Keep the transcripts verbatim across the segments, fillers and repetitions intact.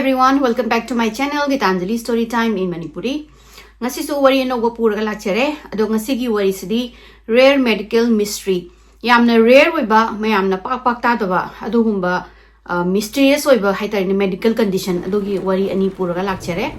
Everyone, welcome back to my channel, Gitanjali Story Time in Manipuri. ꯉꯁꯤꯁꯨ ꯋꯥꯔꯤ ꯑꯅꯧꯕ ꯄꯨꯔꯒ ꯂꯥꯛꯆꯔꯦ꯫ ꯑꯗꯣ ꯉꯁꯤꯒꯤ ꯋꯥꯔꯤꯁꯤꯗꯤ rare medical mystery, ꯌꯥꯝꯅ rare ꯑꯣꯏꯕ, ꯃꯌꯥꯝꯅ ꯄꯥꯛ ꯄꯥꯛ ꯇꯥꯗꯕ ꯑꯗꯨꯒꯨꯝꯕ, ꯑ, mysterious ꯑꯣꯏꯕ ꯍꯥꯏꯇꯥꯔꯦꯅꯦ, medical condition ꯑꯗꯨꯒꯤ ꯋꯥꯔꯤ ꯑꯅꯤ ꯄꯨꯔꯒ ꯂꯥꯛꯆꯔꯦ꯫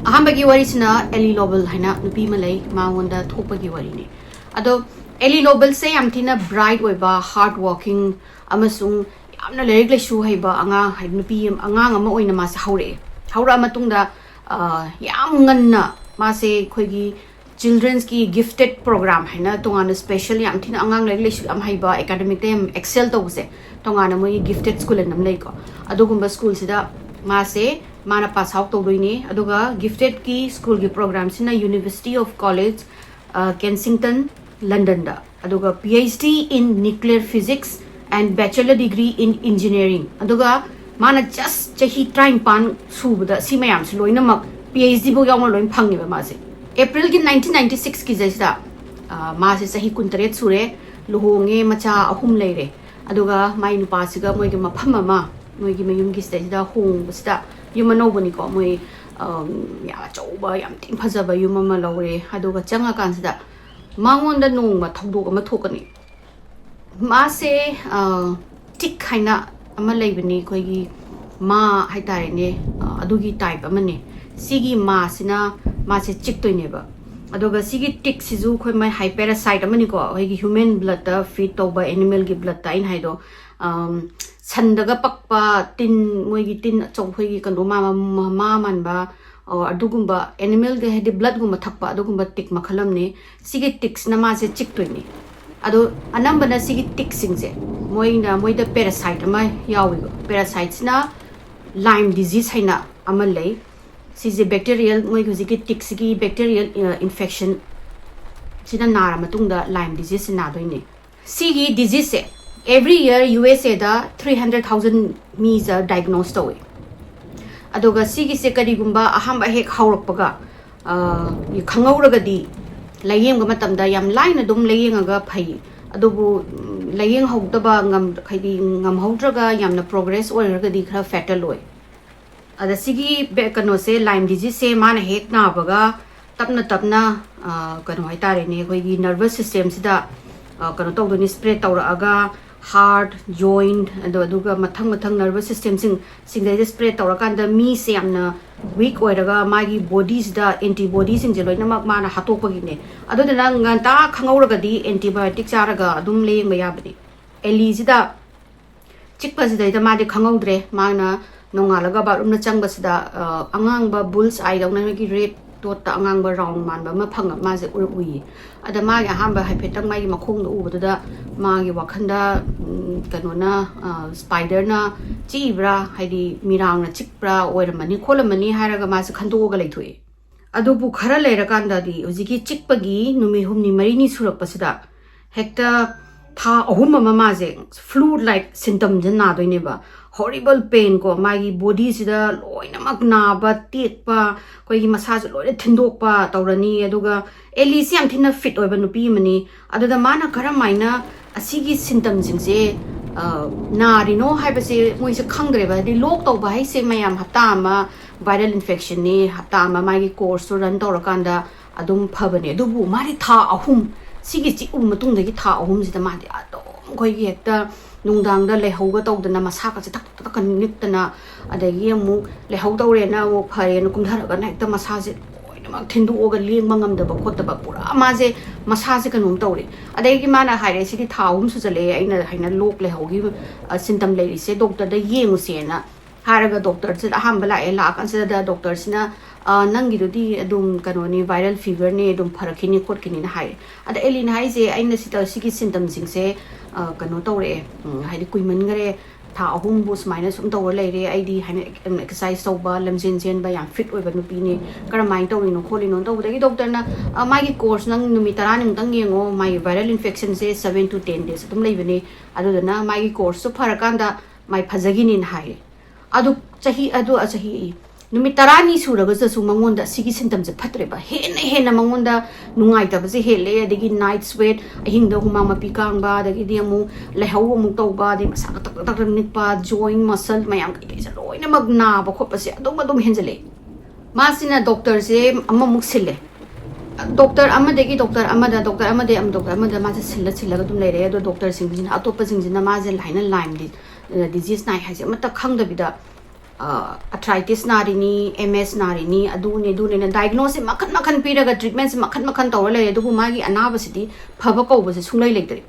ꯑꯍꯥꯟꯕꯒꯤ ꯋꯥꯔꯤꯁꯤꯅ Ellie Lobel ꯍꯥꯏꯅ ꯅꯨꯄꯤ ꯑꯃ ꯂꯩ, ꯃꯉꯣꯟꯗ ꯊꯣꯛꯄꯒꯤ ꯋꯥꯔꯤꯅꯤ꯫ ꯑꯗꯣ Ellie Lobelꯁꯦ ꯌꯥꯝ ꯊꯤꯅ bright ꯑꯣꯏꯕ, hard working ꯑꯃꯁꯨꯡ ꯌꯥꯝꯅ ꯂꯥꯏꯔꯤꯛ ꯂꯥꯏꯁꯨ ꯍꯩꯕ ꯑꯉꯥꯡ, ꯍꯥꯏꯗꯤ ꯅꯨꯄꯤ ꯑꯃ, ꯑꯉꯥꯡ ꯑꯃ ꯑꯣꯏꯅ ꯃꯥꯁꯦ ꯍꯧꯔꯛꯑꯦ꯫ ꯍꯧꯔꯛꯑ ꯃꯇꯨꯡꯗ, ꯑ, ꯌꯥꯝ ꯉꯟꯅ ꯃꯥꯁꯦ ꯑꯩꯈꯣꯏꯒꯤ childrenꯒꯤ gifted program ꯍꯥꯏꯅ ꯇꯣꯉꯥꯟꯅ special, ꯌꯥꯝ ꯊꯤꯅ ꯑꯉꯥꯡ ꯂꯥꯏꯔꯤꯛ ꯂꯥꯏꯁꯨ ꯌꯥꯝ ꯍꯩꯕ, academicꯇ ꯌꯥꯝ excel ꯇꯧꯕꯁꯦ, ꯇꯣꯉꯥꯟꯅ ꯃꯣꯏꯒꯤ gifted school ꯑꯅ ꯑꯃ ꯂꯩꯀꯣ, ꯑꯗꯨꯒꯨꯝꯕ schoolꯁꯤꯗ ꯃꯥꯁꯦ, ꯃꯥꯅ pass out ꯇꯧꯗꯣꯏꯅꯦ꯫ ꯑꯗꯨꯒ giftedꯀꯤ schoolꯒꯤ programꯁꯤꯅ University of College, ꯑ, Kensington, Londonꯗ, ꯑꯗꯨꯒ PhD in nuclear physics and bachelor degree in engineering, ꯑꯗꯨꯒ ꯃꯥꯅ just ꯆꯍꯤ ꯇꯔꯥꯅꯤꯄꯥꯟ ꯁꯨꯕꯗ ꯁꯤ ꯃꯌꯥꯝꯁꯤ ꯂꯣꯏꯅꯃꯛ, PhD ꯐꯥꯎ ꯌꯥꯎꯅ ꯂꯣꯏꯅ ꯐꯪꯉꯦꯕ ꯃꯥꯁꯦ꯫ Aprilꯒꯤ nineteen ninety sixꯀꯤ ꯁꯤꯗꯩꯁꯤꯗ, ꯑ, ꯃꯥꯁꯦ ꯆꯍꯤ ꯀꯨꯟꯇꯔꯦꯠ ꯁꯨꯔꯦ, ꯂꯨꯍꯣꯡꯉꯦ, ꯃꯆꯥ ꯑꯍꯨꯝ ꯂꯩꯔꯦ꯫ ꯑꯗꯨꯒ ꯃꯥꯏ ꯅꯨꯄꯥꯁꯤꯒ ꯃꯣꯏꯒꯤ ꯃꯐꯝ ꯑꯃ, ꯃꯣꯏꯒꯤ ꯃꯌꯨꯝꯒꯤ ꯁꯤꯗꯩꯁꯤꯗ ꯍꯣꯡꯕꯁꯤꯗ, ꯌꯨꯝ ꯑꯅꯧꯕꯅꯤꯀꯣ, ꯃꯣꯏ, ꯑꯝ, ꯌꯥꯝ ꯑꯆꯧꯕ, ꯌꯥꯝ ꯊꯤꯅ ꯐꯖꯕ ꯌꯨꯝ ꯑꯃ ꯂꯧꯔꯦ꯫ ꯑꯗꯨꯒ ꯆꯪꯉꯀꯥꯟꯁꯤꯗ ꯃꯉꯣꯟꯗ ꯅꯣꯡꯃ ꯊꯧꯗꯣꯛ ꯑꯃ ꯊꯣꯛꯀꯅꯤ꯫ ꯃꯥꯁꯦ, ꯑ, tick ꯍꯥꯏꯅ ꯑꯃ ꯂꯩꯕꯅꯤ, ꯑꯩꯈꯣꯏꯒꯤ ꯃꯥ ꯍꯥꯏꯇꯥꯔꯦꯅꯦ, ꯑ, ꯑꯗꯨꯒꯤ type ꯑꯃꯅꯦ꯫ ꯁꯤꯒꯤ ꯃꯥꯁꯤꯅ ꯃꯥꯁꯦ ꯆꯤꯛꯇꯣꯏꯅꯦꯕ꯫ ꯑꯗꯨꯒ ꯁꯤꯒꯤ tickꯁꯤꯁꯨ ꯑꯩꯈꯣꯏ ꯃꯩ ꯍꯥꯏ parasite ꯑꯃꯅꯤꯀꯣ, ꯑꯩꯈꯣꯏꯒꯤ human bloodꯇ feed ꯇꯧꯕ, animalꯒꯤ bloodꯇ, ꯑꯩꯅ ꯍꯥꯏꯗꯣ, ꯑꯝ, ꯁꯟꯗꯒ ꯄꯛꯄ ꯇꯤꯟ, ꯃꯣꯏꯒꯤ ꯇꯤꯟ ꯑꯆꯧꯕ, ꯑꯩꯈꯣꯏꯒꯤ ꯀꯩꯅꯣ ꯃꯥ-, ꯃꯥ-, ꯃꯥ ꯃꯥꯟꯕ, ꯑꯣ, ꯑꯗꯨꯒꯨꯝꯕ animalꯒꯤ, ꯍꯥꯏꯗꯤ bloodꯒꯨꯝꯕ ꯊꯛꯄ ꯑꯗꯨꯒꯨꯝꯕ tick ꯃꯈꯜ ꯑꯃꯅꯤ꯫ ꯁꯤꯒꯤ ticksꯅ ꯃꯥꯁꯦ ꯆꯤꯛꯇꯣꯏꯅꯤ꯫ ꯑꯗꯣ ꯑꯅꯝꯕꯅ ꯁꯤꯒꯤ tickꯁꯤꯡꯁꯦ ꯃꯣꯏꯅ, ꯃꯣꯏꯗ parasite ꯑꯃ ꯌꯥꯎꯋꯦꯕ꯫ Parasiteꯁꯤꯅ Lyme disease ꯍꯥꯏꯅ ꯑꯃ ꯂꯩ꯫ ꯁꯤꯁꯦ bacterial, ꯃꯣꯏꯒꯤ ꯍꯧꯖꯤꯛꯀꯤ tickꯁꯤꯒꯤ bacterial, ꯑ, infection ꯁꯤꯅ ꯅꯥꯔ ꯃꯇꯨꯡꯗ Lyme diseaseꯁꯦ ꯅꯥꯗꯣꯏꯅꯦ꯫ ꯁꯤꯒꯤ diseaseꯁꯦ every year USAꯗ three hundred thousand ꯃꯤꯁꯦ diagnose ꯇꯧꯋꯦ꯫ ꯑꯗꯨꯒ ꯁꯤꯒꯤꯁꯦ ꯀꯔꯤꯒꯨꯝꯕ ꯑꯍꯥꯟꯕ ꯍꯦꯛ ꯍꯧꯔꯛꯄꯒ, ꯑ, ꯈꯪꯍꯧꯔꯒꯗꯤ ꯂꯥꯏꯌꯦꯡꯕ ꯃꯇꯝꯗ ꯌꯥꯝ ꯂꯥꯏꯅ ꯑꯗꯨꯝ ꯂꯥꯏꯌꯦꯡꯉꯒ ꯐꯩ꯫ ꯑꯗꯨꯕꯨ, ꯎꯝ, ꯂꯥꯏꯌꯦꯡꯍꯧꯗꯕ ꯉꯝ-, ꯍꯥꯏꯗꯤ ꯉꯝꯍꯧꯗ꯭ꯔꯒ ꯌꯥꯝꯅ progress ꯑꯣꯏꯔꯒꯗꯤ ꯈꯔ fatal ꯑꯣꯏ꯫ ꯑꯗ ꯁꯤꯒꯤ ꯕꯦ- ꯀꯩꯅꯣꯁꯦ, Lyme diseaseꯁꯦ ꯃꯥꯅ ꯍꯦꯛ ꯅꯥꯕꯒ ꯇꯞꯅ ꯇꯞꯅ, ꯑ, ꯀꯩꯅꯣ ꯍꯥꯏꯇꯥꯔꯦꯅꯦ, ꯑꯩꯈꯣꯏꯒꯤ nervous systemꯁꯤꯗ, ꯑ, ꯀꯩꯅꯣ ꯇꯧꯗꯣꯏꯅꯤ, spread ꯇꯧꯔꯛꯑꯒ heart, joint, ꯑꯗꯣ ꯑꯗꯨꯒ ꯃꯊꯪ ꯃꯊꯪ nervous systemꯁꯤꯡ ꯁꯤꯡꯗꯩꯗ spread ꯇꯧꯔꯀꯥꯟꯗ ꯃꯤꯁꯦ ꯌꯥꯝꯅ weak ꯑꯣꯏꯔꯒ ꯃꯥꯒꯤ bodyꯁꯤꯗ antibodyꯁꯤꯡꯁꯦ ꯂꯣꯏꯅꯃꯛ ꯃꯥꯅ ꯍꯥꯠꯇꯣꯛꯄꯒꯤꯅꯦ꯫ ꯑꯗꯨꯗꯨꯅ ꯉꯟꯇꯥ ꯈꯪꯍꯧꯔꯒꯗꯤ antibiotic ꯆꯥꯔꯒ ꯑꯗꯨꯝ ꯂꯥꯌꯦꯡꯕ ꯌꯥꯕꯅꯤ꯫ ꯑꯦꯂꯤꯁꯤꯗ ꯆꯤꯛꯄꯁꯤꯗꯩꯗ ꯃꯥꯗꯤ ꯈꯪꯍꯧꯗ꯭ꯔꯦ꯫ ꯃꯥꯅ ꯅꯣꯡꯉꯥꯜꯂꯒ bathroomꯗ ꯆꯪꯕꯁꯤꯗ, ꯑ, ꯑꯉꯥꯡꯕ bull's eyeꯗꯧꯅ ꯅꯣꯏꯒꯤ red dotꯇ ꯑꯉꯥꯡꯕ round ꯃꯥꯟꯕ ꯑꯃ ꯐꯪꯉ ꯃꯥꯁꯦ ꯎꯔ-, ꯎꯏꯌꯦ꯫ ꯑꯗ ꯃꯥꯒꯤ ꯑꯍꯥꯟꯕ ꯍꯥꯏꯐꯦꯠꯇꯪ ꯃꯥꯒꯤ ꯃꯈꯣꯡꯗꯣ ꯎꯕꯗꯨꯗ ꯃꯥꯒꯤ ꯋꯥꯈꯟꯗ, ꯎꯝ, ꯀꯩꯅꯣꯅ, ꯑ, spiderꯅ ꯆꯤꯛꯏꯕ꯭ꯔꯥ, ꯍꯥꯏꯗꯤ ꯃꯤꯔꯥꯡꯅ ꯆꯤꯛꯄ꯭ꯔꯥ ꯑꯣꯏꯔꯝꯃꯅꯤ ꯈꯣꯠꯂꯝꯃꯅꯤ ꯍꯥꯏꯔꯒ ꯃꯥꯁꯦ ꯈꯟꯗꯣꯛꯑꯒ ꯂꯩꯊꯣꯛꯑꯦ꯫ ꯑꯗꯨꯕꯨ ꯈꯔ ꯂꯩꯔꯀꯥꯟꯗꯗꯤ ꯍꯧꯖꯤꯛꯀꯤ ꯆꯤꯛꯄꯒꯤ ꯅꯨꯃꯤꯠ ꯍꯨꯝꯅꯤ ꯃꯔꯤꯅꯤ ꯁꯨꯔꯛꯄꯁꯤꯗ ꯍꯦꯛꯇ ꯊꯥ ꯑꯍꯨꯝ ꯑꯃ ꯃꯥꯁꯦ flu-like symptomꯁꯦ ꯅꯥꯗꯣꯏꯅꯦꯕ꯫ Horrible pain ꯀꯣ, ꯃꯥꯒꯤ bodyꯁꯤꯗ ꯂꯣꯏꯅꯃꯛ ꯅꯥꯕ, ꯇꯦꯛꯄ, ꯑꯩꯈꯣꯏꯒꯤ ꯃꯁꯥꯁꯦ ꯂꯣꯏꯅ ꯊꯤꯟꯗꯣꯛꯄ ꯇꯧꯔꯅꯤ꯫ ꯑꯗꯨꯒ ꯑꯦꯂꯤꯁꯤ ꯌꯥꯝ ꯊꯤꯅ fit ꯑꯣꯏꯕ ꯅꯨꯄꯤ ꯑꯃꯅꯤ꯫ ꯑꯗꯨꯗ ꯃꯥꯅ ꯀꯔꯝꯍꯥꯏꯅ ꯑꯁꯤꯒꯤ symptomꯁꯤꯡꯁꯦ, ꯑ, ꯅꯥꯔꯤꯅꯣ ꯍꯥꯏꯕꯁꯦ ꯃꯣꯏꯁꯦ ꯈꯪꯗ꯭ꯔꯦꯕ꯫ ꯍꯥꯏꯗꯤ ꯂꯣꯛ ꯇꯧꯕ ꯍꯥꯏꯁꯦ ꯃꯌꯥꯝ ꯍꯞꯇꯥ ꯑꯃ viral infectionꯅꯤ, ꯍꯞꯇꯥ ꯑꯃ ꯃꯥꯒꯤ courseꯇꯨ run ꯇꯧꯔꯀꯥꯟꯗ ꯑꯗꯨꯝ ꯐꯕꯅꯦ꯫ ꯑꯗꯨꯕꯨ ꯃꯥꯗꯤ ꯊꯥ ꯑꯍꯨꯝ, ꯁꯤꯒꯤ ꯆꯤꯛꯎꯕ ꯃꯇꯨꯡꯗꯒꯤ ꯊꯥ ꯑꯍꯨꯝꯁꯤꯗ ꯃꯥꯗꯤ ꯑꯗꯨꯝ ꯑꯩꯈꯣꯏꯒꯤ ꯍꯦꯛꯇ ꯅꯨꯡꯗꯥꯡꯗ ꯂꯩꯍꯧꯒ ꯇꯧꯗꯅ ꯃꯁꯥꯒꯁꯦ ꯊꯛ ꯊꯛ ꯊꯛ ꯅꯤꯛꯇꯅ, ꯑꯗꯒꯤ ꯑꯃꯨꯛ ꯂꯩꯍꯧ ꯇꯧꯔꯦꯅ ꯑꯃꯨꯛ ꯐꯔꯦꯅ ꯀꯨꯝꯊꯔꯒꯅ ꯍꯦꯛꯇ ꯃꯁꯥꯁꯦ ꯂꯣꯏꯅꯃꯛ ꯊꯤꯟꯗꯣꯛꯑꯒ ꯂꯦꯡꯕ ꯉꯝꯗꯕ ꯈꯣꯠꯇꯕ ꯄꯨꯔꯥ ꯃꯥꯁꯦ ꯃꯁꯥꯁꯦ ꯀꯩꯅꯣꯝ ꯇꯧꯔꯦ꯫ ꯑꯗꯒꯤ ꯃꯥꯅ ꯍꯥꯏꯔꯦ, "ꯁꯤꯗꯤ ꯊꯥ ꯑꯍꯨꯝ ꯁꯨꯖꯜꯂꯛꯑꯦ ꯑꯩꯅ ꯍꯥꯏꯅ ꯂꯣꯛ ꯂꯩꯍꯧꯒꯤ, ꯑ, symptom ꯂꯩꯔꯤꯁꯦ, doctorꯗ ꯌꯦꯡꯉꯨꯁꯦꯅ" ꯍꯥꯏꯔꯒ doctorꯁꯤꯗ ꯑꯍꯥꯟꯕ ꯂꯥꯛꯑꯦ꯫ ꯂꯥꯛꯑꯀꯥꯟꯁꯤꯗ doctorꯁꯤꯅ, "ꯑ, ꯅꯪꯒꯤꯗꯨꯗꯤ ꯑꯗꯨꯝ ꯀꯩꯅꯣꯅꯤ, viral feverꯅꯦ, ꯑꯗꯨꯝ ꯐꯔꯛꯈꯤꯅꯤ ꯈꯣꯠꯈꯤꯅꯤꯅ" ꯍꯥꯏꯔꯦ꯫ ꯑꯗ ꯑꯦꯂꯤꯅ ꯍꯥꯏꯁꯦ, "ꯑꯩꯅ ꯁꯤꯗ ꯁꯤꯒꯤ symptomꯁꯤꯡꯁꯦ, ꯑ, ꯀꯩꯅꯣ ꯇꯧꯔꯛꯑꯦ, ꯎꯝ, ꯍꯥꯏꯗꯤ ꯀꯨꯏꯃꯟꯈꯔꯦ, ꯊꯥ ꯑꯍꯨꯝꯕꯨ ꯁꯨꯃꯥꯏꯅ ꯁꯨꯝ ꯇꯧꯔ ꯂꯩꯔꯦ, ꯑꯩꯗꯤ ꯍꯥꯏꯅ exercise ꯇꯧꯕ, ꯂꯝꯖꯦꯟ ꯆꯦꯟꯕ ꯌꯥꯝ fit ꯑꯣꯏꯕ ꯅꯨꯄꯤꯅꯦ, ꯀꯔꯝꯍꯥꯏꯅ ꯇꯧꯔꯤꯅꯣ ꯈꯣꯠꯂꯤꯅꯣ?" ꯇꯧꯕꯗꯒꯤ doctorꯅ, "ꯑ, ꯃꯥꯒꯤ course ꯅꯪ ꯅꯨꯃꯤꯠ ꯇꯔꯥꯅꯤꯃꯨꯛꯇꯪ ꯌꯦꯡꯉꯣ, ꯃꯥꯒꯤ viral infectionꯁꯦ seven to ten days ꯑꯗꯨꯝ ꯂꯩꯕꯅꯦ, ꯑꯗꯨꯗꯨꯅ ꯃꯥꯒꯤ courseꯇꯨ ꯐꯔꯀꯥꯟꯗ ꯃꯥꯏ ꯐꯖꯈꯤꯅꯤꯅ" ꯍꯥꯏꯔꯦ꯫ ꯑꯗꯨ ꯆꯍꯤ, ꯑꯗꯨ ꯆꯍꯤ ꯅꯨꯃꯤꯠ ꯇꯔꯥꯅꯤ ꯁꯨꯔꯒꯁꯨ ꯃꯉꯣꯟꯗ ꯑꯁꯤꯒꯤ ꯁꯤꯝꯇꯝꯁꯦ ꯐꯠꯇ꯭ꯔꯦꯕ, ꯍꯦꯟꯅ ꯍꯦꯟꯅ ꯃꯉꯣꯟꯗ ꯅꯨꯡꯉꯥꯏꯇꯕꯁꯦ ꯍꯦꯜꯂꯦ, ꯑꯗꯒꯤ ꯅꯥꯏꯠ ꯁ꯭ꯋꯦꯠ, ꯑꯍꯤꯡꯗ ꯍꯨꯃꯥꯡ ꯃꯄꯤ ꯀꯥꯡꯕ, ꯑꯗꯒꯤꯗꯤ ꯑꯃꯨꯛ ꯂꯥꯏꯍꯧ ꯑꯃꯨꯛ ꯇꯧꯕ, ꯑꯗꯩ ꯃꯁꯥ ꯇꯛ ꯇꯛ ꯇꯛ ꯅꯤꯛꯄ, ꯖꯣꯏꯟ ꯃꯁꯜ ꯃꯌꯥꯝ ꯀꯩꯀꯩꯁꯦ ꯂꯣꯏꯅꯃꯛ ꯅꯥꯕ ꯈꯣꯠꯄꯁꯦ ꯑꯗꯨꯝ ꯑꯗꯨꯝ ꯍꯦꯟꯖꯜꯂꯛꯑꯦ꯫ ꯃꯥꯁꯤꯅ ꯗꯣꯛꯇꯔꯁꯦ ꯑꯃꯃꯨꯛ ꯁꯤꯜꯂꯦ, ꯗꯣꯛꯇꯔ ꯑꯃꯗꯒꯤ ꯗꯣꯛꯇꯔ ꯑꯃꯗ, ꯗꯣꯛꯇꯔ ꯑꯃꯗꯒꯤ ꯑꯃ, ꯗꯣꯛꯇꯔ ꯑꯃꯗ ꯃꯥꯁꯦ ꯁꯤꯜꯂ ꯁꯤꯜꯂꯒ ꯑꯗꯨꯝ ꯂꯩꯔꯦ꯫ ꯑꯗꯣ ꯗꯣꯛꯇꯔꯁꯤꯡꯁꯤꯅ, ꯑꯇꯣꯞꯄꯁꯤꯡꯁꯤꯅ ꯃꯥꯁꯦ ꯂꯥꯏꯅ ꯂꯥꯏꯝ ꯗꯤꯖꯤꯁ ꯅꯥꯏ ꯍꯥꯏꯁꯦ ꯑꯃꯠꯇ ꯈꯪꯗꯕꯤꯗ, ꯑꯊ꯭ꯔꯥꯏꯇꯤꯁ ꯅꯥꯔꯤꯅꯤ, ꯑꯦꯝ ꯑꯦꯁ ꯅꯥꯔꯤꯅꯤ, ꯑꯗꯨꯅꯤ ꯑꯗꯨꯅꯤꯅ ꯗꯥꯏꯒꯅꯣꯁꯁꯦ ꯃꯈꯟ ꯃꯈꯟ ꯄꯤꯔꯒ, ꯇ꯭ꯔꯤꯠꯃꯦꯟꯁꯦ ꯃꯈꯟ ꯃꯈꯟ ꯇꯧꯔ ꯂꯩꯔꯦ, ꯑꯗꯨꯕꯨ ꯃꯥꯒꯤ ꯑꯅꯥꯕꯁꯤꯗꯤ ꯐꯕ ꯀꯧꯕꯁꯦ ꯁꯨꯡꯂꯩ ꯂꯩꯇ꯭ꯔꯦ꯫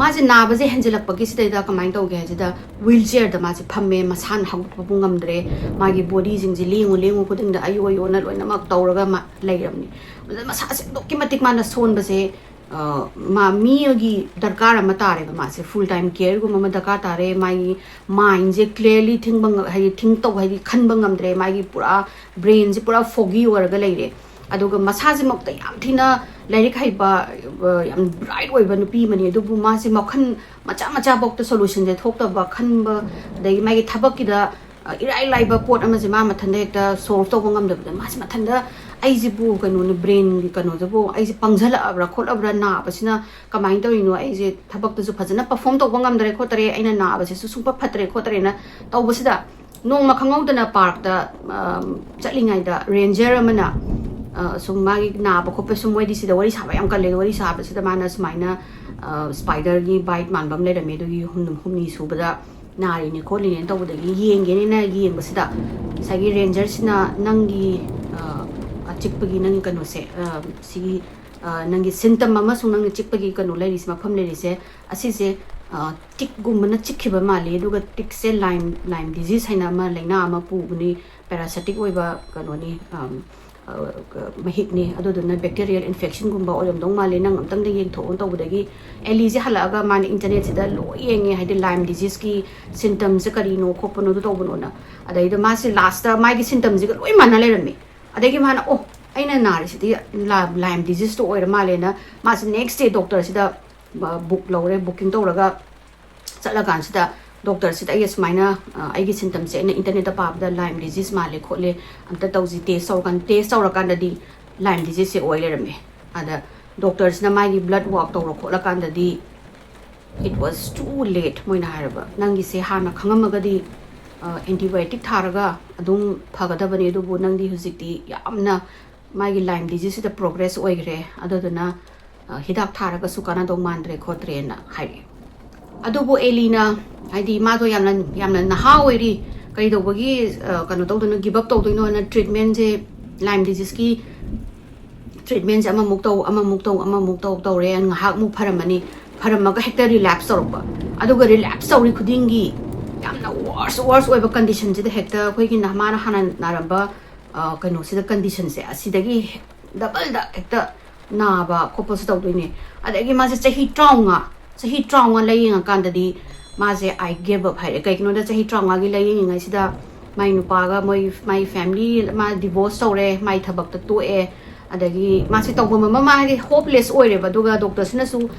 ꯃꯥꯁꯦ ꯅꯥꯕꯁꯦ ꯍꯦꯟꯖꯜꯂꯛꯄꯒꯤꯁꯤꯗꯩꯗ ꯀꯃꯥꯏꯅ ꯇꯧꯒꯦ ꯍꯥꯏꯁꯤꯗ, ꯋꯤꯜ ꯆꯤꯌꯔꯗ ꯃꯥꯁꯦ ꯐꯝꯃꯦ, ꯃꯁꯥꯅ ꯍꯧꯒꯠꯄꯕꯨ ꯉꯝꯗ꯭ꯔꯦ, ꯃꯥꯒꯤ ꯕꯣꯗꯤꯁꯤꯡꯁꯦ ꯂꯦꯡꯉꯨ ꯂꯦꯡꯉꯨ ꯈꯨꯗꯤꯡꯗ ꯑꯌꯨ ꯑꯌꯨꯅ ꯂꯣꯏꯅꯃꯛ ꯇꯧꯔꯒ ꯃꯥ ꯂꯩꯔꯕꯅꯤ꯫ ꯑꯗꯨꯗ ꯃꯁꯥꯁꯦ ꯑꯗꯨꯛꯀꯤ ꯃꯇꯤꯛ ꯃꯥꯅ ꯁꯣꯟꯕꯁꯦ, ꯑ, ꯃꯥ ꯃꯤꯒꯤ ꯗꯔꯀꯥꯔ ꯑꯃ ꯇꯥꯔꯦꯕ꯫ ꯃꯥꯁꯦ ꯐꯨꯜ ꯇꯥꯏꯝ ꯀꯦꯌꯔꯒꯨꯝꯕ ꯑꯃ ꯗꯔꯀꯥꯔ ꯇꯥꯔꯦ꯫ ꯃꯥꯒꯤ ꯃꯥꯏꯟꯁꯦ ꯀ꯭ꯂꯤꯌꯔꯂꯤ ꯊꯤꯡꯕ ꯉ-, ꯍꯥꯏꯗꯤ ꯊꯤꯡ ꯇꯧ, ꯍꯥꯏꯗꯤ ꯈꯟꯕ ꯉꯝꯗ꯭ꯔꯦ, ꯃꯥꯒꯤ ꯄꯨꯔꯥ ꯕ꯭ꯔꯦꯟꯁꯦ ꯄꯨꯔꯥ ꯐꯣꯒꯤ ꯑꯣꯏꯔꯒ ꯂꯩꯔꯦ꯫ ꯑꯗꯨꯒ ꯃꯁꯥꯁꯤꯃꯛꯇ ꯌꯥꯝ ꯊꯤꯅ ꯂꯥꯏꯔꯤꯛ ꯍꯩꯕ, ꯑ, ꯌꯥꯝ ꯕ꯭ꯔꯥꯏꯠ ꯑꯣꯏꯕ ꯅꯨꯄꯤ ꯑꯃꯅꯤ, ꯑꯗꯨꯕꯨ ꯃꯥꯁꯦ ꯃꯈꯜ ꯃꯆꯥ ꯃꯆꯥꯐꯧꯗ ꯁꯣꯂꯨꯁꯟꯁꯦ ꯊꯣꯛꯇꯕ, ꯈꯟꯕ, ꯑꯗꯒꯤ ꯃꯥꯒꯤ ꯊꯕꯛꯀꯤꯗ, ꯑ, ꯏꯔꯥꯏ ꯂꯥꯏꯕ ꯄꯣꯠ ꯑꯃꯁꯦ ꯃꯥ ꯃꯊꯟꯇ ꯍꯦꯛꯇ ꯁꯣꯜꯕ ꯇꯧꯕ ꯉꯝꯗꯕꯗ, ꯃꯥꯁꯦ ꯃꯊꯟꯇ "ꯑꯩꯁꯤꯕꯨ ꯀꯩꯅꯣꯅꯤ, ꯕ꯭ꯔꯦꯟꯒꯤ ꯀꯩꯅꯣꯗꯨꯕꯨ ꯑꯩꯁꯦ ꯄꯪꯁꯤꯜꯂꯛꯑꯕ꯭ꯔꯥ ꯈꯣꯠꯂꯕ꯭ꯔꯥ, ꯅꯥꯕꯁꯤꯅ ꯀꯃꯥꯏꯅ ꯇꯧꯔꯤꯅꯣ, ꯑꯩꯁꯦ ꯊꯕꯛꯇꯁꯨ ꯐꯖꯅ ꯄꯔꯐꯣꯔꯝ ꯇꯧꯕ ꯉꯝꯗ꯭ꯔꯦ ꯈꯣꯠꯇ꯭ꯔꯦ, ꯑꯩꯅ ꯅꯥꯕꯁꯤꯁꯨ ꯁꯨꯡꯐ ꯐꯠꯇ꯭ꯔꯦ ꯈꯣꯠꯇ꯭ꯔꯦꯅ" ꯇꯧꯕꯁꯤꯗ, ꯅꯣꯡꯃ ꯈꯪꯍꯧꯗꯅ ꯄꯥꯔꯛꯇ, ꯑꯝ, ꯆꯠꯂꯤꯉꯩꯗ ꯔꯦꯟꯖꯔ ꯑꯃꯅ, ꯑ, ꯁꯨꯝ ꯃꯥꯒꯤ ꯅꯥꯕ ꯈꯣꯠꯄ ꯁꯨꯝ, ꯃꯣꯏꯗꯤ ꯁꯤꯗ ꯋꯥꯔꯤ ꯁꯥꯕ ꯌꯥꯝ ꯀꯜꯂꯦ꯫ ꯋꯥꯔꯤ ꯁꯥꯕꯁꯤꯗ ꯃꯥꯅ ꯁꯨꯃꯥꯏꯅ, ꯑ, ꯁ꯭ꯄꯥꯏꯗꯔꯒꯤ ꯕꯥꯏꯠ ꯃꯥꯟꯕ ꯑꯃ ꯂꯩꯔꯝꯃꯦ, ꯑꯗꯨꯒꯤ ꯍꯨꯝ-, ꯍꯨꯝꯅꯤ ꯁꯨꯕꯗ ꯅꯥꯔꯤꯅꯦ ꯈꯣꯠꯂꯤꯅꯦꯅ ꯇꯧꯕꯗꯒꯤ ꯌꯦꯡꯒꯦꯅ ꯌꯦꯡꯕꯁꯤꯗ, ꯉꯁꯥꯏꯒꯤ ꯔꯦꯟꯖꯔꯁꯤꯅ "ꯅꯪꯒꯤ, ꯑ, ꯑꯆꯤꯛꯄꯒꯤ ꯅꯪꯒꯤ ꯀꯩꯅꯣꯁꯦ, ꯑ, ꯁꯤꯒꯤ, ꯑ, ꯅꯪꯒꯤ ꯁꯤꯝꯇꯝ ꯑꯃꯁꯨꯡ ꯅꯪꯒꯤ ꯆꯤꯛꯄꯒꯤ ꯀꯩꯅꯣ ꯂꯩꯔꯤꯁꯦ, ꯃꯐꯝ ꯂꯩꯔꯤꯁꯦ, ꯑꯁꯤꯁꯦ, ꯑ, ꯇꯤꯛꯒꯨꯝꯕꯅ ꯆꯤꯛꯈꯤꯕ ꯃꯥꯜꯂꯤ, ꯑꯗꯨꯒ ꯇꯤꯛꯁꯦ ꯂꯥꯏꯝ, ꯂꯥꯏꯝ ꯗꯤꯖꯤꯁ ꯍꯥꯏꯅ ꯑꯃ ꯂꯥꯏꯅꯥ ꯑꯃ ꯄꯨꯕꯅꯤ, ꯄꯦꯔꯥꯁꯥꯏꯇꯤꯛ ꯑꯣꯏꯕ ꯀꯩꯅꯣꯅꯤ, ꯑꯝ, ꯑ, ꯃꯍꯤꯛꯅꯤ, ꯑꯗꯨꯗꯨꯅ ꯕꯦꯛꯇꯤꯔꯤꯌꯦꯜ ꯏꯟꯐꯦꯛꯁꯟꯒꯨꯝꯕ ꯑꯣꯏꯔꯝꯗꯧ ꯃꯥꯜꯂꯤ, ꯅꯪ ꯑꯝꯇꯪꯗ ꯌꯦꯡꯊꯣꯛꯑꯣ" ꯇꯧꯕꯗꯒꯤ, ꯑꯦꯂꯤꯁꯦ ꯍꯜꯂꯛꯑꯒ ꯃꯥꯅ ꯏꯟꯇꯔꯅꯦꯠꯁꯤꯗ ꯂꯣꯏ ꯌꯦꯡꯉꯦ, ꯍꯥꯏꯗꯤ ꯂꯥꯏꯝ ꯗꯤꯖꯤꯁꯀꯤ ꯁꯤꯝꯇꯝꯁꯦ ꯀꯔꯤꯅꯣ ꯈꯣꯠꯄꯅꯣ ꯑꯗꯨ ꯇꯧꯕꯅꯣꯅ꯫ ꯑꯗꯩꯗ ꯃꯥꯁꯦ ꯂꯥꯁꯇ ꯃꯥꯒꯤ ꯁꯤꯝꯇꯝꯁꯤꯒ ꯂꯣꯏ ꯃꯥꯟꯅ ꯂꯩꯔꯝꯃꯤ꯫ ꯑꯗꯒꯤ ꯃꯥꯅ, "ꯑꯣ, ꯑꯩꯅ ꯅꯥꯔꯤꯁꯤꯗꯤ ꯂꯥ-, ꯂꯥꯏꯝ ꯗꯤꯖꯤꯁꯇꯣ ꯑꯣꯏꯔ ꯃꯥꯜꯂꯦꯅ", ꯃꯥꯁꯦ ꯅꯦꯛꯁ ꯗꯦ ꯗꯣꯛꯇꯔꯁꯤꯗ, ꯑ, ꯕꯨꯛ ꯂꯧꯔꯦ, ꯕꯨꯀꯤꯡ ꯇꯧꯔꯒ ꯆꯠꯂꯀꯥꯟꯁꯤꯗ ꯗꯣꯛꯇꯔꯁꯤꯗ ꯑꯩ ꯑꯁꯨꯃꯥꯏꯅ ꯑ, ꯑꯩꯒꯤ ꯁꯤꯝꯇꯝꯁꯦ ꯑꯩꯅ ꯏꯟꯇꯔꯅꯦꯠꯇ ꯄꯥꯕꯗ ꯂꯥꯏꯝ ꯗꯤꯖꯤꯁ ꯃꯥꯜꯂꯦ ꯈꯣꯠꯂꯦ, ꯑꯝꯇ ꯇꯧꯁꯤ, ꯇꯦꯁ ꯇꯧꯔꯀꯥꯟꯗ, ꯇꯦꯁ ꯇꯧꯔꯀꯥꯟꯗꯗꯤ ꯂꯥꯏꯝ ꯗꯤꯖꯤꯁꯁꯦ ꯑꯣꯏ ꯂꯩꯔꯝꯃꯦ꯫ ꯑꯗ ꯗꯣꯛꯇꯔꯁꯤꯅ ꯃꯥꯒꯤ ꯕ꯭ꯂꯠ ꯋꯥꯛ ꯇꯧꯔ ꯈꯣꯠꯂꯀꯥꯟꯗꯗꯤ it was too late꯫ ꯃꯣꯏꯅ ꯍꯥꯏꯔꯕ, ꯅꯪꯒꯤꯁꯦ ꯍꯥꯟꯅ ꯈꯪꯉꯝꯃꯒꯗꯤ ꯑꯦꯟꯇꯤꯕꯥꯌꯣꯇꯤꯛ ꯊꯥꯔꯒ ꯑꯗꯨꯝ ꯐꯒꯗꯕꯅꯤ, ꯑꯗꯨꯕꯨ ꯅꯪꯗꯤ ꯍꯧꯖꯤꯛꯇꯤ ꯌꯥꯝꯅ ꯃꯥꯒꯤ ꯂꯥꯏꯝ ꯗꯤꯖꯤꯁꯁꯤꯗ ꯄ꯭ꯔꯣꯒ꯭ꯔꯦꯁ ꯑꯣꯏꯈ꯭ꯔꯦ, ꯑꯗꯨꯗꯨꯅ ꯑ, ꯍꯤꯗꯥꯛ ꯊꯥꯔꯒꯁꯨ ꯀꯥꯟꯅꯗꯧ ꯃꯥꯟꯗ꯭ꯔꯦ ꯈꯣꯠꯇ꯭ꯔꯦꯅ ꯍꯥꯏꯔꯛꯑꯦ꯫ ꯑꯗꯨꯕꯨ ꯑꯦꯂꯤꯅ, ꯍꯥꯏꯗꯤ ꯃꯥꯗꯣ ꯌꯥꯝꯅ ꯌꯥꯝꯅ ꯅꯍꯥ ꯑꯣꯏꯔꯤ, ꯀꯔꯤꯗꯧꯕꯒꯤ ꯑ, ꯀꯩꯅꯣ ꯇꯧꯗꯣꯏꯅꯣ, ꯒꯤꯞ ꯑꯞ ꯇꯧꯗꯣꯏꯅꯣꯅ ꯇ꯭ꯔꯤꯠꯃꯦꯟꯁꯦ, ꯂꯥꯏꯝ ꯗꯤꯖꯤꯁꯀꯤ ꯇ꯭ꯔꯤꯠꯃꯦꯟꯁꯦ ꯑꯃꯃꯨꯛ ꯇꯧ, ꯑꯃꯃꯨꯛ ꯇꯧ, ꯑꯃꯃꯨꯛ ꯇꯧ ꯇꯧꯔꯦ꯫ ꯉꯥꯏꯍꯥꯛꯃꯨꯛ ꯐꯔꯝꯃꯅꯤ, ꯐꯔꯝꯃꯒ ꯍꯦꯛꯇ ꯔꯤꯂꯦꯞꯁ ꯇꯧꯔꯛꯄ꯫ ꯑꯗꯨꯒ ꯔꯤꯂꯦꯞꯁ ꯇꯧꯔꯤ ꯈꯨꯗꯤꯡꯒꯤ ꯌꯥꯝꯅ ꯋꯥꯔꯁ ꯋꯥꯔꯁ ꯑꯣꯏꯕ ꯀꯟꯗꯤꯁꯟꯁꯤꯗ ꯍꯦꯛꯇ ꯑꯩꯈꯣꯏꯒꯤ ꯅ-, ꯃꯥꯅ ꯍꯥꯟꯅ ꯅꯥꯔꯝꯕ ꯑ, ꯀꯩꯅꯣꯁꯤꯗ, ꯀꯟꯗꯤꯁꯟꯁꯦ ꯑꯁꯤꯗꯒꯤ ꯗꯕꯜꯗ ꯍꯦꯛꯇ ꯅꯥꯕ ꯈꯣꯠꯄꯁꯨ ꯇꯧꯗꯣꯏꯅꯦ꯫ ꯑꯗꯒꯤ ꯃꯥꯁꯦ ꯆꯍꯤ ꯇꯔꯥꯃꯉꯥ, ꯆꯍꯤ ꯇꯔꯥꯃꯉꯥ ꯂꯥꯏꯌꯦꯡꯉꯀꯥꯟꯗꯗꯤ ꯃꯥꯁꯦ "I gave up" ꯍꯥꯏꯔꯛꯑꯦ꯫ ꯀꯩꯒꯤꯅꯣꯗ ꯆꯍꯤ ꯇꯔꯥꯃꯉꯥꯒꯤ ꯂꯥꯏꯌꯦꯡꯉꯤꯉꯩꯁꯤꯗ ꯃꯥꯏ ꯅꯨꯄꯥꯒ, ꯃꯣꯏ, ꯃꯥꯏ ꯐꯦꯃꯤꯂꯤ, ꯃꯥ ꯗꯤꯚꯣꯔꯁ ꯇꯧꯔꯦ, ꯃꯥꯏ ꯊꯕꯛꯇ ꯇꯣꯛꯑꯦ, ꯑꯗꯒꯤ ꯃꯥꯁꯦ ꯇꯧꯐꯝ ꯑꯃ, ꯃꯥ ꯍꯥꯏꯗꯤ ꯍꯣꯞꯂꯦꯁ ꯑꯣꯏꯔꯦꯕ꯫ ꯑꯗꯨꯒ ꯗꯣꯛꯇꯔꯁꯤꯅꯁꯨ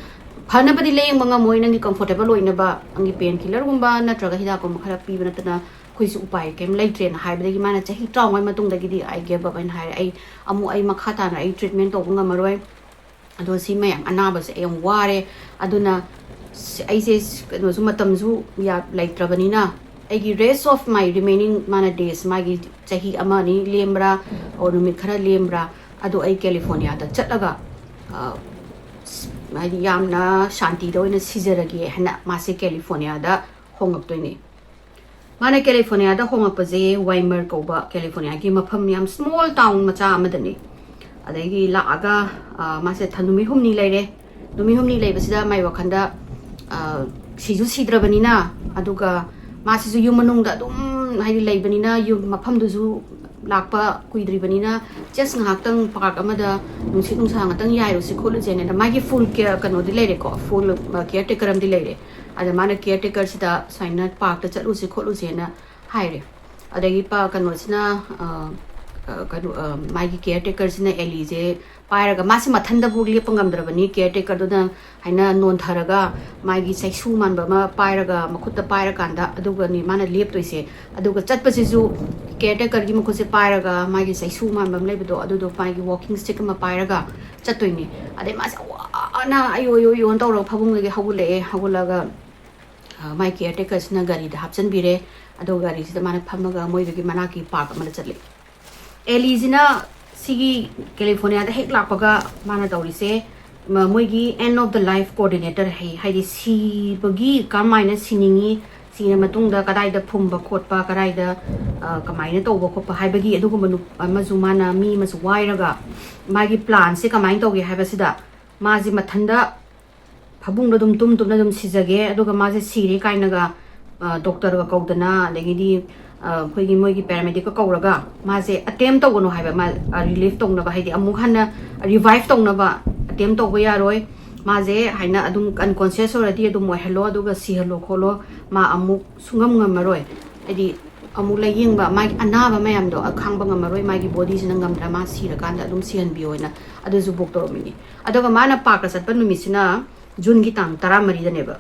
ꯐꯅꯕꯗꯤ ꯂꯥꯏꯌꯦꯡꯕ ꯉꯝꯃꯣꯏ, ꯅꯪꯒꯤ ꯀꯝꯐꯣꯔꯇꯦꯕꯜ ꯑꯣꯏꯅꯕ ꯅꯪꯒꯤ ꯄꯦꯟ ꯀꯤꯂꯔꯒꯨꯝꯕ ꯅꯠꯇ꯭ꯔꯒ ꯍꯤꯗꯥꯛꯀꯨꯝꯕ ꯈꯔ ꯄꯤꯕ ꯅꯠꯇꯅ ꯑꯩꯈꯣꯏꯁꯨ ꯎꯄꯥꯏ ꯀꯩꯝ ꯂꯩꯇ꯭ꯔꯦꯅ ꯍꯥꯏꯕꯗꯒꯤ ꯃꯥꯅ ꯆꯍꯤ ꯇꯔꯥꯃꯉꯥꯒꯤ ꯃꯇꯨꯡꯗꯒꯤꯗꯤ "I gave up" ꯍꯥꯏꯅ ꯍꯥꯏꯔꯦ꯫ "ꯑꯩ ꯑꯃꯨꯛ, ꯑꯩ ꯃꯈꯥ ꯇꯥꯅ ꯑꯩ ꯇ꯭ꯔꯤꯠꯃꯦꯟ ꯇꯧꯕ ꯉꯝꯃꯔꯣꯏ, ꯑꯗꯣ ꯁꯤ ꯃꯌꯥꯝ ꯑꯅꯥꯕꯁꯦ ꯑꯩ ꯌꯥꯝ ꯋꯥꯔꯦ, ꯑꯗꯨꯅ ꯁ-, ꯑꯩꯁꯦ ꯀꯩꯅꯣꯁꯨ, ꯃꯇꯝꯁꯨ ꯌꯥ-, ꯂꯩꯇ꯭ꯔꯕꯅꯤꯅ ꯑꯩꯒꯤ rest of my remaining" ꯃꯥꯅ ꯗꯦꯖ, ꯃꯥꯒꯤ ꯆꯍꯤ ꯑꯃ ꯑꯅꯤ ꯂꯦꯝꯕ꯭ꯔꯥ, ꯑꯣ ꯅꯨꯃꯤꯠ ꯈꯔ ꯂꯦꯝꯕ꯭ꯔꯥ, ꯑꯗꯣ ꯑꯩ ꯀꯦꯂꯤꯐꯣꯔꯅꯤꯌꯥꯗ ꯆꯠꯂꯒ ꯑ, ꯍꯥꯏꯗꯤ ꯌꯥꯝꯅ ꯁꯥꯟꯇꯤꯗ ꯑꯣꯏꯅ ꯁꯤꯖꯔꯒꯦ ꯍꯥꯏꯅ ꯃꯥꯁꯦ ꯀꯦꯂꯤꯐꯣꯔꯅꯤꯌꯥꯗ ꯍꯣꯡꯉꯛꯇꯣꯏꯅꯦ꯫ ꯃꯥꯅ ꯀꯦꯂꯤꯐꯣꯔꯅꯤꯌꯥꯗ ꯍꯣꯡꯉꯛꯄꯁꯦ ꯋꯥꯏꯃꯔ ꯀꯧꯕ ꯀꯦꯂꯤꯐꯣꯔꯅꯤꯌꯥꯒꯤ ꯃꯐꯝ, ꯌꯥꯝ ꯁ꯭ꯃꯣꯜ ꯇꯥꯎꯟ ꯃꯆꯥ ꯑꯃꯗꯅꯦ꯫ ꯑꯗꯒꯤ ꯂꯥꯛꯑꯒ, ꯑ, ꯃꯥꯁꯦ ꯊ-, ꯅꯨꯃꯤꯠ ꯍꯨꯝꯅꯤ ꯂꯩꯔꯦ꯫ ꯅꯨꯃꯤꯠ ꯍꯨꯝꯅꯤ ꯂꯩꯕꯁꯤꯗ ꯃꯥꯏ ꯋꯥꯈꯜꯗ, ꯑ, ꯁꯤꯁꯨ ꯁꯤꯗ꯭ꯔꯕꯅꯤꯅ, ꯑꯗꯨꯒ ꯃꯥꯁꯤꯁꯨ ꯌꯨꯝ ꯃꯅꯨꯡꯗ ꯑꯗꯨꯝ ꯍꯥꯏꯗꯤ ꯂꯩꯕꯅꯤꯅ, ꯌꯨꯝ ꯃꯐꯝꯗꯨꯁꯨ ꯂꯥꯛꯄ ꯀꯨꯏꯗ꯭ꯔꯤꯕꯅꯤꯅ, "ꯖꯁ ꯉꯥꯏꯍꯥꯛꯇꯪ ꯄꯥꯔꯛ ꯑꯃꯗ ꯅꯨꯡꯁꯤꯠ ꯅꯨꯡꯁꯥ ꯉꯥꯛꯇꯪ ꯌꯥꯏꯔꯨꯁꯤ ꯈꯣꯠꯂꯨꯁꯦꯅ", ꯃꯥꯒꯤ ꯐꯨꯜ ꯀꯦꯌꯔ, ꯀꯩꯅꯣꯗꯤ ꯂꯩꯔꯦꯀꯣ, ꯐꯨꯜ ꯀꯦꯌꯔ ꯇꯦꯀꯔ ꯑꯃꯗꯤ ꯂꯩꯔꯦ꯫ ꯑꯗ ꯃꯥꯅ ꯀꯦꯌꯔ ꯇꯦꯀꯔꯁꯤꯗ ꯁꯨꯃꯥꯏꯅ ꯄꯥꯔꯛꯇ ꯆꯠꯂꯨꯁꯤ ꯈꯣꯠꯂꯨꯁꯦꯅ ꯍꯥꯏꯔꯦ꯫ ꯑꯗꯒꯤ ꯄꯥ-, ꯀꯩꯅꯣꯁꯤꯅ, ꯑ, ꯑ, ꯀꯩꯅꯣ, ꯑ, ꯃꯥꯒꯤ ꯀꯦꯌꯔ ꯇꯦꯀꯔꯁꯤꯅ ꯑꯦꯂꯤꯁꯦ ꯄꯥꯏꯔꯒ, ꯃꯥꯁꯦ ꯃꯊꯟꯗꯕꯨ ꯂꯦꯞꯄ ꯉꯝꯗ꯭ꯔꯕꯅꯤ, ꯀꯦꯌꯔ ꯇꯦꯀꯔꯗꯨꯅ ꯍꯥꯏꯅ ꯅꯣꯟꯊꯔꯒ ꯃꯥꯒꯤ ꯆꯩꯁꯨ ꯃꯥꯟꯕ ꯑꯃ ꯄꯥꯏꯔꯒ, ꯃꯈꯨꯠꯇ ꯄꯥꯏꯔꯀꯥꯟꯗ ꯑꯗꯨꯒꯅꯤ ꯃꯥꯅ ꯂꯦꯞꯇꯣꯏꯁꯦ꯫ ꯑꯗꯨꯒ ꯆꯠꯄꯁꯤꯁꯨ ꯀꯦꯌꯔ ꯇꯦꯀꯔꯒꯤ ꯃꯈꯨꯠꯁꯦ ꯄꯥꯏꯔꯒ, ꯃꯥꯒꯤ ꯆꯩꯁꯨ ꯃꯥꯟꯕ ꯑꯃ ꯂꯩꯕꯗꯣ, ꯑꯗꯨꯗꯣ ꯃꯥꯒꯤ ꯋꯣꯀꯤꯡ ꯁ꯭ꯇꯤꯛ ꯑꯃ ꯄꯥꯏꯔꯒ ꯆꯠꯇꯣꯏꯅꯤ꯫ ꯑꯗꯩ ꯃꯥꯁꯦ ꯋꯥꯅ ꯑꯌꯣ ꯑꯌꯣ ꯑꯌꯣꯅ ꯇꯧꯔꯒ ꯐꯃꯨꯡꯗꯒꯤ ꯍꯧꯒꯠꯂꯛꯑꯦ꯫ ꯍꯧꯒꯠꯂꯒ, ꯑ, ꯃꯥꯏ ꯀꯦꯌꯔ ꯇꯦꯀꯔꯁꯤꯅ ꯒꯥꯔꯤꯗ ꯍꯥꯞꯆꯤꯟꯕꯤꯔꯦ꯫ ꯑꯗꯨꯒ ꯒꯥꯔꯤꯁꯤꯗ ꯃꯥꯅ ꯐꯝꯃꯒ ꯃꯣꯏꯗꯨꯒꯤ ꯃꯅꯥꯛꯀꯤ ꯄꯥꯔꯛ ꯑꯃꯗ ꯆꯠꯂꯦ꯫ ꯑꯦꯂꯤꯁꯤꯅ ꯁꯤꯒꯤ ꯀꯦꯂꯤꯐꯣꯔꯅꯤꯌꯥꯗ ꯍꯦꯛ ꯂꯥꯛꯄꯒ ꯃꯥꯅ ꯇꯧꯔꯤꯁꯦ, ꯃ-, ꯃꯣꯏꯒꯤ end of the life coordinator ꯍꯥꯏ-, ꯍꯥꯏꯗꯤ ꯁꯤꯕꯒꯤ ꯀꯔꯝꯍꯥꯏꯅ ꯁꯤꯅꯤꯡꯉꯤ, ꯁꯤꯔ ꯃꯇꯨꯡꯗ ꯀꯗꯥꯏꯗ ꯐꯨꯝꯕ ꯈꯣꯠꯄ, ꯀꯗꯥꯏꯗ, ꯑ, ꯀꯃꯥꯏꯅ ꯇꯧꯕ ꯈꯣꯠꯄ ꯍꯥꯏꯕꯒꯤ ꯑꯗꯨꯒꯨꯝꯕ ꯅꯨ-, ꯑꯃꯁꯨ ꯃꯥꯅ ꯃꯤ ꯑꯃꯁꯨ ꯋꯥꯏꯔꯒ ꯃꯥꯒꯤ ꯄ꯭ꯂꯥꯟꯁꯦ ꯀꯃꯥꯏꯅ ꯇꯧꯒꯦ ꯍꯥꯏꯕꯁꯤꯗ, ꯃꯥꯁꯦ ꯃꯊꯟꯗ ꯐꯃꯨꯡꯗ ꯑꯗꯨꯝ ꯇꯨꯝ ꯇꯨꯝꯅ ꯑꯗꯨꯝ ꯁꯤꯖꯒꯦ, ꯑꯗꯨꯒ ꯃꯥꯁꯦ ꯁꯤꯔꯦ ꯀꯥꯏꯅꯒ, ꯑ, ꯗꯣꯛꯇꯔꯒ ꯀꯧꯗꯅ, ꯑꯗꯒꯤꯗꯤ, ꯑ, ꯑꯩꯈꯣꯏꯒꯤ ꯃꯣꯏꯒꯤ ꯄꯦꯔꯥꯃꯦꯗꯤꯛꯀ ꯀꯧꯔꯒ ꯃꯥꯁꯦ ꯑꯇꯦꯝ ꯇꯧꯒꯅꯨ ꯍꯥꯏꯕ, ꯃꯥ, ꯑ, ꯔꯤꯂꯤꯐ ꯇꯧꯅꯕ, ꯍꯥꯏꯗꯤ ꯑꯃꯨꯛ ꯍꯟꯅ ꯔꯤꯚꯥꯏꯚ ꯇꯧꯅꯕ ꯑꯇꯦꯝ ꯇꯧꯕ ꯌꯥꯔꯣꯏ꯫ ꯃꯥꯁꯦ ꯍꯥꯏꯅ ꯑꯗꯨꯝ ꯑꯟꯀꯣꯟꯁꯤꯌꯁ already ꯑꯗꯨꯝ ꯑꯣꯏꯍꯜꯂꯣ, ꯑꯗꯨꯒ ꯁꯤꯍꯜꯂꯣ ꯈꯣꯠꯂꯣ, ꯃꯥ ꯑꯃꯨꯛ ꯁꯨꯡꯉꯝ ꯉꯝꯃꯔꯣꯏ꯫ ꯍꯥꯏꯗꯤ ꯑꯃꯨꯛ ꯂꯥꯏꯌꯦꯡꯕ, ꯃꯥꯒꯤ ꯑꯅꯥꯕ ꯃꯌꯥꯝꯗꯣ ꯈꯥꯡꯕ ꯉꯝꯃꯔꯣꯏ, ꯃꯥꯒꯤ ꯕꯣꯗꯤꯁꯤꯅ ꯉꯝꯗ꯭ꯔ ꯃꯥ ꯁꯤꯔꯀꯥꯟꯗ ꯑꯗꯨꯝ ꯁꯤꯍꯟꯕꯤꯌꯣꯅ ꯑꯗꯨꯁꯨ ꯕꯨꯛ ꯇꯧꯔꯝꯃꯤꯅꯤ꯫ ꯑꯗꯨꯒ ꯃꯥꯅ ꯄꯥꯔꯛꯇ ꯆꯠꯄ ꯅꯨꯃꯤꯠꯁꯤꯅ ꯖꯨꯟꯒꯤ ꯇꯥꯡ ꯇꯔꯥꯃꯔꯤꯗꯅꯦꯕ꯫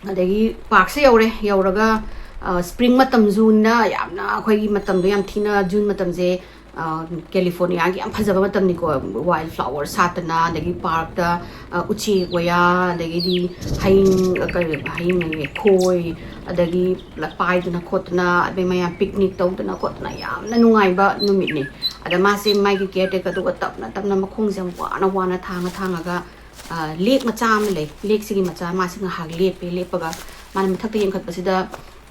ꯑꯗꯒꯤ ꯄꯥꯔꯛꯁꯦ ꯌꯧꯔꯦ, ꯌꯧꯔꯒ, ꯑ, ꯁ꯭ꯄ꯭ꯔꯤꯡ ꯃꯇꯝꯁꯨꯅ ꯌꯥꯝꯅ ꯑꯩꯈꯣꯏꯒꯤ ꯃꯇꯝꯗꯣ ꯌꯥꯝ ꯊꯤꯅ, ꯖꯨꯟ ꯃꯇꯝꯁꯦ, ꯑ, ꯀꯦꯂꯤꯐꯣꯔꯅꯤꯌꯥꯒꯤ ꯌꯥꯝ ꯐꯖꯕ ꯃꯇꯝꯅꯤꯀꯣ꯫ ꯋꯥꯏꯜ ꯐ꯭ꯂꯥꯋꯔ ꯁꯥꯠꯇꯅ, ꯑꯗꯒꯤ ꯄꯥꯔꯛꯇ, ꯑ, ꯎꯆꯦꯛ ꯋꯥꯌꯥ, ꯑꯗꯒꯤꯗꯤ ꯍꯌꯤꯡ, ꯑ, ꯀꯔꯤ, ꯍꯌꯤꯡ ꯑꯌꯦ, ꯈꯣꯏ, ꯑꯗꯒꯤ ꯄꯥꯏꯗꯅ ꯈꯣꯠꯇꯅ, ꯑꯗꯩ ꯃꯌꯥꯝ ꯄꯤꯛꯅꯤꯛ ꯇꯧꯗꯅ ꯈꯣꯠꯇꯅ ꯌꯥꯝꯅ ꯅꯨꯡꯉꯥꯏꯕ ꯅꯨꯃꯤꯠꯅꯤ꯫ ꯑꯗ ꯃꯥꯁꯦ ꯃꯥꯒꯤ ꯀꯦꯌꯔ ꯇꯦꯀꯔꯗꯨꯒ ꯇꯞꯅ ꯇꯞꯅ ꯃꯈꯣꯡꯁꯦ ꯌꯥꯝ ꯋꯥꯅ ꯋꯥꯅ ꯊꯥꯡꯉ ꯊꯥꯡꯉꯒ, ꯑ, ꯂꯦꯛ ꯃꯆꯥ ꯑꯃ ꯂꯩ꯫ ꯂꯦꯛꯁꯤꯒꯤ ꯃꯆꯥ ꯃꯥꯁꯤ ꯉꯥꯏꯍꯥꯛ ꯂꯦꯞꯄꯦ꯫ ꯂꯦꯞꯄꯒ ꯃꯥꯅ ꯃꯊꯛꯇ ꯌꯦꯡꯈꯠꯄꯁꯤꯗ,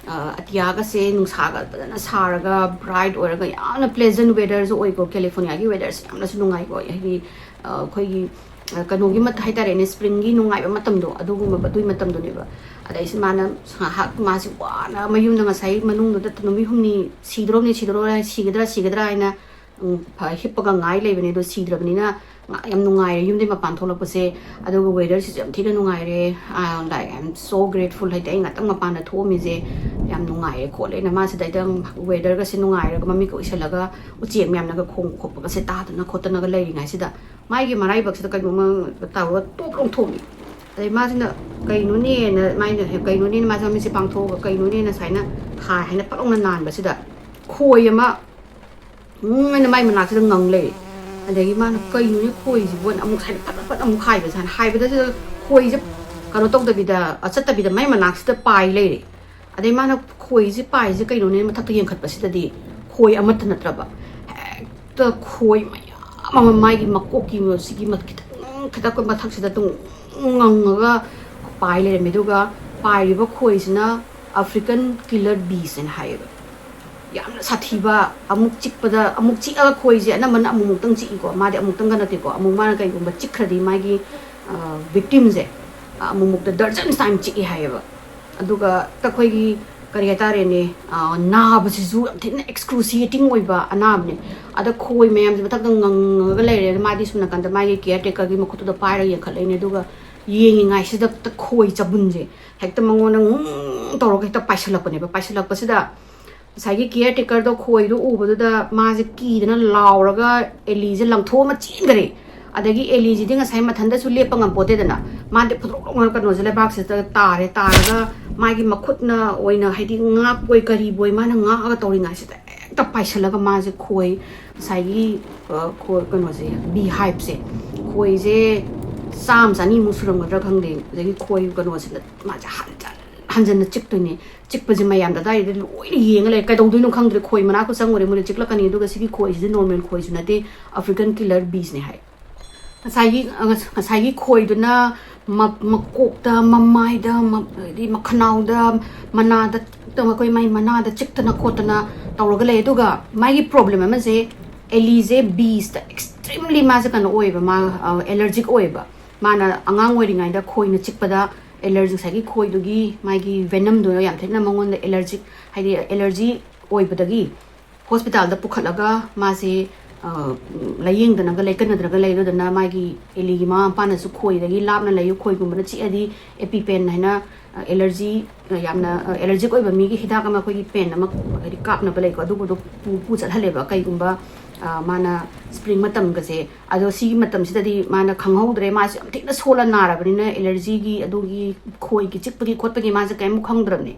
ꯑ, ꯑꯇꯤꯌꯥꯒꯁꯦ ꯅꯨꯡꯁꯥꯒ ꯐꯖꯅ ꯁꯥꯔꯒ ꯕ꯭ꯔꯥꯏꯠ ꯑꯣꯏꯔꯒ ꯌꯥꯝꯅ ꯄ꯭ꯂꯦꯖꯦꯟ ꯋꯦꯗꯔꯁꯨ ꯑꯣꯏꯀꯣ꯫ ꯀꯦꯂꯤꯐꯣꯔꯅꯤꯌꯥꯒꯤ ꯋꯦꯗꯔꯁꯦ ꯌꯥꯝꯅꯁꯨ ꯅꯨꯡꯉꯥꯏꯀꯣ꯫ ꯍꯥꯏꯗꯤ, ꯑ, ꯑꯩꯈꯣꯏꯒꯤ, ꯑ, ꯀꯩꯅꯣꯒꯤ ꯃꯠ-, ꯍꯥꯏꯇꯥꯔꯦꯅꯦ, ꯁ꯭ꯄ꯭ꯔꯤꯡꯒꯤ ꯅꯨꯡꯉꯥꯏꯕ ꯃꯇꯝꯗꯣ, ꯑꯗꯨꯒꯨꯝꯕ, ꯑꯗꯨꯒꯤ ꯃꯇꯝꯗꯨꯅꯦꯕ꯫ ꯑꯗꯩꯁꯤ ꯃꯥꯅ ꯉꯥꯏꯍꯥꯛ ꯃꯥꯁꯤ ꯋꯥꯅ ꯃꯌꯨꯝꯗ ꯉꯁꯥꯏ ꯃꯅꯨꯡꯗꯨꯗ ꯅꯨꯃꯤꯠ ꯍꯨꯝꯅꯤ ꯁꯤꯗ꯭ꯔꯣꯝꯅꯤ, ꯁꯤꯗ꯭ꯔꯣꯝꯅꯤ, ꯁꯤꯒꯗ꯭ꯔꯥ, ꯁꯤꯒꯗ꯭ꯔꯥ ꯍꯥꯏꯅ ꯎꯝ, ꯐ-, ꯍꯤꯞꯄꯒ ꯉꯥꯏ ꯂꯩꯕꯅꯦ, ꯑꯗꯣ ꯁꯤꯗ꯭ꯔꯕꯅꯤꯅ ꯉꯥ-, ꯌꯥꯝ ꯅꯨꯡꯉꯥꯏꯔꯦ ꯌꯨꯝꯗꯩ ꯃꯄꯥꯟ ꯊꯣꯛꯂꯛꯄꯁꯦ꯫ ꯑꯗꯨꯒ weatherꯁꯤꯁꯨ ꯌꯥꯝ ꯊꯤꯅ ꯅꯨꯡꯉꯥꯏꯔꯦ꯫ ꯑ, like, I am so grateful, ꯍꯥꯏꯗꯤ ꯑꯩ ꯉꯥꯛꯇꯪ ꯃꯄꯥꯟꯗ ꯊꯣꯛꯑꯝꯃꯤꯁꯦ ꯌꯥꯝ ꯅꯨꯡꯉꯥꯏꯔꯦ ꯈꯣꯠꯂꯦꯅ꯫ ꯃꯥꯁꯤꯗ ꯑꯩꯗꯪ weatherꯒꯁꯦ ꯅꯨꯡꯉꯥꯏꯔꯒ ꯃꯃꯤꯠꯀ ꯎꯏꯁꯜꯂꯒ ꯎꯆꯦꯛ ꯃꯌꯥꯝꯅꯒ ꯈꯣꯡꯕ ꯈꯣꯠꯄꯒꯁꯦ ꯇꯥꯗꯅ ꯈꯣꯠꯇꯅꯒ ꯂꯩꯔꯤꯉꯩꯁꯤꯗ ꯃꯥꯒꯤ ꯃꯔꯥꯏꯕꯛꯁꯤꯗ ꯀꯩꯅꯣꯝꯃ ꯇꯧꯔꯒ ꯇꯣꯞ ꯂꯣꯡꯊꯣꯛꯏ꯫ ꯑꯗꯩ ꯃꯥꯁꯤꯅ ꯀꯩꯅꯣꯅꯦꯅ, ꯃꯥꯏꯅ ꯀꯩꯅꯣꯅꯦꯅ ꯃꯥꯁꯦ ꯃꯃꯤꯠꯁꯦ ꯄꯥꯡꯊꯣꯛꯑꯒ ꯀꯩꯅꯣꯅꯦꯅ ꯁꯨꯃꯥꯏꯅ ꯍꯥꯏ ꯍꯥꯏꯅ ꯐꯠ ꯂꯥꯎꯅ ꯅꯥꯟꯕꯁꯤꯗ ꯈꯣꯏ ꯑꯃ ꯎꯝ ꯍꯥꯏꯅ ꯃꯥꯏ ꯃꯅꯥꯛꯁꯤꯗ ꯉꯪ ꯂꯩꯔꯦ꯫ ꯑꯗꯒꯤ ꯃꯥꯅ ꯀꯩꯅꯣꯅꯦ ꯈꯣꯏꯁꯤꯕꯨ ꯑꯃꯨꯛ ꯁꯥꯏꯅ ꯐꯠ ꯐꯠ ꯑꯃꯨꯛ ꯍꯥꯏꯕ ꯁꯥꯏꯅ ꯍꯥꯏꯕꯗꯁꯤꯗ ꯈꯣꯏꯁꯦ ꯀꯩꯅꯣ ꯇꯧꯗꯕꯤꯗ, ꯑ, ꯆꯠꯇꯕꯤꯗ ꯃꯥꯏ ꯃꯅꯥꯛꯁꯤꯗ ꯄꯥꯏ ꯂꯩꯔꯦ꯫ ꯑꯗꯩ ꯃꯥꯅ ꯈꯣꯏꯁꯦ ꯄꯥꯏꯁꯦ ꯀꯩꯅꯣꯅꯦ ꯃꯊꯛꯇ ꯌꯦꯡꯈꯠꯄꯁꯤꯗꯗꯤ ꯈꯣꯏ ꯑꯃꯠꯇ ꯅꯠꯇ꯭ꯔꯕ, ꯍꯦꯛꯇ ꯈꯣꯏ ꯃꯌꯥꯝ ꯑꯃ ꯃꯥꯒꯤ ꯃꯀꯣꯛꯀꯤ ꯁꯤꯒꯤ ꯃ-, ꯈꯤꯇꯪ ꯈꯤꯇꯪ ꯃꯊꯛꯁꯤꯗ ꯑꯗꯨꯝ ꯉꯪꯉꯒ ꯄꯥꯏ ꯂꯩꯔꯝꯃꯦ꯫ ꯑꯗꯨꯒ ꯄꯥꯏꯔꯤꯕ ꯈꯣꯏꯁꯤꯅ African killer bees ꯍꯥꯏꯅ ꯍꯥꯏꯌꯦꯕ꯫ ꯌꯥꯝꯅ ꯁꯥꯊꯤꯕ, ꯑꯃꯨꯛ ꯆꯤꯛꯄꯗ, ꯑꯃꯨꯛ ꯆꯤꯛꯑꯒ ꯈꯣꯏꯁꯦ ꯑꯅꯝꯕꯅ ꯑꯃꯨꯛꯃꯨꯛꯇꯪ ꯆꯤꯛꯏꯀꯣ, ꯃꯥꯗꯤ ꯑꯃꯨꯛꯇꯪꯒ ꯅꯠꯇꯦꯀꯣ, ꯑꯃꯨꯛ ꯃꯥꯅ ꯀꯩꯒꯨꯝꯕ ꯆꯤꯛꯈ꯭ꯔꯗꯤ ꯃꯥꯒꯤ, ꯑ, victimꯁꯦ, ꯑ, ꯑꯃꯨꯛꯃꯨꯛꯇ dozens time ꯆꯤꯛꯏ ꯍꯥꯏꯌꯦꯕ꯫ ꯑꯗꯨꯒ ꯑꯩꯈꯣꯏꯒꯤ ꯀꯔꯤ ꯍꯥꯏꯇꯥꯔꯦꯅꯦ, ꯑ, ꯅꯥꯕꯁꯤꯁꯨ ꯌꯥꯝ ꯊꯤꯅ excruciating ꯑꯣꯏꯕ ꯑꯅꯥꯕꯅꯦ꯫ ꯑꯗ ꯈꯣꯏ ꯃꯌꯥꯝꯁꯦ ꯃꯊꯛꯇ ꯉꯪꯉꯒ ꯂꯩꯔꯦ, ꯃꯥꯗꯤ ꯁꯣꯝ ꯅꯥꯀꯟꯗ ꯃꯥꯒꯤ caretakerꯒꯤ ꯃꯈꯨꯠꯇꯨꯗ ꯄꯥꯏꯔꯒ ꯌꯦꯡꯈꯠꯂꯛꯏꯅꯦ꯫ ꯑꯗꯨꯒ ꯌꯦꯡꯉꯤꯉꯥꯏꯁꯤꯗ ꯈꯣꯏ ꯆꯕꯨꯟꯁꯦ ꯍꯦꯛꯇ ꯃꯉꯣꯟꯗ ꯉꯨꯡ ꯇꯧꯔꯒ ꯍꯦꯛꯇ ꯄꯥꯏꯁꯜꯂꯛꯄꯅꯦꯕ꯫ ꯄꯥꯏꯁꯜꯂꯛꯄꯁꯤꯗ ꯉꯁꯥꯏꯒꯤ caretakerꯗꯣ ꯈꯣꯏꯗꯣ ꯎꯕꯗꯨꯗ ꯃꯥꯁꯦ ꯀꯤꯗꯅ ꯂꯥꯎꯔꯒ ꯑꯦꯂꯤꯁꯦ ꯂꯪꯊꯣꯛꯑꯃ ꯆꯦꯟꯈꯔꯦ꯫ ꯑꯗꯒꯤ ꯑꯦꯂꯤꯁꯤꯗꯤ ꯉꯁꯥꯏ ꯃꯊꯟꯗꯁꯨ ꯂꯦꯞꯄ ꯉꯝꯄꯣꯠꯇꯦꯗꯅ, ꯃꯥꯗꯤ ꯐꯨꯗ꯭ꯔꯣꯛ ꯂꯥꯎꯅ ꯀꯩꯅꯣꯁꯦ ꯂꯩꯕꯥꯛꯁꯤꯗ ꯇꯥꯔꯦ꯫ ꯇꯥꯔꯒ ꯃꯥꯒꯤ ꯃꯈꯨꯠꯅ ꯑꯣꯏꯅ, ꯍꯥꯏꯗꯤ, ꯉꯥꯛꯄꯣꯏ ꯀꯔꯤꯕꯣꯏ ꯃꯥꯅ ꯉꯥꯛꯑꯒ ꯇꯧꯔꯤꯉꯩꯁꯤꯗ ꯍꯦꯛꯇ ꯄꯥꯏꯁꯜꯂꯒ ꯃꯥꯁꯦ ꯈꯣꯏ, ꯉꯁꯥꯏꯒꯤ, ꯑ, ꯈꯣꯏ ꯀꯩꯅꯣꯁꯦ, beehiveꯁꯦ, ꯈꯣꯏꯁꯦ ꯆꯥꯝꯃ ꯆꯅꯤꯃꯨꯛ ꯁꯨꯔꯝꯒꯗ꯭ꯔꯥ ꯈꯪꯗꯦ꯫ ꯑꯗꯒꯤ ꯈꯣꯏ ꯀꯩꯅꯣꯁꯤꯅ ꯃꯥꯁꯦ ꯍꯟꯖꯟ ꯍꯟꯖꯟꯅ ꯆꯤꯛꯇꯣꯏꯅꯦ꯫ ꯆꯤꯛꯄꯁꯦ ꯃꯌꯥꯝꯗ ꯑꯗꯥꯏꯗ ꯂꯣꯏꯅ ꯌꯦꯡꯉ ꯂꯩ꯫ ꯀꯩꯗꯧꯗꯣꯏꯅꯣ ꯈꯪꯗ꯭ꯔꯦ꯫ ꯈꯣꯏ ꯃꯅꯥꯛꯇ ꯆꯪꯉꯨꯔꯦ, ꯃꯣꯏꯅ ꯆꯤꯛꯂꯛꯀꯅꯤ꯫ ꯑꯗꯨꯒ ꯁꯤꯒꯤ ꯈꯣꯏꯁꯤꯗꯤ normal ꯈꯣꯏꯁꯨ ꯅꯠꯇꯦ, African killer beesꯅꯦ ꯍꯥꯏ꯫ ꯉꯁꯥꯏꯒꯤ, ꯉꯁꯥꯏꯒꯤ ꯈꯣꯏꯗꯨꯅ ꯃ-, ꯃꯀꯣꯛꯇ, ꯃꯃꯥꯏꯗ, ꯃ-, ꯑꯗꯩꯗꯤ ꯃꯈꯅꯥꯎꯗ, ꯃꯅꯥꯗ, ꯑꯩꯈꯣꯏ ꯃꯥꯏ ꯃꯅꯥꯗ ꯆꯤꯛꯇꯅ ꯈꯣꯠꯇꯅ ꯇꯧꯔꯒ ꯂꯩ꯫ ꯑꯗꯨꯒ ꯃꯥꯒꯤ problem ꯑꯃꯁꯦ, ꯑꯦꯂꯤꯁꯦ beesꯇ extremely ꯃꯥꯁꯦ ꯀꯩꯅꯣ ꯑꯣꯏꯌꯦꯕ, ꯃꯥ, ꯑ, allergic ꯑꯣꯏꯌꯦꯕ꯫ ꯃꯥꯅ ꯑꯉꯥꯡ ꯑꯣꯏꯔꯤꯉꯩꯗ ꯈꯣꯏꯅ ꯆꯤꯛꯄꯗ allergy, ꯉꯁꯥꯏꯒꯤ ꯈꯣꯏꯗꯨꯒꯤ ꯃꯥꯒꯤ venomꯗꯨꯅ ꯌꯥꯝ ꯊꯤꯅ ꯃꯉꯣꯟꯗ allergic, ꯍꯥꯏꯗꯤ allergy ꯑꯣꯏꯕꯗꯒꯤ ꯍꯣꯁꯄꯤꯇꯥꯜꯗ ꯄꯨꯈꯠꯂꯒ ꯃꯥꯁꯦ ꯂꯥꯏꯌꯦꯡꯗꯅꯒ ꯂꯩꯀꯠꯅꯗꯅꯒ ꯂꯩ꯫ ꯑꯗꯨꯗꯨꯅ ꯃꯥꯒꯤ ꯑꯦꯂꯤꯒꯤ ꯃꯃꯥ ꯃꯄꯥꯅꯁꯨ ꯈꯣꯏꯗꯒꯤ ꯂꯥꯞꯅ ꯂꯩꯌꯨ, ꯈꯣꯏꯒꯨꯝꯕꯅ ꯆꯤꯛꯑꯗꯤ ꯑꯦꯄꯤꯄꯦꯟ ꯍꯥꯏꯅ ꯑꯦꯂꯔꯖꯤ ꯌꯥꯝꯅ ꯑꯦꯂꯔꯖꯤꯛ ꯑꯣꯏꯕ ꯃꯤꯒꯤ ꯍꯤꯗꯥꯛ ꯑꯃ, ꯑꯩꯈꯣꯏꯒꯤ ꯄꯦꯟ ꯑꯃ ꯍꯥꯏꯗꯤ ꯀꯥꯞꯅꯕ ꯂꯩꯀꯣ, ꯑꯗꯨꯒꯨꯝꯕꯗꯣ ꯄꯨ ꯄꯨ ꯆꯠꯍꯜꯂꯦꯕ ꯀꯩꯒꯨꯝꯕ ꯃꯥꯅ ꯁ꯭ꯄ꯭ꯔꯤꯡ ꯃꯇꯝꯒꯁꯦ꯫ ꯑꯗꯣ ꯁꯤꯒꯤ ꯃꯇꯝꯁꯤꯗꯗꯤ ꯃꯥꯅ ꯈꯪꯍꯧꯗ꯭ꯔꯦ, ꯃꯥꯁꯦ ꯌꯥꯝ ꯊꯤꯅ ꯁꯣꯜꯂ ꯅꯥꯔꯕꯅꯤꯅ ꯑꯦꯂꯔꯖꯤꯒꯤ ꯑꯗꯨꯒꯤ ꯈꯣꯏꯒꯤ ꯆꯤꯛꯄꯒꯤ ꯈꯣꯠꯄꯒꯤ ꯃꯥꯁꯦ ꯀꯔꯤꯝ ꯈꯪꯗ꯭ꯔꯕꯅꯦ꯫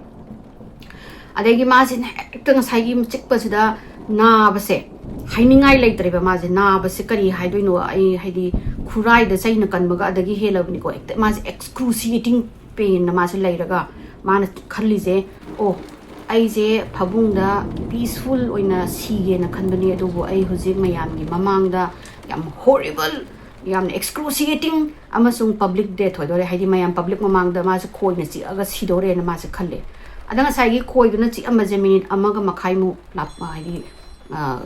ꯑꯗꯒꯤ ꯃꯥꯁꯤꯅ ꯍꯦꯛꯇ ꯉꯁꯥꯏꯒꯤ ꯆꯤꯛꯄꯁꯤꯗ ꯅꯥꯕꯁꯦ ꯍꯥꯏꯅꯤꯡꯉꯥꯏ ꯂꯩꯇ꯭ꯔꯦꯕ꯫ ꯃꯥꯁꯦ ꯅꯥꯕꯁꯦ ꯀꯔꯤ ꯍꯥꯏꯗꯣꯏꯅꯣ, ꯑꯩ ꯍꯥꯏꯗꯤ ꯈꯨꯔꯥꯏꯗ ꯆꯩꯅ ꯀꯟꯕꯒ ꯑꯗꯒꯤ ꯍꯦꯜꯂꯕꯅꯤꯀꯣ꯫ ꯍꯦꯛꯇ ꯃꯥꯁꯦ ꯑꯦꯛꯁꯀ꯭ꯔꯨꯁꯤꯌꯦꯇꯤꯡ ꯄꯦꯟꯅ ꯃꯥꯁꯦ ꯂꯩꯔꯒ ꯃꯥꯅ ꯈꯜꯂꯤꯁꯦ, "ꯑꯣ, ꯑꯩꯁꯦ ꯐꯃꯨꯡꯗ ꯄꯤꯁꯐꯨꯜ ꯑꯣꯏꯅ ꯁꯤꯒꯦꯅ ꯈꯟꯕꯅꯤ, ꯑꯗꯨꯕꯨ ꯑꯩ ꯍꯧꯖꯤꯛ ꯃꯌꯥꯝꯒꯤ ꯃꯃꯥꯡꯗ ꯌꯥꯝ ꯍꯣꯔꯤꯕꯜ, ꯌꯥꯝꯅ ꯑꯦꯛꯁꯀ꯭ꯔꯨꯁꯤꯌꯦꯇꯤꯡ ꯑꯃꯁꯨꯡ ꯄꯕ꯭ꯂꯤꯛ ꯗꯦꯠ ꯑꯣꯏꯗꯣꯔꯦ, ꯍꯥꯏꯗꯤ ꯃꯌꯥꯝ ꯄꯕ꯭ꯂꯤꯛ ꯃꯃꯥꯡꯗ ꯃꯥꯁꯦ ꯈꯣꯏꯅ ꯆꯤꯛꯑꯒ ꯁꯤꯗꯣꯔꯦꯅ ꯃꯥꯁꯦ ꯈꯜꯂꯦ"꯫ ꯑꯗ ꯉꯁꯥꯏꯒꯤ ꯈꯣꯏꯗꯨꯅ ꯆꯤꯛꯑꯝꯕꯁꯦ ꯃꯤꯅꯤꯠ ꯑꯃꯒ ꯃꯈꯥꯏꯃꯨꯛ ꯂꯥꯞ-, ꯍꯥꯏꯗꯤ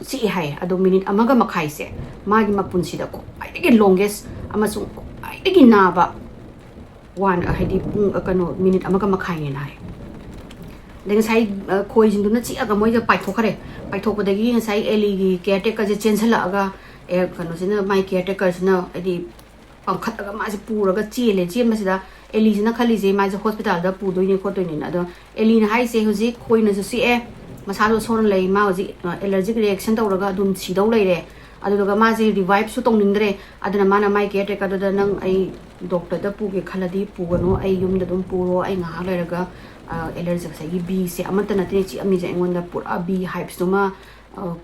ꯆꯤꯛꯑꯦ ꯍꯥꯏꯌꯦ꯫ ꯑꯗꯣ ꯃꯤꯅꯤꯠ ꯑꯃꯒ ꯃꯈꯥꯏꯁꯦ ꯃꯥꯒꯤ ꯃꯄꯨꯟꯁꯤꯗ ꯈ꯭ꯋꯥꯏꯗꯒꯤ ꯂꯣꯡꯒꯦꯁ ꯑꯃꯁꯨꯡ ꯈ꯭ꯋꯥꯏꯗꯒꯤ ꯅꯥꯕ ꯋꯥꯟ, ꯍꯥꯏꯗꯤ ꯄꯨꯡ, ꯀꯩꯅꯣ, ꯃꯤꯅꯤꯠ ꯑꯃꯒ ꯃꯈꯥꯏꯅꯦꯅ ꯍꯥꯏ꯫ ꯑꯗꯩ ꯉꯁꯥꯏ ꯈꯣꯏꯁꯤꯡꯗꯨꯅ ꯆꯤꯛꯑꯒ ꯃꯣꯏꯗ ꯄꯥꯏꯊꯣꯛꯈ꯭ꯔꯦ꯫ ꯄꯥꯏꯊꯣꯛꯄꯗꯒꯤ ꯉꯁꯥꯏ ꯑꯦꯂꯤꯒꯤ ꯀꯦꯌꯔ ꯇꯦꯀꯔꯁꯦ ꯆꯦꯟꯁꯤꯜꯂꯛꯑꯒ, ꯑꯦ, ꯀꯩꯅꯣꯁꯤꯅ, ꯃꯥꯏ ꯀꯦꯌꯔ ꯇꯦꯀꯔꯁꯤꯅ ꯍꯥꯏꯗꯤ ꯄꯥꯡꯈꯠꯂꯒ ꯃꯥꯁꯦ ꯄꯨꯔꯒ ꯆꯦꯜꯂꯦ꯫ ꯆꯦꯟꯕꯁꯤꯗ ꯑꯦꯂꯤꯁꯤꯅ ꯈꯜꯂꯤꯁꯦ ꯃꯥꯁꯦ ꯍꯣꯁꯄꯤꯇꯥꯜꯗ ꯄꯨꯗꯣꯏꯅꯦ ꯈꯣꯠꯇꯣꯏꯅꯦꯅ꯫ ꯑꯗꯣ ꯑꯦꯂꯤꯅ ꯍꯥꯏꯁꯦ ꯍꯧꯖꯤꯛ ꯈꯣꯏꯅꯁꯨ ꯆꯤꯛꯑꯦ, ꯃꯁꯥꯗꯣ ꯁꯣꯟꯅ ꯂꯩ, ꯃꯥ ꯍꯧꯖꯤꯛ ꯑꯦꯂꯔꯖꯤꯛ ꯔꯤꯌꯦꯛꯁꯟ ꯇꯧꯔꯒ ꯑꯗꯨꯝ ꯁꯤꯗꯧ ꯂꯩꯔꯦ꯫ ꯑꯗꯨꯗꯨꯒ ꯃꯥꯁꯦ ꯔꯤꯚꯥꯏꯞꯁꯨ ꯇꯧꯅꯤꯡꯗ꯭ꯔꯦ꯫ ꯑꯗꯨꯅ ꯃꯥꯅ ꯃꯥꯏ ꯀꯦꯌꯔ ꯇꯦꯀꯔꯗꯨꯗ, "ꯅꯪ ꯑꯩ ꯗꯣꯛꯇꯔꯗ ꯄꯨꯒꯦ ꯈꯜꯂꯗꯤ ꯄꯨꯒꯅꯨ, ꯑꯩ ꯌꯨꯝꯗ ꯑꯗꯨꯝ ꯄꯨꯔꯣ, ꯑꯩ ꯉꯥꯏꯍꯥꯛ ꯂꯩꯔꯒ ꯑꯦꯂꯔꯖꯤ, ꯉꯁꯥꯏꯒꯤ ꯕꯤꯁꯦ ꯑꯃꯠꯇ ꯅꯠꯇꯦ ꯆꯤꯛꯑꯝꯃꯤꯁꯦ ꯑꯩꯉꯣꯟꯗ, ꯄꯨꯔꯥ ꯕꯤ ꯍꯥꯏꯞꯁꯇꯨꯃ,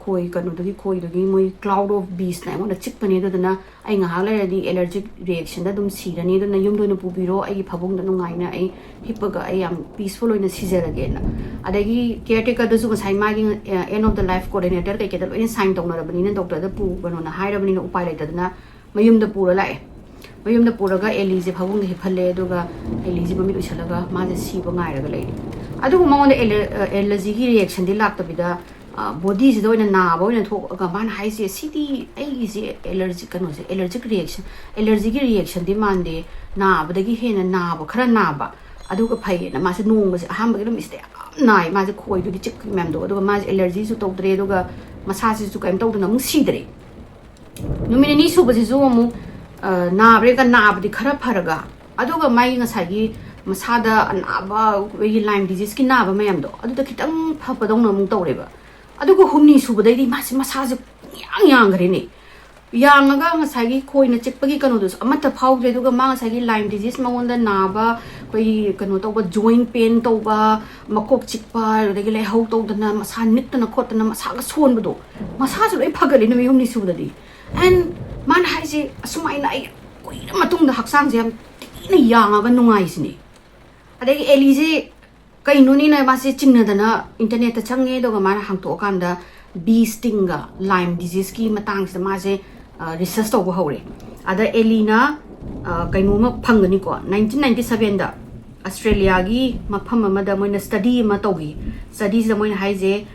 ꯈꯣꯏ ꯀꯩꯅꯣꯗꯨꯒꯤ, ꯈꯣꯏꯗꯨꯒꯤ ꯃꯣꯏ ꯀ꯭ꯂꯥꯎꯗ ꯑꯣꯐ ꯕꯤꯁꯅ ꯑꯩꯉꯣꯟꯗ ꯆꯤꯛꯄꯅꯦ, ꯑꯗꯨꯗꯨꯅ ꯑꯩ ꯉꯥꯏꯍꯥꯛ ꯂꯩꯔꯗꯤ ꯑꯦꯂꯔꯖꯤꯛ ꯔꯤꯌꯦꯛꯁꯟꯗ ꯑꯗꯨꯝ ꯁꯤꯔꯅꯤ, ꯑꯗꯨꯅ ꯌꯨꯝꯗ ꯑꯣꯏꯅ ꯄꯨꯕꯤꯔꯣ, ꯑꯩꯒꯤ ꯐꯃꯨꯡꯗ ꯅꯨꯡꯉꯥꯏꯅ ꯑꯩ ꯍꯤꯞꯄꯒ ꯑꯩ ꯌꯥꯝ ꯄꯤꯁꯐꯨꯜ ꯑꯣꯏꯅ ꯁꯤꯖꯔꯒꯦꯅ"꯫ ꯑꯗꯒꯤ ꯀꯦꯌꯔ ꯇꯦꯀꯔꯗꯨꯁꯨ ꯉꯁꯥꯏ ꯃꯥꯒꯤ end of the life coordinator ꯀꯩꯀꯩꯗ ꯂꯣꯏꯅ ꯁꯥꯏꯟ ꯇꯧꯅꯔꯕꯅꯤꯅ, ꯗꯣꯛꯇꯔꯗ ꯄꯨꯒꯅꯣꯅ ꯍꯥꯏꯔꯕꯅꯤꯅ ꯎꯄꯥꯏ ꯂꯩꯇꯗꯅ ꯃꯌꯨꯝꯗ ꯄꯨꯔ ꯂꯥꯛꯑꯦ꯫ ꯃꯌꯨꯝꯗ ꯄꯨꯔꯒ ꯑꯦꯂꯤꯁꯦ ꯐꯃꯨꯡꯗ ꯍꯤꯞꯍꯜꯂꯦ, ꯑꯗꯨꯒ ꯑꯦꯂꯤꯁꯦ ꯃꯃꯤꯠ ꯎꯏꯁꯜꯂꯒ ꯃꯥꯁꯦ ꯁꯤꯕ ꯉꯥꯏꯔꯒ ꯂꯩꯔꯦ꯫ ꯑꯗꯨꯕꯨ ꯃꯉꯣꯟꯗ ꯑꯦꯂꯔ-, ꯑ, ꯑꯦꯂꯔꯖꯤꯒꯤ ꯔꯤꯌꯦꯛꯁꯟꯗꯤ ꯂꯥꯛꯇꯕꯤꯗ, ꯑ, ꯕꯣꯗꯤꯁꯤꯗ ꯑꯣꯏꯅ ꯅꯥꯕ ꯑꯣꯏꯅ ꯊꯣꯛꯑꯒ ꯃꯥꯅ ꯍꯥꯏꯁꯦ, "ꯁꯤꯗꯤ ꯑꯩꯒꯤꯁꯦ ꯑꯦꯂꯔꯖꯤ, ꯀꯩꯅꯣꯁꯦ, ꯑꯦꯂꯔꯖꯤꯛ ꯔꯤꯌꯦꯛꯁꯟ, ꯑꯦꯂꯔꯖꯤꯒꯤ ꯔꯤꯌꯦꯛꯁꯟꯗꯤ ꯃꯥꯟꯗꯦ, ꯅꯥꯕꯗꯒꯤ ꯍꯦꯟꯅ ꯅꯥꯕ, ꯈꯔ ꯅꯥꯕ, ꯑꯗꯨꯒ ꯐꯩꯌꯦꯅ" ꯃꯥꯁꯦ ꯅꯣꯡꯃꯁꯦ ꯑꯍꯥꯟꯕꯒꯤ ꯅꯨꯃꯤꯠꯁꯤꯗ ꯌꯥꯝ ꯅꯥꯏ, ꯃꯥꯁꯦ ꯈꯣꯏꯗꯨꯒꯤ ꯆꯤꯛꯈꯤꯕ ꯃꯌꯥꯝꯗꯣ꯫ ꯑꯗꯨꯒ ꯃꯥꯁꯦ ꯑꯦꯂꯔꯖꯤꯁꯨ ꯇꯧꯗ꯭ꯔꯦ, ꯑꯗꯨꯒ ꯃꯁꯥꯁꯤꯁꯨ ꯀꯩꯝ ꯇꯧꯗꯅ ꯑꯃꯨꯛ ꯁꯤꯗ꯭ꯔꯦ꯫ ꯅꯨꯃꯤꯠ ꯅꯤꯅꯤ ꯁꯨꯕꯁꯤꯁꯨ ꯑꯃꯨꯛ, ꯑ, ꯅꯥꯕ꯭ꯔꯦꯒ, ꯅꯥꯕꯗꯤ ꯈꯔ ꯐꯔꯒ, ꯑꯗꯨꯒ ꯃꯥꯒꯤ ꯉꯁꯥꯏꯒꯤ ꯃꯁꯥꯗ ꯑꯅꯥꯕ, ꯑꯩꯈꯣꯏꯒꯤ ꯂꯥꯏꯝ ꯗꯤꯖꯤꯁꯀꯤ ꯅꯥꯕ ꯃꯌꯥꯝꯗꯣ, ꯑꯗꯨꯗ ꯈꯤꯇꯪ ꯐꯕꯗꯧꯅ ꯑꯃꯨꯛ ꯇꯧꯔꯦꯕ꯫ ꯑꯗꯨꯒ ꯍꯨꯝꯅꯤ ꯁꯨꯕꯗꯩꯗꯤ ꯃꯥꯁꯦ ꯃꯁꯥꯁꯦ ꯌꯥꯡ ꯌꯥꯡꯈ꯭ꯔꯦꯅꯦ꯫ ꯌꯥꯡꯉꯒ ꯉꯁꯥꯏꯒꯤ ꯈꯣꯏꯅ ꯆꯤꯛꯄꯒꯤ ꯀꯩꯅꯣꯗꯨꯁꯨ ꯑꯃꯠꯇ ꯐꯥꯎꯗ꯭ꯔꯦ꯫ ꯑꯗꯨꯒ ꯃꯥ ꯉꯁꯥꯏꯒꯤ ꯂꯥꯏꯝ ꯗꯤꯖꯤꯁ ꯃꯉꯣꯟꯗ ꯅꯥꯕ, ꯑꯩꯈꯣꯏꯒꯤ ꯀꯩꯅꯣ ꯇꯧꯕ, ꯖꯣꯏꯟ ꯄꯦꯟ ꯇꯧꯕ, ꯃꯀꯣꯛ ꯆꯤꯛꯄ, ꯑꯗꯨꯗꯒꯤ ꯂꯥꯏꯍꯧ ꯇꯧꯗꯅ, ꯃꯁꯥ ꯅꯤꯛꯇꯅ ꯈꯣꯠꯇꯅ, ꯃꯁꯥꯒ ꯁꯣꯟꯕꯗꯣ, ꯃꯁꯥꯁꯨ ꯂꯣꯏ ꯐꯒꯠꯂꯦ ꯅꯨꯃꯤꯠ ꯍꯨꯝꯅꯤ ꯁꯨꯕꯗꯗꯤ꯫ ꯑꯦꯟ ꯃꯥꯅ ꯍꯥꯏꯁꯦ, "ꯑꯁꯨꯃꯥꯏꯅ ꯑꯩ ꯀꯨꯏꯔ ꯃꯇꯨꯡꯗ ꯍꯛꯆꯥꯡꯁꯦ ꯌꯥꯝ ꯊꯤꯅ ꯌꯥꯡꯉꯒ ꯅꯨꯡꯉꯥꯏꯁꯤꯅꯦ"꯫ ꯑꯗꯒꯤ ꯑꯦꯂꯤꯁꯦ ꯀꯩꯅꯣꯅꯤꯅ ꯃꯥꯁꯦ ꯆꯤꯡꯅꯗꯅ ꯏꯟꯇꯔꯅꯦꯠꯇ ꯆꯪꯉꯦ, ꯑꯗꯨꯒ ꯃꯥꯅ ꯍꯥꯡꯇꯣꯛꯑꯀꯥꯟꯗ ꯕꯤ ꯁ꯭ꯇꯤꯡꯒ ꯂꯥꯏꯝ ꯗꯤꯖꯤꯁꯀꯤ ꯃꯇꯥꯡꯁꯤꯗ ꯃꯥꯁꯦ, ꯑ, ꯔꯤꯁꯔꯁ ꯇꯧꯕ ꯍꯧꯔꯦ꯫ ꯑꯗ ꯑꯦꯂꯤꯅ, ꯑ, ꯀꯩꯅꯣꯝꯃ ꯐꯪꯒꯅꯤꯀꯣ, ꯅꯥꯏꯟꯇꯤꯟ ꯅꯥꯏꯟꯇꯤ ꯁꯕꯦꯟꯗ ꯑꯁꯇ꯭ꯔꯦꯂꯤꯌꯥꯒꯤ ꯃꯐꯝ ꯑꯃꯗ ꯃꯣꯏꯅ ꯁ꯭ꯇꯗꯤ ꯑꯃ ꯇꯧꯈꯤ꯫ ꯁ꯭ꯇꯗꯤꯁꯤꯗ ꯃꯣꯏꯅ ꯍꯥꯏꯁꯦ,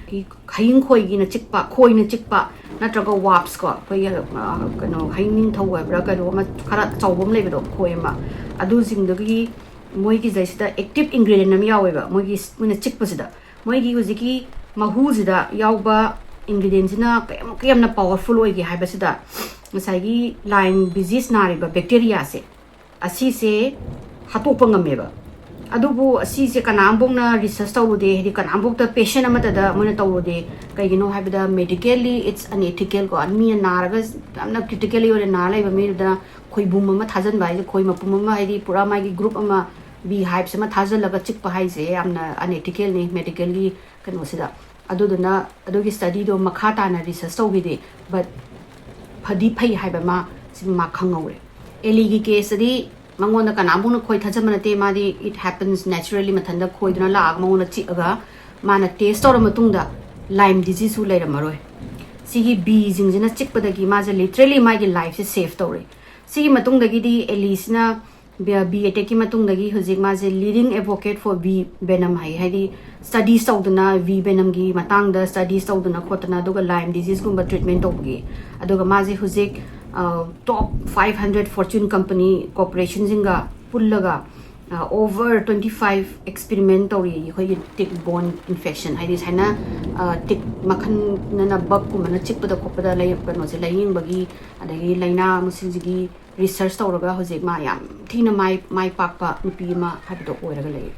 ꯍꯌꯤꯡ ꯈꯣꯏꯒꯤꯅ ꯆꯤꯛꯄ, ꯈꯣꯏꯅ ꯆꯤꯛꯄ ꯅꯠꯇ꯭ꯔꯒ ꯋꯥꯞꯁꯀꯣ, ꯑꯩꯈꯣꯏꯒꯤ, ꯑ, ꯀꯩꯅꯣ, ꯍꯌꯤꯡ ꯅꯤꯡꯊꯧ ꯍꯥꯏꯕ꯭ꯔꯥ, ꯀꯩꯅꯣ ꯑꯃ ꯈꯔ ꯆꯥꯎꯕ ꯑꯃ ꯂꯩꯕꯗꯣ, ꯈꯣꯏ ꯑꯃ, ꯑꯗꯨꯁꯤꯡꯗꯨꯒꯤ ꯃꯣꯏꯒꯤ ꯁꯤꯗꯩꯁꯤꯗ ꯑꯦꯛꯇꯤꯞ ꯏꯟꯒ꯭ꯔꯤꯗꯤꯌꯦꯟ ꯑꯃ ꯌꯥꯎꯋꯦꯕ, ꯃꯣꯏꯒꯤ, ꯃꯣꯏꯅ ꯆꯤꯛꯄꯁꯤꯗ꯫ ꯃꯣꯏꯒꯤ ꯍꯧꯖꯤꯛꯀꯤ ꯃꯍꯨꯁꯤꯗ ꯌꯥꯎꯕ ꯏꯟꯒ꯭ꯔꯤꯗꯤꯌꯦꯟꯁꯤꯅ ꯀꯌꯥꯃꯨꯛꯀ ꯌꯥꯝꯅ ꯄꯥꯋꯔꯐꯨꯜ ꯑꯣꯏꯒꯦ ꯍꯥꯏꯕꯁꯤꯗ, ꯉꯁꯥꯏꯒꯤ ꯂꯥꯏꯝ ꯗꯤꯖꯤꯁ ꯅꯥꯔꯤꯕ ꯕꯦꯛꯇꯦꯔꯤꯌꯥꯁꯦ, ꯑꯁꯤꯁꯦ ꯍꯥꯠꯇꯣꯛꯄ ꯉꯝꯃꯦꯕ꯫ ꯑꯗꯨꯕꯨ ꯑꯁꯤꯁꯦ ꯀꯅꯥꯝꯐꯧꯅ ꯔꯤꯁꯔꯁ ꯇꯧꯔꯨꯗꯦ, ꯍꯥꯏꯗꯤ ꯀꯅꯥꯝꯐꯧꯇ ꯄꯦꯁꯦꯟ ꯑꯃꯠꯇꯗ ꯃꯣꯏꯅ ꯇꯧꯔꯨꯗꯦ꯫ ꯀꯩꯒꯤꯅꯣ ꯍꯥꯏꯕꯗ medically it's unethical ꯀꯣ, ꯃꯤꯅ ꯅꯥꯔꯒ ꯌꯥꯝꯅ ꯀ꯭ꯔꯤꯇꯤꯀꯦꯜꯂꯤ ꯑꯣꯏꯅ ꯅꯥꯔ ꯂꯩꯕ ꯃꯤꯗꯨꯗ ꯈꯣꯏꯕꯨꯝ ꯑꯃ ꯊꯥꯖꯤꯟꯕ ꯍꯥꯏꯁꯦ, ꯈꯣꯏ ꯃꯄꯨꯝ ꯑꯃ, ꯍꯥꯏꯗꯤ ꯄꯨꯔꯥ ꯃꯥꯒꯤ ꯒ꯭ꯔꯨꯞ ꯑꯃ, ꯕꯤ ꯍꯥꯏꯞꯁ ꯑꯃ ꯊꯥꯖꯤꯜꯂꯒ ꯆꯤꯛꯄ ꯍꯥꯏꯁꯦ ꯌꯥꯝꯅ unethical ꯅꯤ ꯃꯦꯗꯤꯀꯦꯜꯒꯤ ꯀꯩꯅꯣꯁꯤꯗ꯫ ꯑꯗꯨꯗꯨꯅ ꯑꯗꯨꯒꯤ ꯁ꯭ꯇꯗꯤꯗꯣ ꯃꯈꯥ ꯇꯥꯅ ꯔꯤꯁꯔꯁ ꯇꯧꯈꯤꯗꯦ, ꯕꯠ ꯐꯗꯤ ꯐꯩ ꯍꯥꯏꯕ ꯃꯥ, ꯁꯤ ꯃꯥ ꯈꯪꯍꯧꯔꯦ꯫ ꯑꯦꯂꯤꯒꯤ ꯀꯦꯁꯇꯗꯤ ꯃꯉꯣꯟꯗ ꯀꯅꯥꯝꯕꯨꯛꯅ ꯈꯣꯏ ꯊꯥꯖꯟꯕ ꯅꯠꯇꯦ, ꯃꯥꯗꯤ it happens naturally, ꯃꯊꯟꯇ ꯈꯣꯏꯗꯨꯅ ꯂꯥꯛꯑꯒ ꯃꯉꯣꯟꯗ ꯆꯤꯛꯑꯒ ꯃꯥꯅ ꯇꯦꯁ ꯇꯧꯔ ꯃꯇꯨꯡꯗ ꯂꯥꯏꯝ ꯗꯤꯖꯤꯁꯁꯨ ꯂꯩꯔꯝꯃꯔꯣꯏ꯫ ꯁꯤꯒꯤ ꯕꯤꯁꯤꯡꯁꯤꯅ ꯆꯤꯛꯄꯗꯒꯤ ꯃꯥꯁꯦ literally ꯃꯥꯒꯤ ꯂꯥꯏꯐꯁꯦ ꯁꯦꯐ ꯇꯧꯔꯦ꯫ ꯁꯤꯒꯤ ꯃꯇꯨꯡꯗꯒꯤꯗꯤ ꯑꯦꯂꯤꯁꯤꯅ ꯕꯤ ꯑꯦꯇꯦꯛꯀꯤ ꯃꯇꯨꯡꯗꯒꯤ ꯍꯧꯖꯤꯛ ꯃꯥꯁꯦ leading advocate for bee venom ꯍꯥꯏ, ꯍꯥꯏꯗꯤ ꯁ꯭ꯇꯗꯤꯁ ꯇꯧꯗꯅ, ꯕꯤ ꯕꯦꯅꯝꯒꯤ ꯃꯇꯥꯡꯗ ꯁ꯭ꯇꯗꯤꯁ ꯇꯧꯗꯅ ꯈꯣꯠꯇꯅ, ꯑꯗꯨꯒ ꯂꯥꯏꯝ ꯗꯤꯖꯤꯁꯀꯨꯝꯕ ꯇ꯭ꯔꯤꯠꯃꯦꯟ ꯇꯧꯕꯒꯤ꯫ ꯑꯗꯨꯒ ꯃꯥꯁꯦ ꯍꯧꯖꯤꯛ ꯇꯣꯞ ꯐꯥꯏꯚ ꯍꯟꯗ꯭ꯔꯦꯠ ꯐꯣꯔꯆꯨꯟ ꯀꯝꯄꯅꯤ ꯀꯣꯔꯄꯣꯔꯦꯁꯟꯁꯤꯡꯒ ꯄꯨꯜꯂꯒ ꯑꯣꯚꯔ ꯇ꯭ꯋꯦꯟꯇꯤ ꯐꯥꯏꯚ ꯑꯦꯛꯁꯄꯤꯔꯤꯃꯦꯟ ꯇꯧꯔꯤ ꯑꯩꯈꯣꯏꯒꯤ ꯇꯤꯛ ꯕꯣꯔꯟ ꯏꯟꯐꯦꯛꯁꯟ, ꯍꯥꯏꯗꯤ ꯁꯨꯃꯥꯏꯅ ꯇꯤꯛ ꯃꯈꯜꯅ ꯕꯛꯀꯨꯝꯕꯅ ꯆꯤꯛꯄꯗ ꯈꯣꯠꯄꯗ ꯂꯩ, ꯀꯩꯅꯣꯁꯦ, ꯂꯥꯏꯌꯦꯡꯕꯒꯤ, ꯑꯗꯒꯤ ꯂꯥꯏꯅꯥ ꯃꯁꯤꯡꯁꯤꯒꯤ ꯔꯤꯁꯔꯁ ꯇꯧꯔꯒ ꯍꯧꯖꯤꯛ ꯃꯥ ꯌꯥꯝ ꯊꯤꯅ ꯃꯥꯏ ꯃꯥꯏ ꯄꯥꯛꯄ ꯅꯨꯄꯤ ꯑꯃ ꯍꯥꯏꯕꯗꯣ ꯑꯣꯏꯔꯒ ꯂꯩ꯫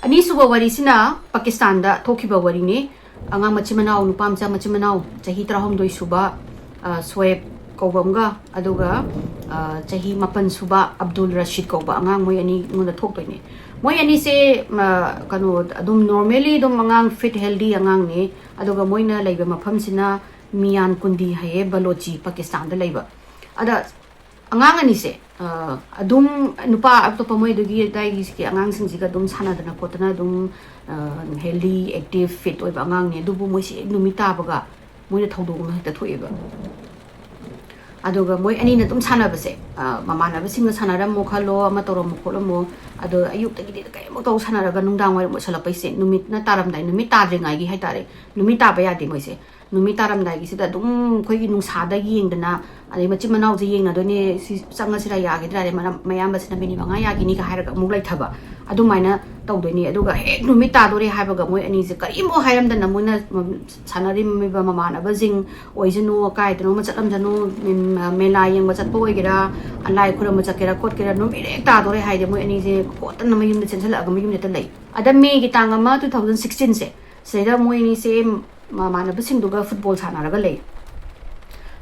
ꯑꯅꯤꯁꯨꯕ ꯋꯥꯔꯤꯁꯤꯅ ꯄꯥꯀꯤꯁꯇꯥꯟꯗ ꯊꯣꯛꯈꯤꯕ ꯋꯥꯔꯤꯅꯤ꯫ ꯑꯉꯥꯡ ꯃꯆꯤꯟ ꯃꯅꯥꯎ, ꯅꯨꯄꯥ ꯃꯆꯥ ꯃꯆꯤꯟ ꯃꯅꯥꯎ ꯆꯍꯤ ꯇꯔꯥꯍꯨꯝꯗꯣꯏ ꯁꯨꯕ, ꯑ, ꯁꯣꯑꯦꯕ ꯀꯧꯕ ꯑꯃꯒ, ꯑꯗꯨꯒ, ꯑ, ꯆꯍꯤ ꯃꯥꯄꯟ ꯁꯨꯕ ꯑꯕꯗꯨꯜ ꯔꯁꯤꯗ ꯀꯧꯕ ꯑꯉꯥꯡ, ꯃꯣꯏ ꯑꯅꯤ ꯑꯩꯉꯣꯟꯗ ꯊꯣꯛꯇꯣꯏꯅꯦ꯫ ꯃꯣꯏ ꯑꯅꯤꯁꯦ, ꯑ, ꯀꯩꯅꯣ, ꯑꯗꯨꯝ normally ꯑꯗꯨꯝ ꯑꯉꯥꯡ ꯐꯤꯠ ꯍꯦꯜꯗꯤ ꯑꯉꯥꯡꯅꯤ꯫ ꯑꯗꯨꯒ ꯃꯣꯏꯅ ꯂꯩꯕ ꯃꯐꯝꯁꯤꯅ ꯃꯤꯌꯥꯟ ꯀꯨꯟꯗꯤ ꯍꯥꯏꯌꯦ, ꯕꯂꯣꯆꯤ, ꯄꯥꯀꯤꯁꯇꯥꯟꯗ ꯂꯩꯕ꯫ ꯑꯗ ꯑꯉꯥꯡ ꯑꯅꯤꯁꯦ, ꯑ, ꯑꯗꯨꯝ ꯅꯨꯄꯥ ꯑꯇꯣꯞꯄ ꯃꯣꯏ ꯑꯗꯨꯒꯤ ꯑꯗꯥꯏꯒꯤ ꯑꯉꯥꯡꯁꯤꯡꯁꯤꯒ ꯑꯗꯨꯝ ꯁꯥꯟꯅꯗꯅ ꯈꯣꯠꯇꯅ ꯑꯗꯨꯝ, ꯑ, ꯍꯦꯜꯗꯤ, ꯑꯦꯛꯇꯤꯚ, ꯐꯤꯠ ꯑꯣꯏꯕ ꯑꯉꯥꯡꯅꯤ꯫ ꯑꯗꯨꯕꯨ ꯃꯣꯏꯁꯦ ꯍꯦꯛ ꯅꯨꯃꯤꯠ ꯇꯥꯕꯒ ꯃꯣꯏꯅ ꯊꯧꯗꯣꯛ ꯑꯃ ꯍꯦꯛꯇ ꯊꯣꯛꯑꯦꯕ꯫ ꯑꯗꯨꯒ ꯃꯣꯏ ꯑꯅꯤꯅ ꯑꯗꯨꯝ ꯁꯥꯟꯅꯕꯁꯦ, ꯑ, ꯃꯃꯥꯟꯅꯕꯁꯤꯡꯒ ꯁꯥꯟꯅꯔꯝꯃꯣ ꯈꯜꯂꯣ, ꯑꯃ ꯇꯧꯔꯝꯃꯣ ꯈꯣꯠꯂꯝꯃꯣ, ꯑꯗꯣ ꯑꯌꯨꯛꯇꯒꯤꯗꯤ ꯀꯔꯤꯝꯐꯥꯎ ꯇꯧ ꯁꯥꯟꯅꯔꯒ ꯅꯨꯡꯗꯥꯡ ꯋꯥꯏꯔꯝ ꯑꯣꯏꯁꯜꯂꯛꯄꯩꯁꯦ, ꯅꯨꯃꯤꯠꯅ ꯇꯥꯔꯝꯗꯥꯏ, ꯅꯨꯃꯤꯠ ꯇꯥꯗ꯭ꯔꯤꯉꯥꯏꯒꯤ ꯍꯥꯏꯇꯥꯔꯦ, ꯅꯨꯃꯤꯠ ꯇꯥꯕ ꯌꯥꯗꯦ ꯃꯣꯏꯁꯦ꯫ ꯅꯨꯃꯤꯠ ꯇꯥꯔꯝꯗꯥꯏꯒꯤꯁꯤꯗ ꯑꯗꯨꯝ ꯑꯩꯈꯣꯏꯒꯤ ꯅꯨꯡꯁꯥꯗ ꯌꯦꯡꯗꯅ, ꯑꯗꯩ ꯃꯆꯤꯟ ꯃꯅꯥꯎꯁꯦ ꯌꯦꯡꯅꯗꯣꯏꯅꯦ, "ꯁꯤ ꯆꯪꯉꯁꯤꯔꯥ, ꯌꯥꯈꯤꯗ꯭ꯔꯥ?" ꯑꯗꯩ ꯃꯔꯝ-, ꯃꯌꯥꯝꯕꯁꯤꯅ "ꯃꯤꯅꯤꯠ ꯃꯉꯥ ꯌꯥꯈꯤꯅꯤꯒ" ꯍꯥꯏꯔꯒ ꯑꯃꯨꯛ ꯂꯩꯊꯕ, ꯑꯗꯨꯃꯥꯏꯅ ꯇꯧꯗꯣꯏꯅꯦ꯫ ꯑꯗꯨꯒ ꯍꯦꯛ ꯅꯨꯃꯤꯠ ꯇꯥꯗꯣꯔꯦ ꯍꯥꯏꯕꯒ ꯃꯣꯏ ꯑꯅꯤꯁꯦ ꯀꯔꯤꯝꯐꯥꯎ ꯍꯥꯏꯔꯝꯗꯅ, ꯃꯣꯏꯅ, ꯎꯝ, ꯁꯥꯟꯅꯔꯝꯃꯤꯕ ꯃꯃꯥꯟꯅꯕꯁꯤꯡ ꯑꯣꯏꯁꯅꯨ, ꯀꯥꯏꯗꯅꯣꯃ ꯆꯠꯂꯝꯁꯅꯨ, ꯎꯝ, ꯃꯦꯂꯥ ꯌꯦꯡꯕ ꯆꯠꯄ ꯑꯣꯏꯒꯦꯔꯥ, ꯂꯥꯏ ꯈꯨꯔꯝꯕ ꯆꯠꯀꯦꯔꯥ ꯈꯣꯠꯀꯦꯔꯥ, ꯅꯨꯃꯤꯠ ꯍꯦꯛ ꯇꯥꯗꯣꯔꯦ ꯍꯥꯏꯗꯤ ꯃꯣꯏ ꯑꯅꯤꯁꯦ ꯍꯣꯠꯇꯅ ꯃꯌꯨꯝꯗ ꯆꯦꯟꯁꯤꯜꯂꯛꯑꯒ ꯃꯌꯨꯝꯗ ꯍꯦꯛꯇ ꯂꯩ꯫ ꯑꯗ ꯃꯦꯒꯤ ꯇꯥꯡ ꯑꯃ, two thousand sixteen ꯁꯦ, ꯁꯤꯗꯩꯗ ꯃꯣꯏ ꯑꯅꯤꯁꯦ ꯃꯃꯥꯟꯅꯕꯁꯤꯡꯗꯨꯒ ꯐꯨꯠꯕꯣꯜ ꯁꯥꯟꯅꯔꯒ ꯂꯩ꯫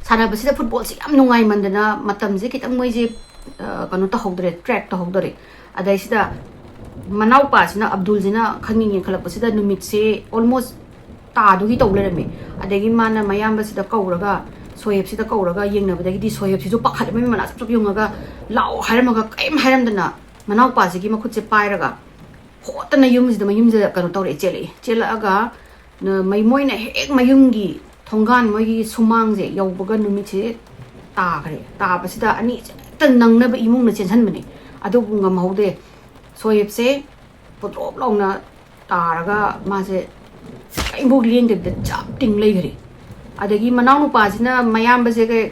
ꯁꯥꯟꯅꯕꯁꯤꯗ ꯐꯨꯠꯕꯣꯜꯁꯦ ꯌꯥꯝ ꯅꯨꯡꯉꯥꯏꯃꯟꯗꯅ ꯃꯇꯝꯁꯦ ꯈꯤꯇꯪ ꯃꯣꯏꯁꯦ, ꯑ, ꯀꯩꯅꯣ ꯇꯧꯍꯧꯗ꯭ꯔꯦ, ꯇ꯭ꯔꯦꯛ ꯇꯧꯍꯧꯗꯔꯦ꯫ ꯑꯗꯩꯁꯤꯗ ꯃꯅꯥꯎꯄꯥꯁꯤꯅ, ꯑꯕꯗꯨꯜꯁꯤꯅ ꯈꯪꯅꯤꯡ ꯌꯦꯡꯈꯠꯂꯛꯄꯁꯤꯗ ꯅꯨꯃꯤꯠꯁꯦ almost ꯇꯥꯗꯨꯒꯤ ꯇꯧ ꯂꯩꯔꯝꯃꯦ꯫ ꯑꯗꯒꯤ ꯃꯥꯅ ꯃꯌꯥꯝꯕꯁꯤꯗ ꯀꯧꯔꯒ, ꯁꯣꯍꯦꯕꯁꯤꯗ ꯀꯧꯔꯒ ꯌꯦꯡꯅꯕꯗꯒꯤꯗꯤ ꯁꯣꯍꯦꯕꯁꯤꯁꯨ ꯄꯥꯈꯠꯂꯦ, ꯃꯃꯤꯠ ꯃꯅꯥ ꯆꯞ ꯆꯞ ꯌꯨꯡꯉꯒ, "ꯂꯥꯛꯑꯣ" ꯍꯥꯏꯔꯝꯃꯒ ꯀꯔꯤꯝ ꯍꯥꯏꯔꯝꯗꯅ ꯃꯅꯥꯎꯄꯥꯁꯤꯒꯤ ꯃꯈꯨꯠꯁꯦ ꯄꯥꯏꯔꯒ ꯍꯣꯠꯇꯅ ꯌꯨꯝꯁꯤꯗ, ꯃꯌꯨꯝꯁꯤꯗ ꯀꯩꯅꯣ ꯇꯧꯔꯛꯑꯦ, ꯆꯦꯜꯂꯛꯑꯦ꯫ ꯆꯦꯜꯂꯛꯑꯒ ꯅ-, ꯃꯩ-, ꯃꯣꯏꯅ ꯍꯦꯛ ꯃꯌꯨꯝꯒꯤ ꯊꯣꯡꯒꯥꯟ, ꯃꯣꯏꯒꯤ ꯁꯨꯃꯥꯡꯁꯦ ꯌꯧꯕꯒ ꯅꯨꯃꯤꯠꯁꯦ ꯇꯥꯈ꯭ꯔꯦ꯫ ꯇꯥꯕꯁꯤꯗ ꯑꯅꯤꯁꯦ ꯍꯦꯛꯇ ꯅꯪꯅꯕ ꯏꯃꯨꯡꯅ ꯆꯦꯟꯁꯤꯟꯕꯅꯦ꯫ ꯑꯗꯨꯕꯨ ꯉꯝꯍꯧꯗꯦ꯫ ꯁꯣꯌꯦꯞꯁꯦ ꯄꯣꯗ꯭ꯔꯣꯞ ꯂꯥꯎꯅ ꯇꯥꯔꯒ ꯃꯥꯁꯦ ꯀꯔꯤꯝꯐꯥꯎ ꯂꯦꯡꯗꯕꯤꯗ ꯆꯞ ꯇꯤꯡ ꯂꯩꯈ꯭ꯔꯦ꯫ ꯑꯗꯒꯤ ꯃꯅꯥꯎꯅꯨꯄꯥꯁꯤꯅ ꯃꯌꯥꯝꯕꯁꯦ ꯀꯩ-,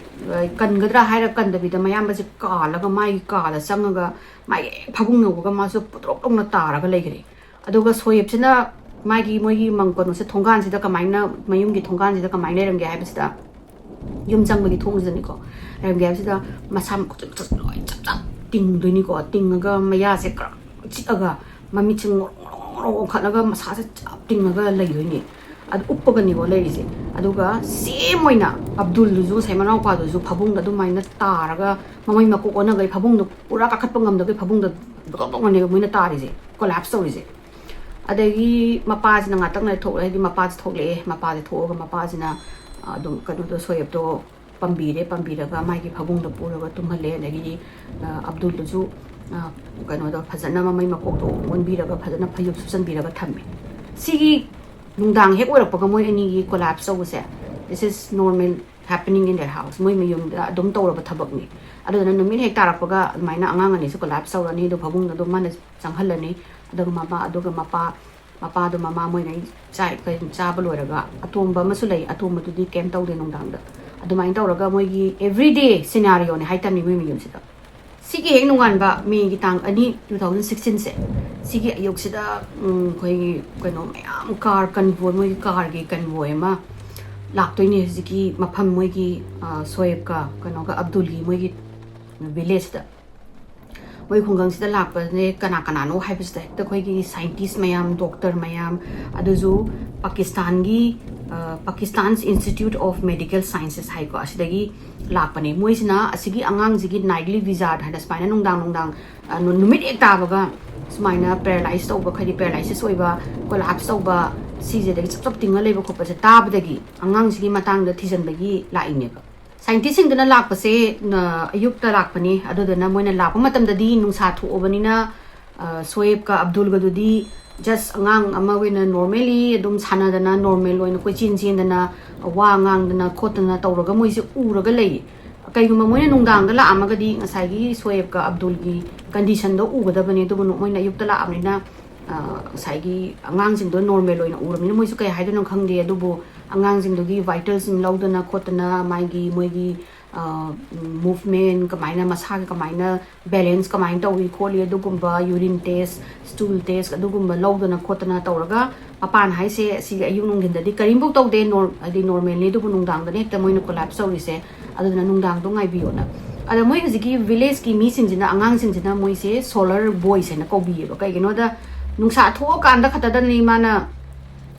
ꯀꯟꯒꯗ꯭ꯔꯥ ꯍꯥꯏꯔ ꯀꯟꯗꯕꯤꯗ ꯃꯌꯥꯝꯕꯁꯦ ꯀꯥꯜꯂꯒ ꯃꯥꯒꯤ ꯀꯥꯗ ꯆꯪꯉꯒ ꯃꯥꯒꯤ ꯍꯦꯛ ꯐꯃꯨꯡ ꯌꯧꯕꯒ ꯃꯥꯁꯨ ꯄꯨꯗ꯭ꯔꯣꯛ ꯂꯥꯎꯅ ꯇꯥꯔꯒ ꯂꯩꯈ꯭ꯔꯦ꯫ ꯑꯗꯨꯒ ꯁꯣꯌꯦꯕꯁꯤꯅ ꯃꯥꯒꯤ, ꯃꯣꯏꯒꯤ ꯃꯪ-, ꯀꯩꯅꯣꯁꯦ, ꯊꯣꯡꯒꯥꯟꯁꯤꯗ ꯀꯃꯥꯏꯅ, ꯃꯌꯨꯝꯒꯤ ꯊꯣꯡꯒꯥꯟꯁꯤꯗ ꯀꯃꯥꯏꯅ ꯂꯩꯔꯝꯒꯦ ꯍꯥꯏꯕꯁꯤꯗ, ꯌꯨꯝ ꯆꯪꯕꯒꯤ ꯊꯣꯡꯁꯤꯗꯅꯤꯀꯣ, ꯂꯩꯔꯝꯒꯦ ꯍꯥꯏꯕꯁꯤꯗ ꯃꯁꯥ ꯃꯈꯨꯠꯁꯦ ꯂꯣꯏ ꯆꯞ ꯆꯞ ꯇꯤꯡꯗꯣꯏꯅꯤꯀꯣ꯫ ꯇꯤꯡꯉꯒ ꯃꯌꯥꯁꯦ ꯈꯔ ꯆꯤꯛꯑꯒ ꯃꯃꯤꯠꯁꯦ ꯉꯧꯔꯣꯛ ꯉꯧꯔꯣꯛ ꯉꯧꯔꯣꯛ ꯑꯣꯟꯈꯠꯂꯒ ꯃꯁꯥꯁꯦ ꯆꯞ ꯇꯤꯡꯉꯒ ꯂꯩꯗꯣꯏꯅꯤ꯫ ꯑꯗꯨ ꯎꯞꯄꯒꯅꯤꯀꯣ ꯂꯩꯔꯤꯁꯦ꯫ ꯑꯗꯨꯒ ꯁꯦꯝ ꯑꯣꯏꯅ ꯑꯕꯗꯨꯜꯗꯨꯁꯨ, ꯉꯁꯥꯏ ꯃꯅꯥꯎꯄꯥꯗꯨꯁꯨ ꯐꯃꯨꯡꯗ ꯑꯗꯨꯃꯥꯏꯅ ꯇꯥꯔꯒ ꯃꯃꯩ ꯃꯀꯣꯛ ꯑꯣꯟꯅꯒꯩ ꯐꯃꯨꯡꯗ ꯄꯨꯔꯥ ꯀꯥꯈꯠꯄ ꯉꯝꯗꯒꯩ ꯐꯃꯨꯡꯗ ꯗꯣꯛ ꯗꯣꯛ ꯗꯣꯛꯅꯦꯕ ꯃꯣꯏꯅ ꯇꯥꯔꯤꯁꯦ, ꯀꯣꯂꯥꯞꯁ ꯇꯧꯔꯤꯁꯦ꯫ ꯑꯗꯒꯤ ꯃꯄꯥꯁꯤꯅ ꯉꯥꯛꯇꯪ ꯂꯩꯔ ꯊꯣꯛꯂꯛꯑꯦ꯫ ꯍꯥꯏꯗꯤ ꯃꯄꯥꯁꯦ ꯊꯣꯛꯂꯛꯑꯦ, ꯃꯄꯥꯁꯦ ꯊꯣꯛꯑꯒ ꯃꯄꯥꯁꯤꯅ, ꯑ, ꯑꯗꯨꯝ ꯀꯩꯅꯣꯗꯣ, ꯁꯣꯌꯦꯕꯇꯣ ꯄꯝꯕꯤꯔꯦ, ꯄꯝꯕꯤꯔꯒ ꯃꯥꯒꯤ ꯐꯃꯨꯡꯗ ꯄꯨꯔꯒ ꯇꯨꯝꯍꯜꯂꯦ꯫ ꯑꯗꯒꯤꯗꯤ, ꯑ, ꯑꯕꯗꯨꯜꯗꯨꯁꯨ, ꯑ, ꯀꯩꯅꯣꯗꯣ ꯐꯖꯅ ꯃꯃꯩ ꯃꯀꯣꯛꯇꯣ ꯑꯣꯟꯕꯤꯔꯒ ꯐꯖꯅ ꯐꯩꯖꯨꯞ ꯁꯨꯞꯆꯟꯕꯤꯔꯒ ꯊꯝꯃꯦ꯫ ꯁꯤꯒꯤ ꯅꯨꯡꯗꯥꯡ ꯍꯦꯛ ꯑꯣꯏꯔꯛꯄꯒ ꯃꯣꯏ ꯑꯅꯤꯒꯤ ꯀꯣꯂꯥꯞꯁ ꯇꯧꯕꯁꯦ, this is normal happening in their house, ꯃꯣꯏ ꯃꯌꯨꯝꯗ ꯑꯗꯨꯝ ꯇꯧꯔꯕ ꯊꯕꯛꯅꯤ꯫ ꯑꯗꯨꯗꯨꯅ ꯅꯨꯃꯤꯠ ꯍꯦꯛ ꯇꯥꯔꯛꯄꯒ ꯑꯗꯨꯃꯥꯏꯅ ꯑꯉꯥꯡ ꯑꯅꯤꯁꯨ ꯀꯣꯂꯥꯞꯁ ꯇꯧꯔꯅꯤ, ꯑꯗꯨ ꯐꯃꯨꯡꯗ ꯑꯗꯨꯝ ꯃꯥꯅ ꯆꯪꯍꯜꯂꯅꯤ꯫ ꯑꯗꯨꯒ ꯃꯄꯥ, ꯃꯄꯥꯗꯣ ꯃꯃꯥ ꯃꯣꯏꯅ ꯆꯥꯛ ꯀꯩ ꯆꯥꯕ ꯂꯣꯏꯔꯒ, ꯑꯇꯣꯝꯕ ꯑꯃꯁꯨ ꯂꯩ, ꯑꯇꯣꯝꯕꯗꯨꯗꯤ ꯀꯩꯝ ꯇꯧꯗꯦ ꯅꯨꯡꯗꯥꯡꯗ꯫ ꯑꯗꯨꯃꯥꯏꯅ ꯇꯧꯔꯒ ꯃꯣꯏꯒꯤ everyday scenario ꯅꯦ ꯍꯥꯏꯇꯥꯔꯅꯦ ꯃꯣꯏ ꯃꯌꯨꯝꯁꯤꯗ꯫ ꯁꯤꯒꯤ ꯍꯦꯛ ꯅꯣꯡꯉꯥꯟꯕ ꯃꯦꯒꯤ ꯇꯥꯡ ꯑꯅꯤ, two thousand sixteen ꯁꯦ, ꯁꯤꯒꯤ ꯑꯌꯨꯛꯁꯤꯗ, ꯎꯝ, ꯑꯩꯈꯣꯏꯒꯤ ꯀꯩꯅꯣ ꯃꯌꯥꯝ, ꯀꯥꯔ ꯀꯟꯚꯣꯏ, ꯃꯣꯏꯒꯤ ꯀꯥꯔꯒꯤ ꯀꯟꯚꯣꯏ ꯑꯃ ꯂꯥꯛꯇꯣꯏꯅꯦ ꯍꯧꯖꯤꯛꯀꯤ ꯃꯐꯝ, ꯃꯣꯏꯒꯤ, ꯑ, ꯁꯣꯌꯦꯕꯀ ꯀꯩꯅꯣꯒ ꯑꯕꯗꯨꯜꯒꯤ ꯃꯣꯏꯒꯤ ꯚꯤꯂꯦꯖꯇ꯫ ꯃꯣꯏ ꯈꯨꯡꯒꯪꯁꯤꯗ ꯂꯥꯛꯄꯁꯦ ꯀꯅꯥ ꯀꯅꯥꯅꯣ ꯍꯥꯏꯕꯁꯤꯗ ꯍꯦꯛꯇ ꯑꯩꯈꯣꯏꯒꯤ ꯁꯥꯏꯟꯇꯤꯁ ꯃꯌꯥꯝ, ꯗꯣꯛꯇꯔ ꯃꯌꯥꯝ, ꯑꯗꯨꯁꯨ ꯄꯥꯀꯤꯁꯇꯥꯟꯒꯤ, ꯑ, Pakistan's Institute of Medical Sciences ꯍꯥꯏꯀꯣ, ꯑꯁꯤꯗꯒꯤ ꯂꯥꯛꯄꯅꯦ꯫ ꯃꯣꯏꯁꯤꯅ ꯑꯁꯤꯒꯤ ꯑꯉꯥꯡꯁꯤꯒꯤ nightly visit ꯍꯥꯏꯅ ꯁꯨꯃꯥꯏꯅ ꯅꯨꯡꯗꯥꯡ ꯅꯨꯡꯗꯥꯡ, ꯑ, ꯅꯨ-, ꯅꯨꯃꯤꯠ ꯍꯦꯛ ꯇꯥꯕꯒ ꯁꯨꯃꯥꯏꯅ ꯄꯦꯔꯥꯂꯥꯏꯁ ꯇꯧꯕ, ꯍꯥꯏꯗꯤ ꯄꯦꯔꯥꯂꯥꯏꯁꯤꯁ ꯑꯣꯏꯕ, ꯀꯣꯂꯥꯞꯁ ꯇꯧꯕ, ꯁꯤꯁꯤꯗꯒꯤ ꯆꯞ ꯆꯞ ꯇꯤꯡꯉ ꯂꯩꯕ ꯈꯣꯠꯄꯁꯦ ꯇꯥꯕꯗꯒꯤ ꯑꯉꯥꯡꯁꯤꯒꯤ ꯃꯇꯥꯡꯗ ꯊꯤꯖꯤꯟꯕꯒꯤ ꯂꯥꯛꯏꯅꯦꯕ꯫ ꯁꯥꯏꯟꯇꯤꯁꯁꯤꯡꯗꯨꯅ ꯂꯥꯛꯄꯁꯦ, ꯑ, ꯑꯌꯨꯛꯇ ꯂꯥꯛꯄꯅꯤ꯫ ꯑꯗꯨꯗꯨꯅ ꯃꯣꯏꯅ ꯂꯥꯛꯄ ꯃꯇꯝꯗꯗꯤ ꯅꯨꯡꯁꯥ ꯊꯣꯛꯑꯕꯅꯤꯅ, ꯑ, ꯁꯣꯌꯦꯕꯀ ꯑꯕꯗꯨꯜꯒꯗꯨꯗꯤ just ꯑꯉꯥꯡ ꯑꯃ ꯑꯣꯏꯅ normally ꯑꯗꯨꯝ ꯁꯥꯟꯅꯗꯅ, normal ꯑꯣꯏꯅ ꯀꯣꯏꯆꯦꯟ ꯆꯦꯟꯗꯅ, ꯋꯥ ꯉꯥꯡꯗꯅ ꯈꯣꯠꯇꯅ ꯇꯧꯔꯒ ꯃꯣꯏꯁꯦ ꯎꯔꯒ ꯂꯩ꯫ ꯀꯩꯒꯨꯝꯕ ꯃꯣꯏꯅ ꯅꯨꯡꯗꯥꯡꯗ ꯂꯥꯛꯑꯝꯃꯒꯗꯤ ꯉꯁꯥꯏꯒꯤ ꯁꯣꯌꯦꯕꯀ ꯑꯕꯗꯨꯜꯒꯤ condition ꯗꯣ ꯎꯒꯗꯕꯅꯤ꯫ ꯑꯗꯨꯕꯨ ꯃꯣꯏꯅ ꯑꯌꯨꯛꯇ ꯂꯥꯛꯑꯕꯅꯤꯅ, ꯑ, ꯉꯁꯥꯏꯒꯤ ꯑꯉꯥꯡꯁꯤꯡꯗꯣ normal ꯑꯣꯏꯅ ꯎꯔꯕꯅꯤꯅ ꯃꯣꯏꯁꯨ ꯀꯩ ꯍꯥꯏꯗꯣꯏꯅꯣ ꯈꯪꯗꯦ꯫ ꯑꯗꯨꯕꯨ ꯑꯉꯥꯡꯁꯤꯡꯗꯨꯒꯤ vital ꯁꯤꯡ ꯂꯧꯗꯅ ꯈꯣꯠꯇꯅ, ꯃꯥꯒꯤ, ꯃꯣꯏꯒꯤ, movement ꯀꯃꯥꯏꯅ, ꯃꯁꯥꯒꯤ ꯀꯃꯥꯏꯅ balance ꯀꯃꯥꯏꯅ ꯇꯧꯏ ꯈꯣꯠꯂꯤ, ꯑꯗꯨꯒꯨꯝꯕ urine test, stool test ꯑꯗꯨꯒꯨꯝꯕ ꯂꯧꯗꯅ ꯈꯣꯠꯇꯅ ꯇꯧꯔꯒ, ꯃꯄꯥꯟ ꯍꯥꯏꯁꯦ ꯁꯤꯒꯤ ꯑꯌꯨꯛ ꯅꯨꯡꯊꯤꯟꯗꯗꯤ ꯀꯔꯤꯝꯐꯧ ꯇꯧꯗꯦ, ꯅꯣꯔ-, ꯍꯥꯏꯗꯤ normalꯅꯤ, ꯑꯗꯨꯕꯨ ꯅꯨꯡꯗꯥꯡꯗꯅ ꯍꯦꯛꯇ ꯃꯣꯏꯅ collapse ꯇꯧꯔꯤꯁꯦ꯫ ꯑꯗꯨꯗꯨꯅ ꯅꯨꯡꯗꯥꯡꯗꯣ ꯉꯥꯏꯕꯤꯌꯣꯅ꯫ ꯑꯗ ꯃꯣꯏ ꯍꯧꯖꯤꯛꯀꯤ villageꯀꯤ ꯃꯤꯁꯤꯡꯁꯤꯅ, ꯑꯉꯥꯡꯁꯤꯡꯁꯤꯅ ꯃꯣꯏꯁꯦ solar boys ꯍꯥꯏꯅ ꯀꯧꯕꯤꯌꯦꯕ꯫ ꯀꯩꯒꯤꯅꯣꯗ, ꯅꯨꯡꯁꯥ ꯊꯣꯛꯑꯀꯥꯟꯗ ꯈꯛꯇꯗꯅꯤ ꯃꯥꯅ,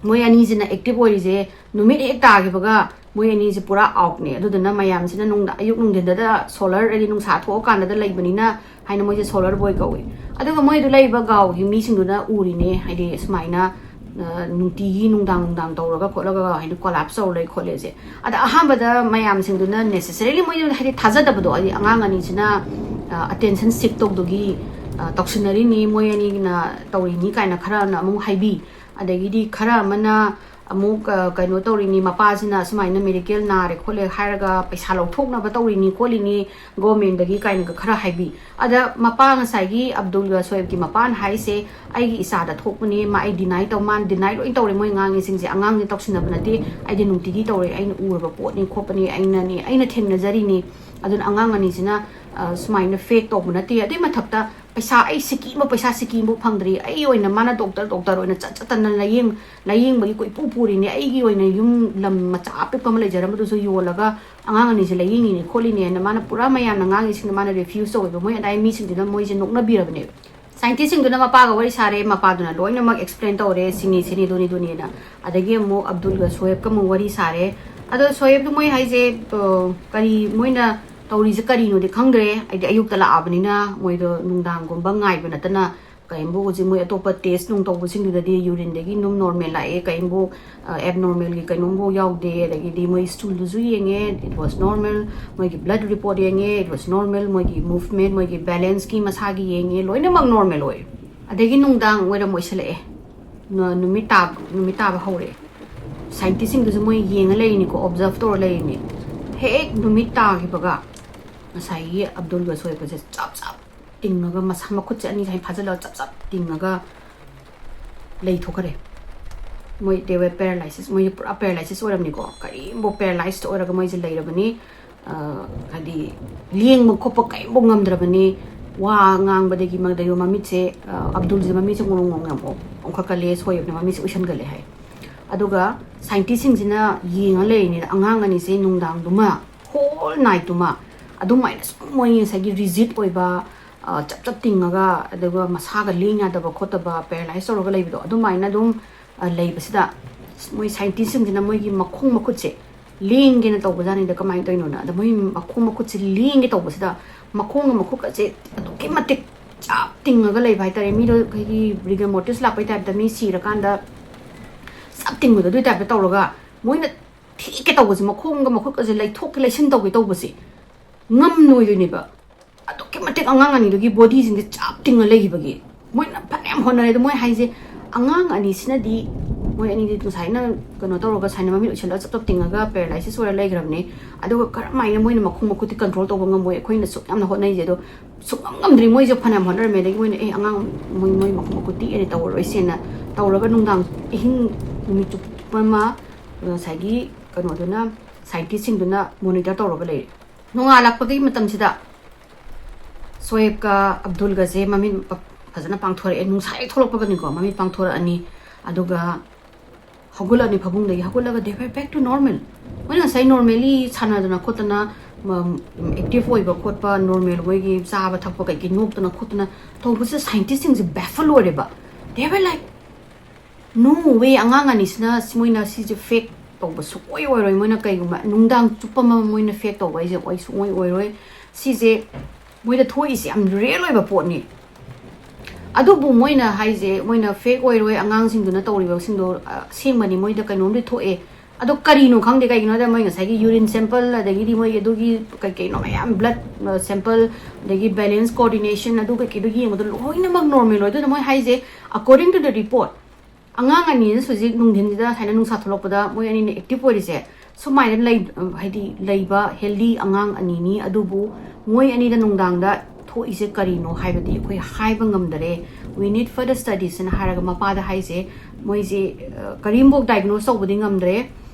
ꯃꯣꯏ ꯑꯅꯤꯁꯤꯅ active ꯑꯣꯏꯔꯤꯁꯦ꯫ ꯅꯨꯃꯤꯠ ꯍꯦꯛ ꯇꯥꯈꯤꯕꯒ ꯃꯣꯏ ꯑꯅꯤꯁꯦ ꯄꯨꯔꯥ outꯅꯦ꯫ ꯑꯗꯨꯗꯨꯅ ꯃꯌꯥꯝꯁꯤꯅ ꯅꯨꯡꯗꯥ-, ꯑꯌꯨꯛ ꯅꯨꯡꯊꯤꯟꯗꯗ solar, ꯍꯥꯏꯗꯤ ꯅꯨꯡꯁꯥ ꯊꯣꯛꯑꯀꯥꯟꯗꯗ ꯂꯩꯕꯅꯤꯅ ꯍꯥꯏꯅ ꯃꯣꯏꯁꯦ solar boy ꯀꯧꯏ꯫ ꯑꯗꯨꯒ ꯃꯣꯏꯗꯨ ꯂꯩꯔꯤꯕ ꯒꯥꯎꯒꯤ ꯃꯤꯁꯤꯡꯗꯨꯅ ꯎꯔꯤꯅꯦ, ꯍꯥꯏꯗꯤ ꯁꯨꯃꯥꯏꯅ, ꯑ, ꯅꯨꯡꯇꯤꯒꯤ ꯅꯨꯡꯗꯥꯡ ꯅꯨꯡꯗꯥꯡ ꯇꯧꯔꯒ ꯈꯣꯠꯂꯒ ꯍꯥꯏꯗꯤ collapse ꯇꯧꯔ ꯂꯩ ꯈꯣꯠꯂꯦꯁꯦ꯫ ꯑꯗ ꯑꯍꯥꯟꯕꯗ ꯃꯌꯥꯝꯁꯤꯡꯗꯨꯅ necessarily ꯃꯣꯏꯗꯨ ꯍꯥꯏꯗꯤ ꯊꯥꯖꯗꯕꯗꯣ, ꯍꯥꯏꯗꯤ ꯑꯉꯥꯡ ꯑꯅꯤꯁꯤꯅ, ꯑ, attention seek ꯇꯧꯗꯨꯒꯤ, ꯑ, ꯇꯧꯁꯤꯟꯅꯔꯤꯅꯤ, ꯃꯣꯏ ꯑꯅꯤꯅ ꯇꯧꯔꯤꯅꯤ ꯀꯥꯏꯅ ꯈꯔꯅ ꯑꯃꯨꯛ ꯍꯥꯏꯕꯤ꯫ ꯑꯗꯒꯤꯗꯤ ꯈꯔ ꯑꯃꯅ ꯑꯃꯨꯛ, ꯑ, ꯀꯩꯅꯣ ꯇꯧꯔꯤꯅꯤ, ꯃꯄꯥꯁꯤꯅ ꯑꯁꯨꯃꯥꯏꯅ miracle ꯅꯥꯔꯦ ꯈꯣꯠꯂꯦ ꯍꯥꯏꯔꯒ ꯄꯩꯁꯥ ꯂꯧꯊꯣꯛꯅꯕ ꯇꯧꯔꯤꯅꯤ ꯈꯣꯠꯂꯤꯅꯤ governmentꯗꯒꯤ ꯀꯥꯏꯅꯒ ꯈꯔ ꯍꯥꯏꯕꯤ꯫ ꯑꯗ ꯃꯄꯥ, ꯉꯁꯥꯏꯒꯤ ꯑꯕꯗꯨꯜꯒ ꯁꯣꯌꯦꯕꯀꯤ ꯃꯄꯥꯅ ꯍꯥꯏꯁꯦ, "ꯑꯩꯒꯤ ꯏꯆꯥꯗ ꯊꯣꯛꯄꯅꯦ, ꯃꯥ ꯑꯩ deny ꯇꯧ", ꯃꯥꯅ deny ꯂꯣꯏ ꯇꯧꯔꯦ꯫ ꯃꯣꯏ ꯉꯥꯡꯉꯤꯁꯤꯡꯁꯦ, "ꯑꯉꯥꯡꯁꯦ ꯇꯧꯁꯤꯟꯅꯕ ꯅꯠꯇꯦ, ꯑꯩꯗꯤ ꯅꯨꯡꯇꯤꯒꯤ ꯇꯧꯔꯦ, ꯑꯩꯅ ꯎꯔꯕ ꯄꯣꯠꯅꯤ ꯈꯣꯠꯄꯅꯤ, ꯑꯩꯅꯅꯦ, ꯑꯩꯅ ꯊꯦꯡꯅꯖꯔꯤꯅꯤ, ꯑꯗꯨꯅ ꯑꯉꯥꯡ ꯑꯅꯤꯁꯤꯅ, ꯑ, ꯁꯨꯃꯥꯏꯅ fake ꯇꯧꯕ ꯅꯠꯇꯦ"꯫ ꯑꯗꯨꯏ ꯃꯊꯛꯇ ꯄꯩꯁꯥ ꯑꯩ ꯁꯤꯀꯤ ꯑꯃ, ꯄꯩꯁꯥ ꯁꯤꯀꯤ ꯑꯃꯐꯥꯎ ꯐꯪꯗ꯭ꯔꯤ꯫ ꯑꯩ ꯑꯣꯏꯅ ꯃꯥꯅ doctor, doctor ꯑꯣꯏꯅ ꯆꯠ ꯆꯠꯇꯅ ꯂꯥꯌꯦꯡ-, ꯂꯥꯌꯦꯡꯕꯒꯤ ꯀꯣꯏꯄꯨ ꯄꯨꯔꯤꯅꯦ꯫ ꯑꯩꯒꯤ ꯑꯣꯏꯅ ꯌꯨꯝ ꯂꯝ ꯃꯆꯥ ꯑꯄꯤꯛꯄ ꯑꯃ ꯂꯩꯖꯔꯝꯕꯗꯨꯁꯨ ꯌꯣꯜꯂꯒ ꯑꯉꯥꯡ ꯑꯅꯤꯁꯦ ꯂꯥꯌꯦꯡꯉꯤꯅꯦ ꯈꯣꯠꯂꯤꯅꯦꯅ ꯃꯥꯅ ꯄꯨꯔꯥ ꯃꯌꯥꯝꯅ ꯉꯥꯡꯉꯤꯁꯤꯡꯗꯣ ꯃꯥꯅ refuse ꯇꯧꯋꯦꯕ꯫ ꯃꯣꯏ ꯑꯗꯥꯏ ꯃꯤꯁꯤꯡꯗꯨꯅ ꯃꯣꯏꯁꯦ ꯅꯣꯛꯅꯕꯤꯔꯕꯅꯦꯕ꯫ Scientistꯁꯤꯡꯗꯨꯅ ꯃꯄꯥꯒ ꯋꯥꯔꯤ ꯁꯥꯔꯦ, ꯃꯄꯥꯗꯨꯅ ꯂꯣꯏꯅꯃꯛ explain ꯇꯧꯔꯦ, ꯁꯤꯅꯤ, ꯁꯤꯅꯤ, ꯑꯗꯨꯅꯤ, ꯑꯗꯨꯅꯤꯅ꯫ ꯑꯗꯒꯤ ꯑꯃꯨꯛ ꯑꯕꯗꯨꯜꯒ ꯁꯣꯌꯦꯕꯀ ꯑꯃꯨꯛ ꯋꯥꯔꯤ ꯁꯥꯔꯦ꯫ ꯑꯗꯣ ꯁꯣꯌꯦꯕꯗꯣ ꯃꯣꯏ ꯍꯥꯏꯁꯦ, ꯑ, ꯀꯔꯤ ꯃꯣꯏꯅ ꯇꯧꯔꯤꯁꯦ ꯀꯔꯤꯅꯣꯗꯤ ꯈꯪꯗ꯭ꯔꯦ꯫ ꯍꯥꯏꯗꯤ ꯑꯌꯨꯛꯇ ꯂꯥꯛꯑꯕꯅꯤꯅ ꯃꯣꯏꯗꯣ ꯅꯨꯡꯗꯥꯡꯒꯨꯝꯕ ꯉꯥꯏꯕ ꯅꯠꯇꯅ ꯀꯔꯤꯝꯕꯨ ꯍꯧꯖꯤꯛ ꯃꯣꯏ ꯑꯇꯣꯞꯄ test ꯅꯨꯡ ꯇꯧꯕꯁꯤꯡꯗꯨꯗꯗꯤ urineꯗꯒꯤ ꯑꯗꯨꯝ normal ꯂꯥꯛꯑꯦ, ꯀꯔꯤꯝꯕꯨ, ꯑ, abnormalꯒꯤ ꯀꯩꯅꯣꯝꯕꯨ ꯌꯥꯎꯗꯦ꯫ ꯑꯗꯒꯤꯗꯤ ꯃꯣꯏ stoolꯗꯨꯁꯨ ꯌꯦꯡꯉꯦ, it was normal, ꯃꯣꯏꯒꯤ blood report ꯌꯦꯡꯉꯦ, it was normal, ꯃꯣꯏꯒꯤ movement, ꯃꯣꯏꯒꯤ balanceꯀꯤ ꯃꯁꯥꯒꯤ ꯌꯦꯡꯉꯦ, ꯂꯣꯏꯅꯃꯛ normal ꯑꯣꯏ꯫ ꯑꯗꯒꯤ ꯅꯨꯡꯗꯥꯡ ꯋꯥꯏꯔꯝ ꯑꯣꯏꯁꯜꯂꯛꯑꯦ, ꯅ-, ꯅꯨꯃꯤꯠ ꯇꯥꯕ, ꯅꯨꯃꯤꯠ ꯇꯥꯕ ꯍꯧꯔꯛꯑꯦ꯫ Scientistꯁꯤꯡꯗꯨꯁꯨ ꯃꯣꯏ ꯌꯦꯡꯉ ꯂꯩꯔꯤꯅꯤꯀꯣ, observe ꯇꯧꯔ ꯂꯩꯔꯤꯅꯤ꯫ ꯍꯦꯛ ꯅꯨꯃꯤꯠ ꯇꯥꯈꯤꯕꯒ ꯉꯁꯥꯏꯒꯤ ꯑꯕꯗꯨꯜꯒ ꯁꯣꯌꯦꯕꯁꯦ ꯆꯞ ꯆꯞ ꯇꯤꯡꯉꯒ ꯃꯁꯥ, ꯃꯈꯨꯠꯁꯦ ꯑꯅꯤ ꯁꯨꯃꯥꯏꯅ ꯐꯥꯖꯤꯜꯂꯒ ꯆꯞ ꯆꯞ ꯇꯤꯡꯉꯒ ꯂꯩꯊꯣꯛꯈ꯭ꯔꯦ꯫ ꯃꯣꯏ they were paralysis, ꯃꯣꯏꯁꯦ ꯄꯨꯔꯥ paralysis ꯑꯣꯏꯔꯝꯅꯤꯀꯣ, ꯀꯔꯤꯝꯕꯨ paralyzed ꯑꯣꯏꯔꯒ ꯃꯣꯏꯁꯦ ꯂꯩꯔꯕꯅꯤ꯫ ꯍꯥꯏꯗꯤ ꯂꯦꯡꯕ ꯈꯣꯠꯄ ꯀꯔꯤꯝꯐꯥꯎ ꯉꯝꯗ꯭ꯔꯕꯅꯤ꯫ ꯋꯥ ꯉꯥꯡꯕꯗꯒꯤ ꯃꯗꯩꯕ ꯃꯃꯤꯠꯁꯦ, ꯑ, ꯑꯕꯗꯨꯜꯁꯦ ꯃꯃꯤꯠꯁꯦ ꯉꯣꯔꯣꯡ ꯉꯣꯔꯣꯡ ꯌꯥꯝ ꯑꯣꯟꯈꯠꯀꯜꯂꯦ, ꯁꯣꯏꯕꯅ ꯃꯃꯤꯠꯁꯦ ꯎꯏꯁꯟꯒꯜꯂꯦ ꯍꯥꯏ꯫ ꯑꯗꯨꯒ ꯁꯥꯏꯟꯇꯤꯁꯁꯤꯡꯁꯤꯅ ꯌꯦꯡꯉ ꯂꯩꯔꯤꯅꯤꯅ ꯑꯉꯥꯡ ꯑꯅꯤꯁꯦ ꯅꯨꯡꯗꯥꯡꯗꯨꯃ, ꯍꯣꯜ ꯅꯥꯏꯠꯇꯨꯃ ꯑꯗꯨꯃꯥꯏꯅ ꯁꯨꯝ ꯃꯣꯏ ꯉꯁꯥꯏꯒꯤ ꯔꯤꯖꯤꯠ ꯑꯣꯏꯕ, ꯑ, ꯆꯞ ꯆꯞ ꯇꯤꯡꯉꯒ, ꯑꯗꯨꯒ ꯃꯁꯥꯒ ꯂꯦꯡ ꯌꯥꯗꯕ ꯈꯣꯠꯇꯕ, ꯄꯦꯔꯥꯂꯥꯏꯁ ꯇꯧꯔꯒ ꯂꯩꯕꯗꯣ, ꯑꯗꯨꯃꯥꯏꯅ ꯑꯗꯨꯝ, ꯑ, ꯂꯩꯕꯁꯤꯗ ꯃꯣꯏ ꯁꯥꯏꯟꯇꯤꯁꯁꯤꯡꯁꯤꯅ ꯃꯣꯏꯒꯤ ꯃꯈꯣꯡ ꯃꯈꯨꯠꯁꯦ ꯂꯦꯡꯒꯦꯅ ꯇꯧꯕꯖꯥꯠꯅꯤꯗ꯫ ꯀꯃꯥꯏꯅ ꯇꯧꯔꯤꯅꯣꯅ? ꯑꯗ ꯃꯣꯏ ꯃꯈꯣꯡ ꯃꯈꯨꯠꯁꯦ ꯂꯦꯡꯒꯦ ꯇꯧꯕꯁꯤꯗ ꯃꯈꯣꯡꯒ ꯃꯈꯨꯠꯀꯁꯦ ꯑꯗꯨꯛꯀꯤ ꯃꯇꯤꯛ ꯆꯞ ꯇꯤꯡꯉꯒ ꯂꯩꯕ ꯍꯥꯏꯇꯥꯔꯦ꯫ ꯃꯤꯗꯣ ꯑꯩꯈꯣꯏꯒꯤ ꯔꯤꯒꯔ ꯃꯣꯔꯇꯤꯁ ꯂꯥꯛꯄꯩ ꯇꯥꯏꯞꯇ, ꯃꯤ ꯁꯤꯔꯀꯥꯟꯗ ꯆꯞ ꯇꯤꯡꯕꯗꯣ ꯑꯗꯨꯏ ꯇꯥꯏꯞꯇ ꯇꯧꯔꯒ ꯃꯣꯏꯅ ꯊꯦꯛꯀꯦ ꯇꯧꯕꯁꯦ, ꯃꯈꯣꯡꯒ ꯃꯈꯨꯠꯀꯁꯦ ꯂꯩꯊꯣꯛꯀꯦ ꯂꯩꯁꯤꯟ ꯇꯧꯒꯦ ꯇꯧꯕꯁꯦ ꯉꯝꯂꯣꯏꯗꯣꯏꯅꯦꯕ꯫ ꯑꯗꯨꯛꯀꯤ ꯃꯇꯤꯛ ꯑꯉꯥꯡ ꯑꯅꯤꯗꯨꯒꯤ ꯕꯣꯗꯤꯁꯤꯡꯁꯦ ꯆꯞ ꯇꯤꯡꯉ ꯂꯩꯈꯤꯕꯒꯤ꯫ ꯃꯣꯏꯅ ꯐꯅꯌꯥꯝ ꯍꯣꯠꯅꯔꯦ ꯑꯗꯣ, ꯃꯣꯏ ꯍꯥꯏꯁꯦ ꯑꯉꯥꯡ ꯑꯅꯤꯁꯤꯅꯗꯤ, ꯃꯣꯏ ꯑꯅꯤꯗꯤ ꯉꯁꯥꯏꯅ ꯀꯩꯅꯣ ꯇꯧꯔꯒ ꯁꯥꯏꯅ ꯃꯃꯤꯠ ꯎꯏꯁꯜꯂꯒ ꯆꯞ ꯆꯞ ꯇꯤꯡꯉꯒ ꯄꯦꯔꯥꯂꯥꯏꯁꯤꯁ ꯑꯣꯏꯔ ꯂꯩꯈ꯭ꯔꯕꯅꯦ꯫ ꯑꯗꯨꯒ ꯀꯔꯝꯍꯥꯏꯅ ꯃꯣꯏꯅ ꯃꯈꯣꯡ ꯃꯈꯨꯠꯇꯤ ꯀꯟꯇ꯭ꯔꯣꯜ ꯇꯧꯕ ꯉꯝꯃꯣꯏ? ꯑꯩꯈꯣꯏꯅ ꯁꯨꯛ ꯌꯥꯝꯅ ꯍꯣꯠꯅꯩꯁꯦ, ꯑꯗꯣ ꯁꯨꯛꯉꯝ ꯉꯝꯗ꯭ꯔꯤ꯫ ꯃꯣꯏꯁꯦ ꯐꯅꯌꯥꯝ ꯍꯣꯠꯅꯔꯝꯃꯦ, ꯑꯗꯒꯤ ꯃꯣꯏꯅ, "ꯑꯦ, ꯑꯉꯥꯡ, ꯃꯣꯏ, ꯃꯣꯏ ꯃꯈꯣꯡ ꯃꯈꯨꯠ ꯇꯦꯛꯑꯦꯅ ꯇꯧꯔꯔꯣꯏꯁꯦꯅ" ꯇꯧꯔꯒ ꯅꯨꯡꯗꯥꯡ ꯑꯍꯤꯡ ꯅꯨꯃꯤꯠ ꯆꯨꯞꯄ ꯑꯃ ꯉꯁꯥꯏꯒꯤ ꯀꯩꯅꯣꯗꯨꯅ, ꯁꯥꯏꯟꯇꯤꯁꯁꯤꯡꯗꯨꯅ ꯃꯣꯅꯤꯇꯔ ꯇꯧꯔꯒ ꯂꯩꯔꯦ꯫ ꯅꯣꯡꯉꯥꯜꯂꯛꯄꯒꯤ ꯃꯇꯝꯁꯤꯗ ꯁꯣꯌꯦꯕꯀ ꯑꯕꯗꯨꯜꯒꯁꯦ ꯃꯃꯤꯠ ꯐꯖꯅ ꯄꯥꯡꯊꯣꯔꯛꯑꯦ꯫ ꯅꯨꯡꯁꯥ ꯍꯦꯛ ꯊꯣꯛꯂꯛꯄꯒꯅꯤꯀꯣ, ꯃꯃꯤꯠ ꯄꯥꯡꯊꯣꯔꯛꯑꯅꯤ꯫ ꯑꯗꯨꯒ ꯍꯧꯒꯠꯂꯛꯑꯅꯤ ꯐꯃꯨꯡꯗꯒꯤ꯫ ꯍꯧꯒꯠꯂꯒ they were back to normal. ꯃꯣꯏꯅ ꯉꯁꯥꯏ normally ꯁꯥꯟꯅꯗꯅ ꯈꯣꯠꯇꯅ, ꯃ-, active ꯑꯣꯏꯕ ꯈꯣꯠꯄ, normal ꯃꯣꯏꯒꯤ ꯆꯥꯕ ꯊꯛꯄ ꯀꯩꯀꯩ ꯅꯣꯛꯇꯅ ꯈꯣꯠꯇꯅ ꯇꯧꯕꯁꯦ ꯁꯥꯏꯟꯇꯤꯁꯁꯤꯡꯁꯦ baffle ꯑꯣꯏꯔꯦꯕ꯫ They were like, "No way, ꯑꯉꯥꯡ ꯑꯅꯤꯁꯤꯅ ꯁꯤ-, ꯃꯣꯏꯅ ꯁꯤꯁꯦ fake ꯇꯧꯕ ꯁꯨꯡꯑꯣꯏ ꯑꯣꯏꯔꯣꯏ꯫ ꯃꯣꯏꯅ ꯀꯩꯒꯨꯝꯕ ꯅꯨꯡꯗꯥꯡ ꯆꯨꯞꯄ ꯑꯃ ꯃꯣꯏꯅ fake ꯇꯧꯕ ꯍꯥꯏꯁꯦ ꯑꯣꯏ ꯁꯨꯡꯑꯣꯏ ꯑꯣꯏꯔꯣꯏ꯫ ꯁꯤꯁꯦ ꯃꯣꯏꯗ ꯊꯣꯛꯏꯁꯦ ꯌꯥꯝ real ꯑꯣꯏꯕ ꯄꯣꯠꯅꯤ"꯫ ꯑꯗꯨꯕꯨ ꯃꯣꯏꯅ ꯍꯥꯏꯁꯦ, ꯃꯣꯏꯅ fake ꯑꯣꯏꯔꯣꯏ, ꯑꯉꯥꯡꯁꯤꯡꯗꯨꯅ ꯇꯧꯔꯤꯕꯁꯤꯡꯗꯣ, ꯑ, ꯑꯁꯦꯡꯕꯅꯤ, ꯃꯣꯏꯗ ꯀꯩꯅꯣꯝꯗꯤ ꯊꯣꯛꯑꯦ꯫ ꯑꯗꯣ ꯀꯔꯤꯅꯣ ꯈꯪꯗꯦ, ꯀꯩꯒꯤꯅꯣꯗ ꯃꯣꯏ ꯉꯁꯥꯏꯒꯤ urine sample, ꯑꯗꯒꯤꯗꯤ ꯃꯣꯏ ꯑꯗꯨꯒꯤ ꯀꯩ ꯀꯩꯅꯣ ꯃꯌꯥꯝ, blood, ꯑ, sample, ꯑꯗꯒꯤ balance coordination, ꯑꯗꯨ ꯀꯩꯀꯩꯗꯣ ꯌꯦꯡꯕꯗꯣ ꯂꯣꯏꯅꯃꯛ normal ꯑꯣꯏ꯫ ꯑꯗꯨꯅ ꯃꯣꯏ ꯍꯥꯏꯁꯦ, according to the report, ꯑꯉꯥꯡ ꯑꯅꯤꯅꯁꯨ ꯍꯧꯖꯤꯛ ꯅꯨꯡꯊꯤꯟꯁꯤꯗ ꯁꯨꯃꯥꯏꯅ ꯅꯨꯡꯁꯥ ꯊꯣꯛꯂꯛꯄꯗ ꯃꯣꯏ ꯑꯅꯤꯅ active ꯑꯣꯏꯔꯤꯁꯦ, ꯁꯨꯃꯥꯏꯅ ꯂꯩ, ꯍꯥꯏꯗꯤ ꯂꯩꯕ healthy ꯑꯉꯥꯡ ꯑꯅꯤꯅꯤ꯫ ꯑꯗꯨꯕꯨ ꯃꯣꯏ ꯑꯅꯤꯗ ꯅꯨꯡꯗꯥꯡꯗ ꯊꯣꯛꯏꯁꯦ ꯀꯔꯤꯅꯣ ꯍꯥꯏꯕꯗꯤ ꯑꯩꯈꯣꯏ ꯍꯥꯏꯕ ꯉꯝꯗꯔꯦ꯫ We need further studies ꯍꯥꯏꯅ ꯍꯥꯏꯔꯒ ꯃꯄꯥꯗ ꯍꯥꯏꯁꯦ, ꯃꯣꯏꯁꯦ, ꯑ, ꯀꯔꯤꯝꯐꯥꯎ diagnose ꯇꯧꯕꯗꯤ ꯉꯝꯗ꯭ꯔꯦ꯫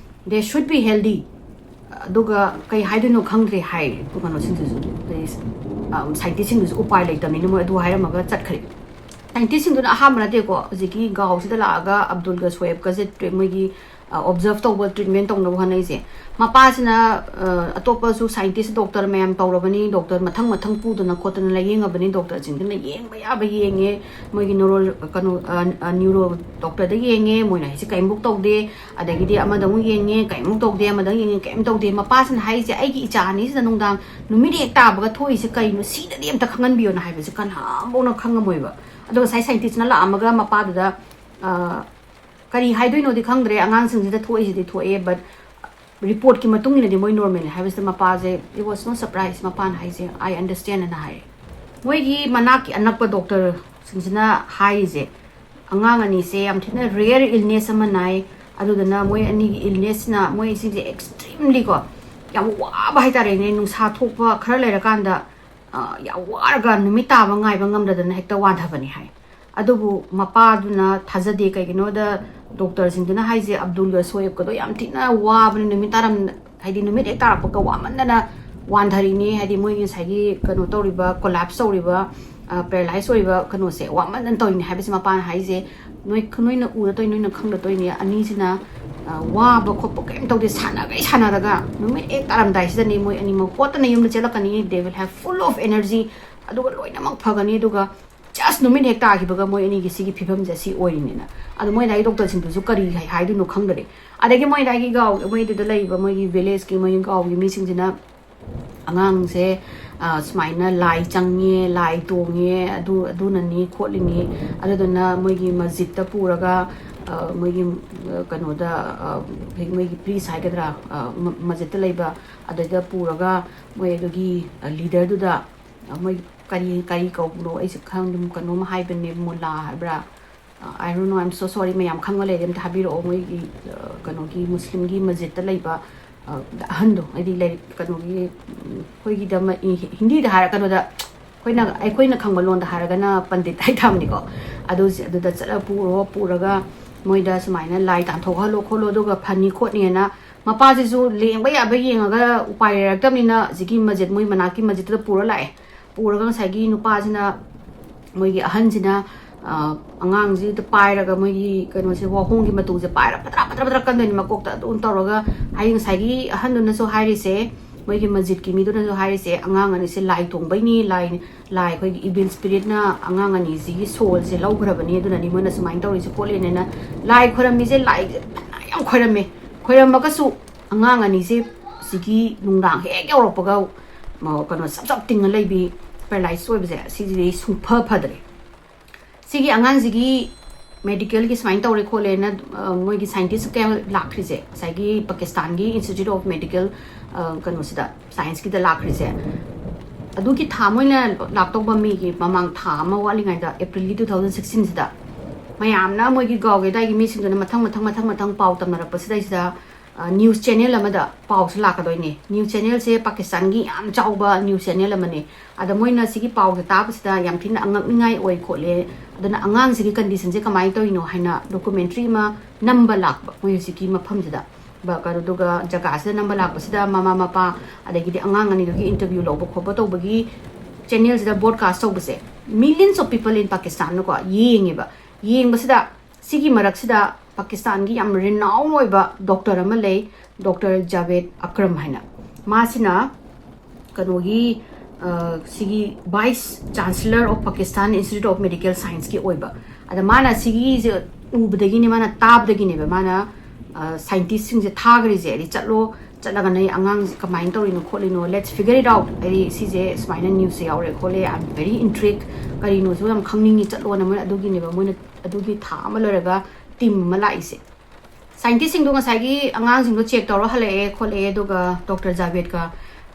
They should be healthy꯫ ꯑꯗꯨꯒ ꯀꯩ ꯍꯥꯏꯗꯣꯏꯅꯣ ꯈꯪꯗ꯭ꯔꯦ ꯍꯥꯏ꯫ ꯀꯩꯅꯣꯁꯤꯡꯗꯨꯁꯨ, ꯁꯥꯏꯟꯇꯤꯁꯁꯤꯡꯗꯨꯁꯨ ꯎꯄꯥꯏ ꯂꯩꯇꯕꯅꯤꯅ ꯃꯣꯏ ꯑꯗꯨ ꯍꯥꯏꯔꯝꯃꯒ ꯆꯠꯈ꯭ꯔꯦ꯫ ꯁꯥꯏꯟꯇꯤꯁꯁꯤꯡꯗꯨꯅ ꯑꯍꯥꯟꯕ ꯅꯠꯇꯦꯀꯣ, ꯍꯧꯖꯤꯛꯀꯤ ꯒꯥꯎꯁꯤꯗ ꯂꯥꯛꯑꯒ ꯑꯕꯗꯨꯜꯒ ꯁꯣꯌꯦꯕꯀꯁꯦ ꯇ꯭ꯔꯤ- ꯃꯣꯏꯒꯤ ꯑꯣꯕꯖꯔꯞ ꯇꯧꯕ, ꯇ꯭ꯔꯤꯠꯃꯦꯟ ꯇꯧꯅꯕ ꯍꯣꯠꯅꯩꯁꯦ꯫ ꯃꯄꯥꯁꯤꯅ ꯑ, ꯑꯇꯣꯞꯄꯁꯨ ꯁꯥꯏꯟꯇꯤꯁ ꯗꯣꯛꯇꯔ ꯃꯌꯥꯝ ꯇꯧꯔꯕꯅꯤ, ꯗꯣꯛꯇꯔ ꯃꯊꯪ ꯃꯊꯪ ꯄꯨꯗꯅ ꯈꯣꯠꯇꯅ ꯂꯥꯏꯌꯦꯡꯉꯕꯅꯤ, ꯗꯣꯛꯇꯔꯁꯤꯡꯗꯨꯅ ꯌꯦꯡꯕ ꯌꯥꯕ ꯌꯦꯡꯉꯦ꯫ ꯃꯣꯏꯒꯤ ꯅ꯭ꯌꯨꯔꯣ ꯀꯩꯅꯣ, ꯑ, ꯑ, ꯅ꯭ꯌꯨꯔꯣ ꯗꯣꯛꯇꯔꯗ ꯌꯦꯡꯉꯦ, ꯃꯣꯏꯅ ꯍꯥꯏꯁꯦ ꯀꯔꯤꯝꯐꯧ ꯇꯧꯗꯦ꯫ ꯑꯗꯒꯤꯗꯤ ꯑꯃꯗ ꯑꯃꯨꯛ ꯌꯦꯡꯉꯦ, ꯀꯔꯤꯃꯨꯛ ꯇꯧꯗꯦ, ꯑꯃꯗ ꯑꯃꯨꯛ ꯌꯦꯡꯉꯦ, ꯀꯔꯤꯝ ꯇꯧꯗꯦ꯫ ꯃꯄꯥꯁꯤꯅ ꯍꯥꯏꯔꯤꯁꯦ, "ꯑꯩꯒꯤ ꯏꯆꯥ ꯑꯅꯤꯁꯤꯅ ꯅꯨꯡꯗꯥꯡ ꯅꯨꯃꯤꯠ ꯍꯦꯛ ꯇꯥꯕꯒ ꯊꯣꯛꯏꯁꯦ ꯀꯩꯅꯣ? ꯁꯤꯗꯗꯤ ꯑꯝꯇ ꯈꯪꯍꯟꯕꯤꯌꯣꯅ" ꯍꯥꯏꯕꯁꯦ ꯀꯅꯥꯝꯐꯥꯎꯅ ꯈꯪꯉꯝꯃꯣꯏꯕ꯫ ꯑꯗꯣ ꯉꯁꯥꯏ ꯁꯥꯏꯟꯇꯤꯁꯅ ꯂꯥꯛꯑꯝꯃꯒ ꯃꯄꯥꯗꯨꯗ, ꯑ, ꯀꯔꯤ ꯍꯥꯏꯗꯣꯏꯅꯣꯗꯤ ꯈꯪꯗ꯭ꯔꯦ, ꯑꯉꯥꯡꯁꯤꯡꯁꯤꯗ ꯊꯣꯛꯏꯁꯤꯗꯤ ꯊꯣꯛꯑꯦ, but ꯔꯤꯄꯣꯔꯠꯀꯤ ꯃꯇꯨꯡ ꯏꯟꯅꯗꯤ ꯃꯣꯏ ꯅꯣꯔꯃꯦꯜꯅꯤ ꯍꯥꯏꯕꯁꯤꯗ ꯃꯄꯥꯁꯦ, "It was no surprise", ꯃꯄꯥꯅ ꯍꯥꯏꯁꯦ, "I understand" ꯑꯅ ꯍꯥꯏ꯫ ꯃꯣꯏꯒꯤ ꯃꯅꯥꯛꯀꯤ ꯑꯅꯛꯄ ꯗꯣꯛꯇꯔꯁꯤꯡꯁꯤꯅ ꯍꯥꯏꯔꯤꯁꯦ, ꯑꯉꯥꯡ ꯑꯅꯤꯁꯦ ꯌꯥꯝ ꯊꯤꯅ ꯔꯦꯌꯔ ꯏꯜꯅꯦꯁ ꯑꯃ ꯅꯥꯏ, ꯑꯗꯨꯗꯨꯅ ꯃꯣꯏ ꯑꯅꯤꯒꯤ ꯏꯜꯅꯦꯁꯅ ꯃꯣꯏ ꯁꯤꯁꯦ ꯑꯦꯛꯁꯇ꯭ꯔꯤꯝꯂꯤꯀꯣ, ꯌꯥꯝ ꯋꯥꯕ ꯍꯥꯏꯇꯥꯔꯦꯅꯦ, ꯅꯨꯡꯁꯥ ꯊꯣꯛꯄ ꯈꯔ ꯂꯩꯔꯀꯥꯟꯗ, ꯑ, ꯌꯥꯝ ꯋꯥꯔꯒ ꯅꯨꯃꯤꯠ ꯇꯥꯕ ꯉꯥꯏꯕ ꯉꯝꯗꯗꯅ ꯍꯦꯛꯇ ꯋꯥꯟꯊꯕꯅꯤ ꯍꯥꯏ꯫ ꯑꯗꯨꯕꯨ ꯃꯄꯥꯗꯨꯅ ꯊꯥꯖꯗꯦ꯫ ꯀꯩꯒꯤꯅꯣꯗ ꯗꯣꯛꯇꯔꯁꯤꯡꯗꯨꯅ ꯍꯥꯏꯁꯦ, "ꯑꯕꯗꯨꯜꯒ ꯁꯣꯌꯦꯕꯀꯗꯣ ꯌꯥꯝ ꯊꯤꯅ ꯋꯥꯕꯅꯤ, ꯅꯨꯃꯤꯠ ꯇꯥꯔꯝ-, ꯍꯥꯏꯗꯤ ꯅꯨꯃꯤꯠ ꯍꯦꯛ ꯇꯥꯔꯛꯄꯒ ꯋꯥꯃꯟꯗꯅ ꯋꯥꯟꯊꯔꯤꯅꯤ", ꯍꯥꯏꯗꯤ ꯃꯣꯏꯒꯤ ꯉꯁꯥꯏꯒꯤ ꯀꯩꯅꯣ ꯇꯧꯔꯤꯕ, ꯀꯣꯂꯥꯞꯁ ꯇꯧꯔꯤꯕ, ꯄꯦꯔꯥꯂꯥꯏꯁ ꯑꯣꯏꯔꯤꯕ ꯀꯩꯅꯣꯁꯦ ꯋꯥꯃꯟꯗꯅ ꯇꯧꯔꯤꯅꯤ ꯍꯥꯏꯕꯁꯦ ꯃꯄꯥꯅ ꯍꯥꯏꯁꯦ꯫ "ꯅꯣꯏ, ꯅꯣꯏꯅ ꯎꯔ ꯇꯧꯏ, ꯅꯣꯏꯅ ꯈꯪꯗ ꯇꯧꯏꯅꯦ, ꯑꯅꯤꯁꯤꯅ, ꯑ, ꯋꯥꯕ ꯈꯣꯠꯄ ꯀꯔꯤꯝ ꯇꯧꯗꯦ, ꯁꯥꯟꯅꯈꯩ ꯁꯥꯟꯅꯔꯒ ꯅꯨꯃꯤꯠ ꯍꯦꯛ ꯇꯥꯔꯝꯗꯥꯏꯁꯤꯗꯅꯤ ꯃꯣꯏ ꯑꯅꯤꯃꯛ ꯍꯣꯠꯇꯅ ꯌꯨꯝꯗ ꯆꯦꯜꯂꯛꯀꯅꯤ, they will have full of energy, ꯑꯗꯨꯒ ꯂꯣꯏꯅꯃꯛ ꯐꯒꯅꯤ, ꯑꯗꯨꯒ ꯖꯁ ꯅꯨꯃꯤꯠ ꯍꯦꯛ ꯇꯥꯈꯤꯕꯒ ꯃꯣꯏ ꯑꯅꯤꯒꯤ ꯁꯤꯒꯤ ꯐꯤꯕꯝꯁꯦ ꯁꯤ ꯑꯣꯏꯔꯤꯅꯦꯅ"꯫ ꯑꯗꯣ ꯃꯣꯏ ꯑꯗꯥꯏꯒꯤ ꯗꯣꯛꯇꯔꯁꯤꯡꯗꯨꯁꯨ ꯀꯔꯤ ꯍꯥꯏ-, ꯍꯥꯏꯗꯣꯏꯅꯣ ꯈꯪꯗꯔꯦ꯫ ꯑꯗꯒꯤ ꯃꯣꯏ ꯑꯗꯥꯏꯒꯤ ꯒꯥꯎ-, ꯃꯣꯏꯗꯨꯗ ꯂꯩꯔꯤꯕ ꯃꯣꯏꯒꯤ ꯚꯤꯂꯦꯖꯀꯤ, ꯃꯣꯏꯒꯤ ꯒꯥꯎꯒꯤ ꯃꯤꯁꯤꯡꯁꯤꯅ ꯑꯉꯥꯡꯁꯦ, ꯑ, ꯁꯨꯃꯥꯏꯅ ꯂꯥꯏ ꯆꯪꯉꯦ, ꯂꯥꯏ ꯇꯣꯡꯉꯦ, ꯑꯗꯨ, ꯑꯗꯨꯅꯅꯤ ꯈꯣꯠꯂꯤꯅꯤ, ꯑꯗꯨꯗꯨꯅ ꯃꯣꯏꯒꯤ ꯃꯁꯖꯤꯠꯇ ꯄꯨꯔꯒ, ꯑ, ꯃꯣꯏꯒꯤ, ꯑ, ꯀꯩꯅꯣꯗ, ꯑ, ꯃꯣꯏꯒꯤ ꯄ꯭ꯔꯤꯁ ꯍꯥꯏꯒꯗ꯭ꯔꯥ, ꯑ, ꯃ-, ꯃꯁꯖꯤꯠꯇ ꯂꯩꯕ, ꯑꯗꯨꯗ ꯄꯨꯔꯒ ꯃꯣꯏ ꯑꯗꯨꯒꯤ, ꯑ, ꯂꯤꯗꯔꯗꯨꯗ, ꯑ, ꯃꯣꯏ ꯀꯔꯤ, ꯀꯔꯤ ꯀꯧꯕꯅꯣ ꯑꯩꯁꯨ ꯈꯪꯗꯦ, ꯀꯩꯅꯣꯝ ꯍꯥꯏꯕꯅꯦ, ꯃꯨꯂꯥ ꯍꯥꯏꯕ꯭ꯔꯥ? ꯑ, I don't know, I'm so sorry, ꯃꯌꯥꯝ ꯈꯪꯕ ꯂꯩꯔꯗꯤ ꯑꯝꯇ ꯍꯥꯏꯕꯤꯔꯛꯑꯣ꯫ ꯃꯣꯏꯒꯤ, ꯑ, ꯀꯩꯅꯣꯒꯤ ꯃꯨꯁꯂꯤꯝꯒꯤ ꯃꯁꯖꯤꯠꯇ ꯂꯩꯕ, ꯑ, ꯑꯍꯟꯗꯣ, ꯍꯥꯏꯗꯤ ꯂꯥꯏꯔꯤꯛ ꯀꯩꯅꯣꯒꯤ, ꯎꯝ, ꯑꯩꯈꯣꯏꯒꯤꯗ ꯃ-, ꯏ-, ꯍꯤꯟꯗꯤꯗ ꯍꯥꯏꯔ ꯀꯩꯅꯣꯗ, ꯑꯩꯈꯣꯏꯅ, ꯑꯩꯈꯣꯏꯅ ꯈꯪꯕ ꯂꯣꯟꯗ ꯍꯥꯏꯔꯒꯅ ꯄꯟꯗꯤꯠ ꯍꯥꯏꯇꯥꯕꯅꯤꯀꯣ꯫ ꯑꯗꯨ, ꯑꯗꯨꯗ ꯆꯠꯂ ꯄꯨꯔꯣ, ꯄꯨꯔꯒ ꯃꯣꯏꯗ ꯁꯨꯃꯥꯏꯅ ꯂꯥꯏ ꯇꯥꯟꯊꯣꯛꯍꯜꯂꯣ ꯈꯣꯠꯂꯣ, ꯑꯗꯨꯒ ꯐꯅꯤ ꯈꯣꯠꯅꯤꯅ ꯃꯄꯥꯁꯤꯁꯨ ꯂꯦꯡꯕ ꯌꯥꯕ ꯌꯦꯡꯉꯒ ꯎꯄꯥꯏ ꯂꯩꯔꯛꯇꯕꯅꯤꯅ ꯍꯧꯖꯤꯛꯀꯤ ꯃꯁꯖꯤꯗ, ꯃꯣꯏ ꯃꯅꯥꯛꯀꯤ ꯃꯁꯖꯤꯗꯇꯨꯗ ꯄꯨꯔ ꯂꯥꯛꯑꯦ꯫ ꯄꯨꯔꯒ ꯉꯁꯥꯏꯒꯤ ꯅꯨꯄꯥꯁꯤꯅ, ꯃꯣꯏꯒꯤ ꯑꯍꯟꯁꯤꯅ, ꯑ, ꯑꯉꯥꯡꯁꯤꯗ ꯄꯥꯏꯔꯒ ꯃꯣꯏꯒꯤ ꯀꯩꯅꯣꯁꯦ, ꯋꯥꯍꯣꯡꯒꯤ ꯃꯇꯨꯁꯦ ꯄꯥꯏꯔꯒ ꯄꯗ꯭ꯔꯥ ꯄꯗ꯭ꯔꯥ ꯄꯗ꯭ꯔꯥ ꯀꯟꯗꯣꯏꯅꯤ ꯃꯀꯣꯛꯇ꯫ ꯑꯗꯨꯝ ꯇꯧꯔꯒ ꯍꯥꯏꯗꯤ ꯉꯁꯥꯏꯒꯤ ꯑꯍꯟꯗꯨꯅꯁꯨ ꯍꯥꯏꯔꯤꯁꯦ, ꯃꯣꯏꯒꯤ ꯃꯁꯖꯤꯗꯀꯤ ꯃꯤꯗꯨꯅꯁꯨ ꯍꯥꯏꯔꯤꯁꯦ, ꯑꯉꯥꯡ ꯑꯅꯤꯁꯦ ꯂꯥꯏ ꯇꯣꯡꯕꯩꯅꯤ, ꯂꯥꯏ, ꯂꯥꯏ ꯑꯩꯈꯣꯏꯒꯤ evil spiritꯅ ꯑꯉꯥꯡ ꯑꯅꯤꯁꯤꯒꯤ soulꯁꯦ ꯂꯧꯈ꯭ꯔꯕꯅꯤ, ꯑꯗꯨꯅꯅꯤ ꯃꯣꯏꯅ ꯁꯨꯃꯥꯏꯅ ꯇꯧꯔꯤꯁꯦ ꯈꯣꯠꯂꯤꯅꯦꯅ꯫ ꯂꯥꯏ ꯈꯣꯏꯔꯝꯃꯤꯁꯦ, ꯂꯥꯏꯁꯦ ꯐꯅ ꯌꯥꯝ ꯈꯣꯏꯔꯝꯃꯦ꯫ ꯈꯣꯏꯔꯝꯃꯒꯁꯨ ꯑꯉꯥꯡ ꯑꯅꯤꯁꯦ ꯁꯤꯒꯤ ꯅꯨꯡꯗꯥꯡ ꯍꯦꯛ ꯌꯧꯔꯛꯄꯒ, ꯃ-, ꯀꯩꯅꯣ, ꯆꯞ ꯆꯞ ꯇꯤꯡꯉ ꯂꯩꯕꯤ, paralyze ꯑꯣꯏꯕꯁꯦ, ꯁꯤꯁꯤꯗꯤ ꯁꯨꯡꯐ ꯐꯗ꯭ꯔꯦ꯫ ꯁꯤꯒꯤ ꯑꯉꯥꯡꯁꯤꯒꯤ medicalꯒꯤ ꯁꯨꯃꯥꯏꯅ ꯇꯧꯔꯦ ꯈꯣꯠꯂꯦꯅ, ꯑ, ꯃꯣꯏꯒꯤ scientist ꯀꯌꯥ ꯂꯥꯛꯈ꯭ꯔꯤꯁꯦ, ꯉꯁꯥꯏꯒꯤ ꯄꯥꯀꯤꯁꯇꯥꯟꯒꯤ Institute of Medical, ꯑ, ꯀꯩꯅꯣꯁꯤꯗ, scienceꯀꯤꯗ ꯂꯥꯛꯈ꯭ꯔꯤꯁꯦ, ꯑꯗꯨꯒꯤ ꯊꯥ ꯃꯣꯏꯅ ꯂꯥꯛꯇꯧꯕ ꯃꯤꯒꯤ ꯃꯃꯥꯡ ꯊꯥ ꯑꯃ ꯋꯥꯠꯂꯤꯉꯩꯗ, Aprilꯒꯤ two thousand sixteenꯁꯤꯗ, ꯃꯌꯥꯝꯅ ꯃꯣꯏꯒꯤ ꯒꯥꯎꯒꯤ ꯑꯗꯥꯏꯒꯤ ꯃꯤꯁꯤꯡꯗꯨꯅ ꯃꯊꯪ, ꯃꯊꯪ, ꯃꯊꯪ, ꯃꯊꯪ ꯄꯥꯎ ꯇꯝꯅꯔꯛꯄꯁꯤꯗꯩꯁꯤꯗ, ꯑ, news channel ꯑꯃꯗ ꯄꯥꯎꯁꯦ ꯂꯥꯛꯀꯗꯣꯏꯅꯦ꯫ News channelꯁꯦ ꯄꯥꯀꯤꯁꯇꯥꯟꯒꯤ ꯌꯥꯝ ꯆꯥꯎꯕ news channel ꯑꯃꯅꯦ꯫ ꯑꯗ ꯃꯣꯏꯅ ꯁꯤꯒꯤ ꯄꯥꯎꯁꯦ ꯇꯥꯕꯁꯤꯗ ꯌꯥꯝ ꯊꯤꯅ ꯑꯉꯛꯅꯤꯡꯉꯥꯏ ꯑꯣꯏ ꯈꯣꯠꯂꯦ, ꯑꯗꯨꯅ ꯑꯉꯥꯡꯁꯤꯒꯤ conditionꯁꯦ ꯀꯃꯥꯏꯅ ꯇꯧꯔꯤꯅꯣ ꯍꯥꯏꯅ documentary ꯑꯃ ꯅꯝꯕ ꯂꯥꯛꯄ ꯃꯣꯏ ꯍꯧꯖꯤꯛꯀꯤ ꯃꯐꯝꯁꯤꯗ꯫ ꯕ-, ꯀꯩꯅꯣꯗꯨꯒ ꯖꯒꯥꯁꯤꯗ ꯅꯝꯕ ꯂꯥꯛꯄꯁꯤꯗ ꯃꯃꯥ ꯃꯄꯥ, ꯑꯗꯒꯤꯗꯤ ꯑꯉꯥꯡ ꯑꯅꯤꯗꯨꯒꯤ interview ꯂꯧꯕ ꯈꯣꯠꯄ ꯇꯧꯕꯒꯤ channelꯁꯤꯗ broadcast ꯇꯧꯕꯁꯦ, millions of people in Pakistanꯅꯀꯣ ꯌꯦꯡꯉꯦꯕ꯫ ꯌꯦꯡꯕꯁꯤꯗ ꯁꯤꯒꯤ ꯃꯔꯛꯁꯤꯗ ꯄꯥꯀꯤꯁꯇꯥꯟꯒꯤ ꯌꯥꯝ renown ꯑꯣꯏꯕ doctor ꯑꯃ ꯂꯩ, Doctor Javed Akram ꯍꯥꯏꯅ꯫ ꯃꯥꯁꯤꯅ ꯀꯩꯅꯣꯒꯤ, ꯑ, ꯁꯤꯒꯤ Vice Chancellor of Pakistan Institute of Medical Scienceꯀꯤ ꯑꯣꯏꯕ꯫ ꯑꯗ ꯃꯥꯅ ꯁꯤꯒꯤꯁꯦ ꯎꯕꯗꯒꯤꯅꯦ, ꯃꯥꯅ ꯇꯥꯕꯗꯒꯤꯅꯦꯕ ꯃꯥꯅ, ꯑ, scientistꯁꯤꯡꯁꯦ ꯊꯥꯈ꯭ꯔꯤꯁꯦ꯫ ꯍꯥꯏꯗꯤ, "ꯆꯠꯂꯣ, ꯆꯠꯂꯒ ꯅꯣꯏ ꯑꯉꯥꯡꯁꯦ ꯀꯃꯥꯏꯅ ꯇꯧꯔꯤꯅꯣ ꯈꯣꯠꯂꯤꯅꯣ, let's figure it out." ꯍꯥꯏꯗꯤ, ꯁꯤꯁꯦ ꯁꯨꯃꯥꯏꯅ newsꯁꯦ ꯌꯥꯎꯔꯦ ꯈꯣꯠꯂꯦ, "I'm very intrigued, ꯀꯔꯤꯅꯣꯁꯨ ꯌꯥꯝ ꯈꯪꯅꯤꯡꯉꯤ, ꯆꯠꯂꯣꯅ" ꯃꯣꯏꯅ ꯑꯗꯨꯒꯤꯅꯦꯕ ꯃꯣꯏꯅ ꯑꯗꯨꯒꯤ ꯊꯥ ꯑꯃ ꯂꯣꯏꯔꯒ team ꯑꯃ ꯂꯥꯛꯏꯁꯦ꯫ Scientistꯁꯤꯡꯗꯣ ꯉꯁꯥꯏꯒꯤ ꯑꯉꯥꯡꯁꯤꯡꯗꯣ check ꯇꯧꯔ ꯍꯜꯂꯛꯑꯦ ꯈꯣꯠꯂꯛꯑꯦ, ꯑꯗꯨꯒ Doctor Javedꯀ,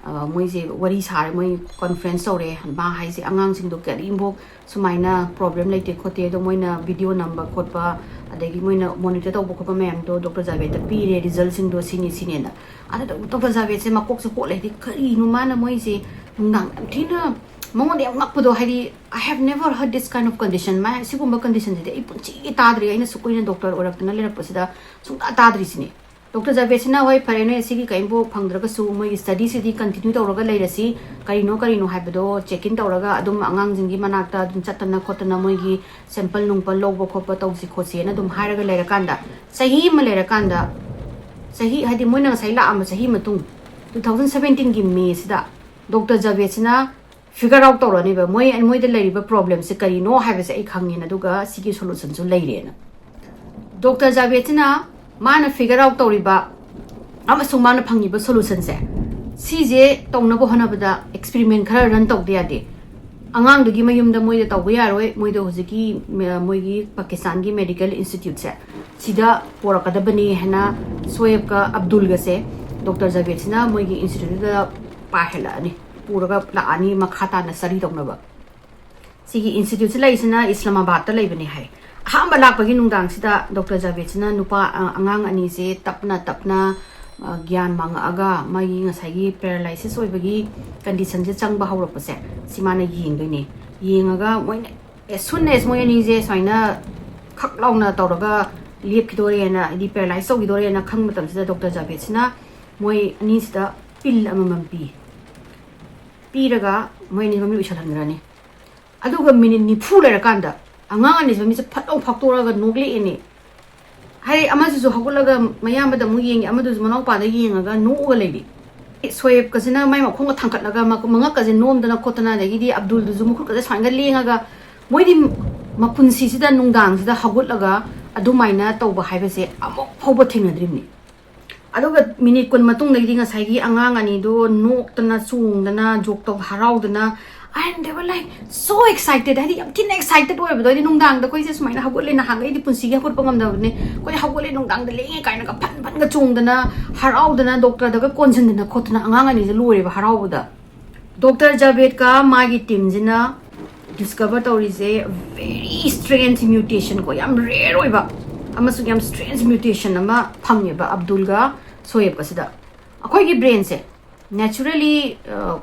ꯑ, ꯃꯣꯏꯁꯦ ꯋꯥꯔꯤ ꯁꯥꯔꯦ, ꯃꯣꯏ conference ꯇꯧꯔꯦ꯫ ꯃꯥ ꯍꯥꯏꯁꯦ ꯑꯉꯥꯡꯁꯤꯡꯗꯣ ꯀꯔꯤꯝꯐꯥꯎ ꯁꯨꯃꯥꯏꯅ problem ꯂꯩꯇꯦ ꯈꯣꯠꯇꯦ, ꯑꯗꯣ ꯃꯣꯏꯅ video ꯅꯝꯕ ꯈꯣꯠꯄ, ꯑꯗꯒꯤ ꯃꯣꯏꯅ monitor ꯇꯧꯕ ꯈꯣꯠꯄ ꯃꯌꯥꯝꯗꯣ Doctor Javedꯇ ꯄꯤꯔꯦ, resultꯁꯤꯡꯗꯣ ꯁꯤꯅꯤ ꯁꯤꯅꯦꯅ꯫ ꯑꯗꯨꯗ Doctor Javedꯁꯦ ꯃꯀꯣꯛꯁꯦ ꯍꯣꯠꯂꯦ, ꯍꯥꯏꯗꯤ ꯀꯔꯤꯅꯣ ꯃꯥꯅ ꯃꯣꯏꯁꯦ ꯅꯨꯡꯗꯥꯡ ꯌꯥꯝ ꯊꯤꯅ ꯃꯉꯣꯟꯗ ꯌꯥꯝ ꯉꯛꯄꯗꯣ, ꯍꯥꯏꯗꯤ, "I have never heard this kind of condition." ꯃꯥ ꯁꯤꯒꯨꯝꯕ conditionꯁꯤꯗꯤ ꯑꯩ ꯄꯨꯟꯁꯤꯒꯤ ꯇꯥꯗ꯭ꯔꯤ, ꯑꯩꯅ ꯁꯨꯛ ꯀꯨꯏꯅ doctor ꯑꯣꯏꯔꯛꯇꯅ ꯂꯩꯔꯛꯄꯁꯤꯗ ꯁꯨꯡꯇꯥ ꯇꯥꯗ꯭ꯔꯤꯁꯤꯅꯦ꯫ ꯗꯣꯛꯇꯔ ꯖꯥꯕꯦꯗꯁꯤꯅ, "ꯍꯣꯏ, ꯐꯔꯦ, ꯅꯣꯏ ꯑꯁꯤꯒꯤ ꯀꯔꯤꯝꯐꯥꯎ ꯐꯪꯗ꯭ꯔꯒꯁꯨ ꯃꯣꯏꯒꯤ ꯁ꯭ꯇꯗꯤꯁꯤꯗꯤ ꯀꯟꯇꯤꯅ꯭ꯌꯨ ꯇꯧꯔꯒ ꯂꯩꯔꯁꯤ, ꯀꯔꯤꯅꯣ ꯀꯔꯤꯅꯣ ꯍꯥꯏꯕꯗꯣ ꯆꯦꯛ ꯏꯟ ꯇꯧꯔꯒ ꯑꯗꯨꯝ ꯑꯉꯥꯡꯁꯤꯡꯒꯤ ꯃꯅꯥꯛꯇ ꯑꯗꯨꯝ ꯆꯠꯇꯅ ꯈꯣꯠꯇꯅ ꯃꯣꯏꯒꯤ ꯁꯦꯝꯄꯜ ꯅꯨꯡꯄꯜ ꯂꯧꯕ ꯈꯣꯠꯄ ꯇꯧꯁꯤ ꯈꯣꯠꯁꯤꯅ ꯑꯗꯨꯝ ꯍꯥꯏꯔꯒ ꯂꯩꯔꯀꯥꯟꯗ, ꯆꯍꯤ ꯑꯃ ꯂꯩꯔꯀꯥꯟꯗ, ꯆꯍꯤ ꯍꯥꯏꯗꯤ ꯃꯣꯏꯅ ꯉꯁꯥꯏ ꯂꯥꯛꯑꯝꯕ ꯆꯍꯤ ꯃꯇꯨꯡ, ꯇꯨ ꯊꯥꯎꯖꯟ ꯁꯕꯦꯟꯇꯤꯟꯒꯤ ꯃꯦꯁꯤꯗ ꯗꯣꯛꯇꯔ ꯖꯥꯕꯦꯗꯁꯤꯅ ꯐꯤꯒꯔ ꯑꯥꯎꯠ ꯇꯧꯔꯅꯦꯕ, ꯃꯣꯏ, ꯃꯣꯏꯗ ꯂꯩꯔꯤꯕ ꯄ꯭ꯔꯣꯕ꯭ꯂꯦꯝꯁꯦ ꯀꯔꯤꯅꯣ ꯍꯥꯏꯕꯁꯦ ꯑꯩ ꯈꯪꯉꯦꯅ, ꯑꯗꯨꯒ ꯁꯤꯒꯤ ꯁꯣꯂꯨꯁꯟꯁꯨ ꯂꯩꯔꯦꯅ꯫ ꯗꯣꯛꯇꯔ ꯖꯥꯕꯦꯗꯁꯤꯅ ꯃꯥꯅ ꯐꯤꯒꯔ ꯑꯥꯎꯠ ꯇꯧꯔꯤꯕ ꯑꯃꯁꯨꯡ ꯃꯥꯅ ꯐꯪꯉꯤꯕ ꯁꯣꯂꯨꯁꯟꯁꯦ, ꯁꯤꯁꯦ ꯇꯧꯅꯕ ꯍꯣꯠꯅꯕꯗ ꯑꯦꯛꯁꯄꯦꯔꯤꯃꯦꯟ ꯈꯔ ꯔꯟ ꯇꯧꯗ ꯌꯥꯗꯦ꯫ ꯑꯉꯥꯡꯗꯨꯒꯤ ꯃꯌꯨꯝꯗ ꯃꯣꯏꯗ ꯇꯧꯕ ꯌꯥꯔꯣꯏ, ꯃꯣꯏꯗ ꯍꯧꯖꯤꯛꯀꯤ, ꯃ-, ꯃꯣꯏꯒꯤ ꯄꯥꯀꯤꯁꯇꯥꯟꯒꯤ ꯃꯦꯗꯤꯀꯦꯜ ꯏꯟꯁꯇꯤꯇ꯭ꯌꯨꯠꯁꯦ ꯁꯤꯗ ꯄꯣꯔꯛꯀꯗꯕꯅꯤ ꯍꯥꯏꯅ ꯁꯣꯌꯦꯕꯀ ꯑꯕꯗꯨꯜꯒꯁꯦ ꯗꯣꯛꯇꯔ ꯖꯥꯕꯦꯗꯁꯤꯅ ꯃꯣꯏꯒꯤ ꯏꯟꯁꯇꯤꯇ꯭ꯌꯨꯠꯇꯨꯗ ꯄꯥꯏꯍꯜꯂꯛꯑꯅꯤ, ꯄꯨꯔꯒ ꯂꯥꯛꯑꯅꯤ ꯃꯈꯥ ꯇꯥꯅ ꯁ꯭ꯇꯗꯤ ꯇꯧꯅꯕ꯫ ꯁꯤꯒꯤ ꯏꯟꯁꯇꯤꯇ꯭ꯌꯨꯠꯁꯤ ꯂꯩꯔꯤꯁꯤꯅ ꯏꯁꯂꯥꯃꯥꯕꯥꯗꯇ ꯂꯩꯕꯅꯦ ꯍꯥꯏ꯫ ꯑꯍꯥꯟꯕ ꯂꯥꯛꯄꯒꯤ ꯅꯨꯡꯗꯥꯡꯁꯤꯗ ꯗꯣꯛꯇꯔ ꯖꯥꯕꯦꯗꯁꯤꯅ ꯅꯨꯄꯥ, ꯑ, ꯑꯉꯥꯡ ꯑꯅꯤꯁꯦ ꯇꯞꯅ ꯇꯞꯅ, ꯑ, ꯒ꯭ꯌꯥꯟ ꯃꯥꯡꯉꯛꯑꯒ ꯃꯥꯒꯤ ꯉꯁꯥꯏꯒꯤ ꯄꯦꯔꯥꯂꯥꯏꯁꯤꯁ ꯑꯣꯏꯕꯒꯤ ꯀꯟꯗꯤꯁꯟꯁꯦ ꯆꯪꯕ ꯍꯧꯔꯛꯄꯁꯦ, ꯁꯤ ꯃꯥꯅ ꯌꯦꯡꯗꯣꯏꯅꯦ꯫ ꯌꯦꯡꯉꯒ ꯃꯣꯏꯅ, as soon as ꯃꯣꯏ ꯑꯅꯤꯁꯦ ꯁꯨꯃꯥꯏꯅ ꯈꯛ ꯂꯥꯎꯅ ꯇꯧꯔꯒ ꯂꯦꯞꯈꯤꯗꯣꯔꯦꯅ, ꯍꯥꯏꯗꯤ ꯄꯦꯔꯥꯂꯥꯏꯁ ꯇꯧꯈꯤꯗꯣꯔꯦꯅ ꯈꯪꯕ ꯃꯇꯝꯁꯤꯗ ꯗꯣꯛꯇꯔ ꯖꯥꯕꯦꯗꯁꯤꯅ ꯃꯣꯏ ꯑꯅꯤꯁꯤꯗ ꯄꯤꯜ ꯑꯃꯃꯝ ꯄꯤ꯫ ꯄꯤꯔꯒ ꯃꯣꯏ ꯑꯅꯤ ꯃꯃꯤꯠ ꯎꯏꯁꯜꯍꯟꯈ꯭ꯔꯅꯤ꯫ ꯑꯗꯨꯒ ꯃꯤꯅꯤꯠ ꯅꯤꯐꯨ ꯂꯩꯔꯀꯥꯟꯗ ꯑꯉꯥꯡ ꯑꯅꯤꯁꯤ ꯃꯃꯤꯠꯁꯦ ꯐꯠ ꯂꯥꯎ ꯐꯥꯛꯇꯣꯔꯛꯑꯒ ꯅꯣꯛꯂꯛꯑꯦꯅꯦ꯫ ꯍꯥꯏꯗꯤ ꯑꯃꯁꯤꯁꯨ ꯍꯧꯒꯠꯂꯒ ꯃꯌꯥꯝꯕꯗ ꯑꯃꯨꯛ ꯌꯦꯡꯉꯤ, ꯑꯃꯗꯨꯁꯨ ꯃꯅꯥꯎꯄꯥꯗ ꯌꯦꯡꯉꯒ ꯅꯣꯛꯑꯒ ꯂꯩꯔꯤ꯫ ꯁꯣꯌꯦꯕꯀꯁꯤꯅ ꯃꯥꯏ ꯃꯈꯣꯡꯒ ꯊꯥꯡꯀꯠꯂꯒ ꯃ-, ꯃꯉꯛꯀꯁꯦ ꯅꯣꯝꯗꯅ ꯈꯣꯠꯇꯅ, ꯑꯗꯒꯤꯗꯤ ꯑꯕꯗꯨꯜꯗꯨꯁꯨ ꯃꯈꯨꯠꯀꯁꯦ ꯁꯨꯃꯥꯏꯅꯒ ꯂꯦꯡꯉꯒ, ꯃꯣꯏꯗꯤ ꯃꯄꯨꯟꯁꯤꯁꯤꯗ ꯅꯨꯡꯗꯥꯡꯁꯤꯗ ꯍꯧꯒꯠꯂꯒ ꯑꯗꯨꯃꯥꯏꯅ ꯇꯧꯕ ꯍꯥꯏꯕꯁꯦ ꯑꯃꯨꯛ ꯐꯥꯎꯕ ꯊꯦꯡꯅꯗ꯭ꯔꯤꯕꯅꯤ꯫ ꯑꯗꯨꯒ ꯃꯤꯅꯤꯠ ꯀꯨꯟ ꯃꯇꯨꯡꯗꯒꯤꯗꯤ ꯉꯁꯥꯏꯒꯤ ꯑꯉꯥꯡ ꯑꯅꯤꯗꯣ ꯅꯣꯛꯇꯅ, ꯆꯣꯡꯗꯅ, ꯖꯣꯛ ꯇꯧ, ꯍꯔꯥꯎꯗꯅ, and they were like so excited, ꯍꯥꯏꯗꯤ ꯌꯥꯝ ꯊꯤꯅ ꯑꯦꯛꯁꯥꯏꯇꯦꯠ ꯑꯣꯏꯕꯗꯣ꯫ ꯍꯥꯏꯗꯤ ꯅꯨꯡꯗꯥꯡꯗ ꯑꯩꯈꯣꯏꯁꯦ ꯁꯨꯃꯥꯏꯅ ꯍꯧꯒꯠꯂꯦ, ꯅꯍꯥꯟꯒꯩꯗꯤ ꯄꯨꯟꯁꯤꯒꯤ ꯍꯧꯒꯠꯄ ꯉꯝꯗꯕꯅꯦ, ꯑꯩꯈꯣꯏ ꯍꯧꯒꯠꯂꯦ, ꯅꯨꯡꯗꯥꯡꯗ ꯂꯦꯡꯉꯦ ꯀꯥꯏꯅꯒ ꯐꯟ ꯐꯟꯒ ꯆꯣꯡꯗꯅ, ꯍꯔꯥꯎꯗꯅ, ꯗꯣꯛꯇꯔꯗꯒ ꯀꯣꯟꯁꯤꯟꯗꯅ ꯈꯣꯠꯇꯅ ꯑꯉꯥꯡ ꯑꯅꯤꯁꯦ ꯂꯣꯏꯔꯦꯕ ꯍꯔꯥꯎꯕꯗ꯫ ꯗꯣꯛꯇꯔ ꯖꯥꯕꯦꯗꯀ ꯃꯥꯒꯤ ꯇꯤꯝꯁꯤꯅ ꯗꯤꯁꯀꯚꯔ ꯇꯧꯔꯤꯁꯦ very strange mutation ꯀꯣ, ꯌꯥꯝ ꯔꯦꯌꯔ ꯑꯣꯏꯕ ꯑꯃꯁꯨꯡ ꯌꯥꯝ ꯁ꯭ꯇ꯭ꯔꯦꯟꯖ ꯃ꯭ꯌꯨꯇꯦꯁꯟ ꯑꯃ ꯐꯪꯉꯦꯕ ꯑꯕꯗꯨꯜꯒ ꯁꯣꯌꯦꯕꯀꯁꯤꯗ꯫ ꯑꯩꯈꯣꯏꯒꯤ ꯕ꯭ꯔꯦꯟꯁꯦ ꯅꯦꯆꯔꯦꯂꯤ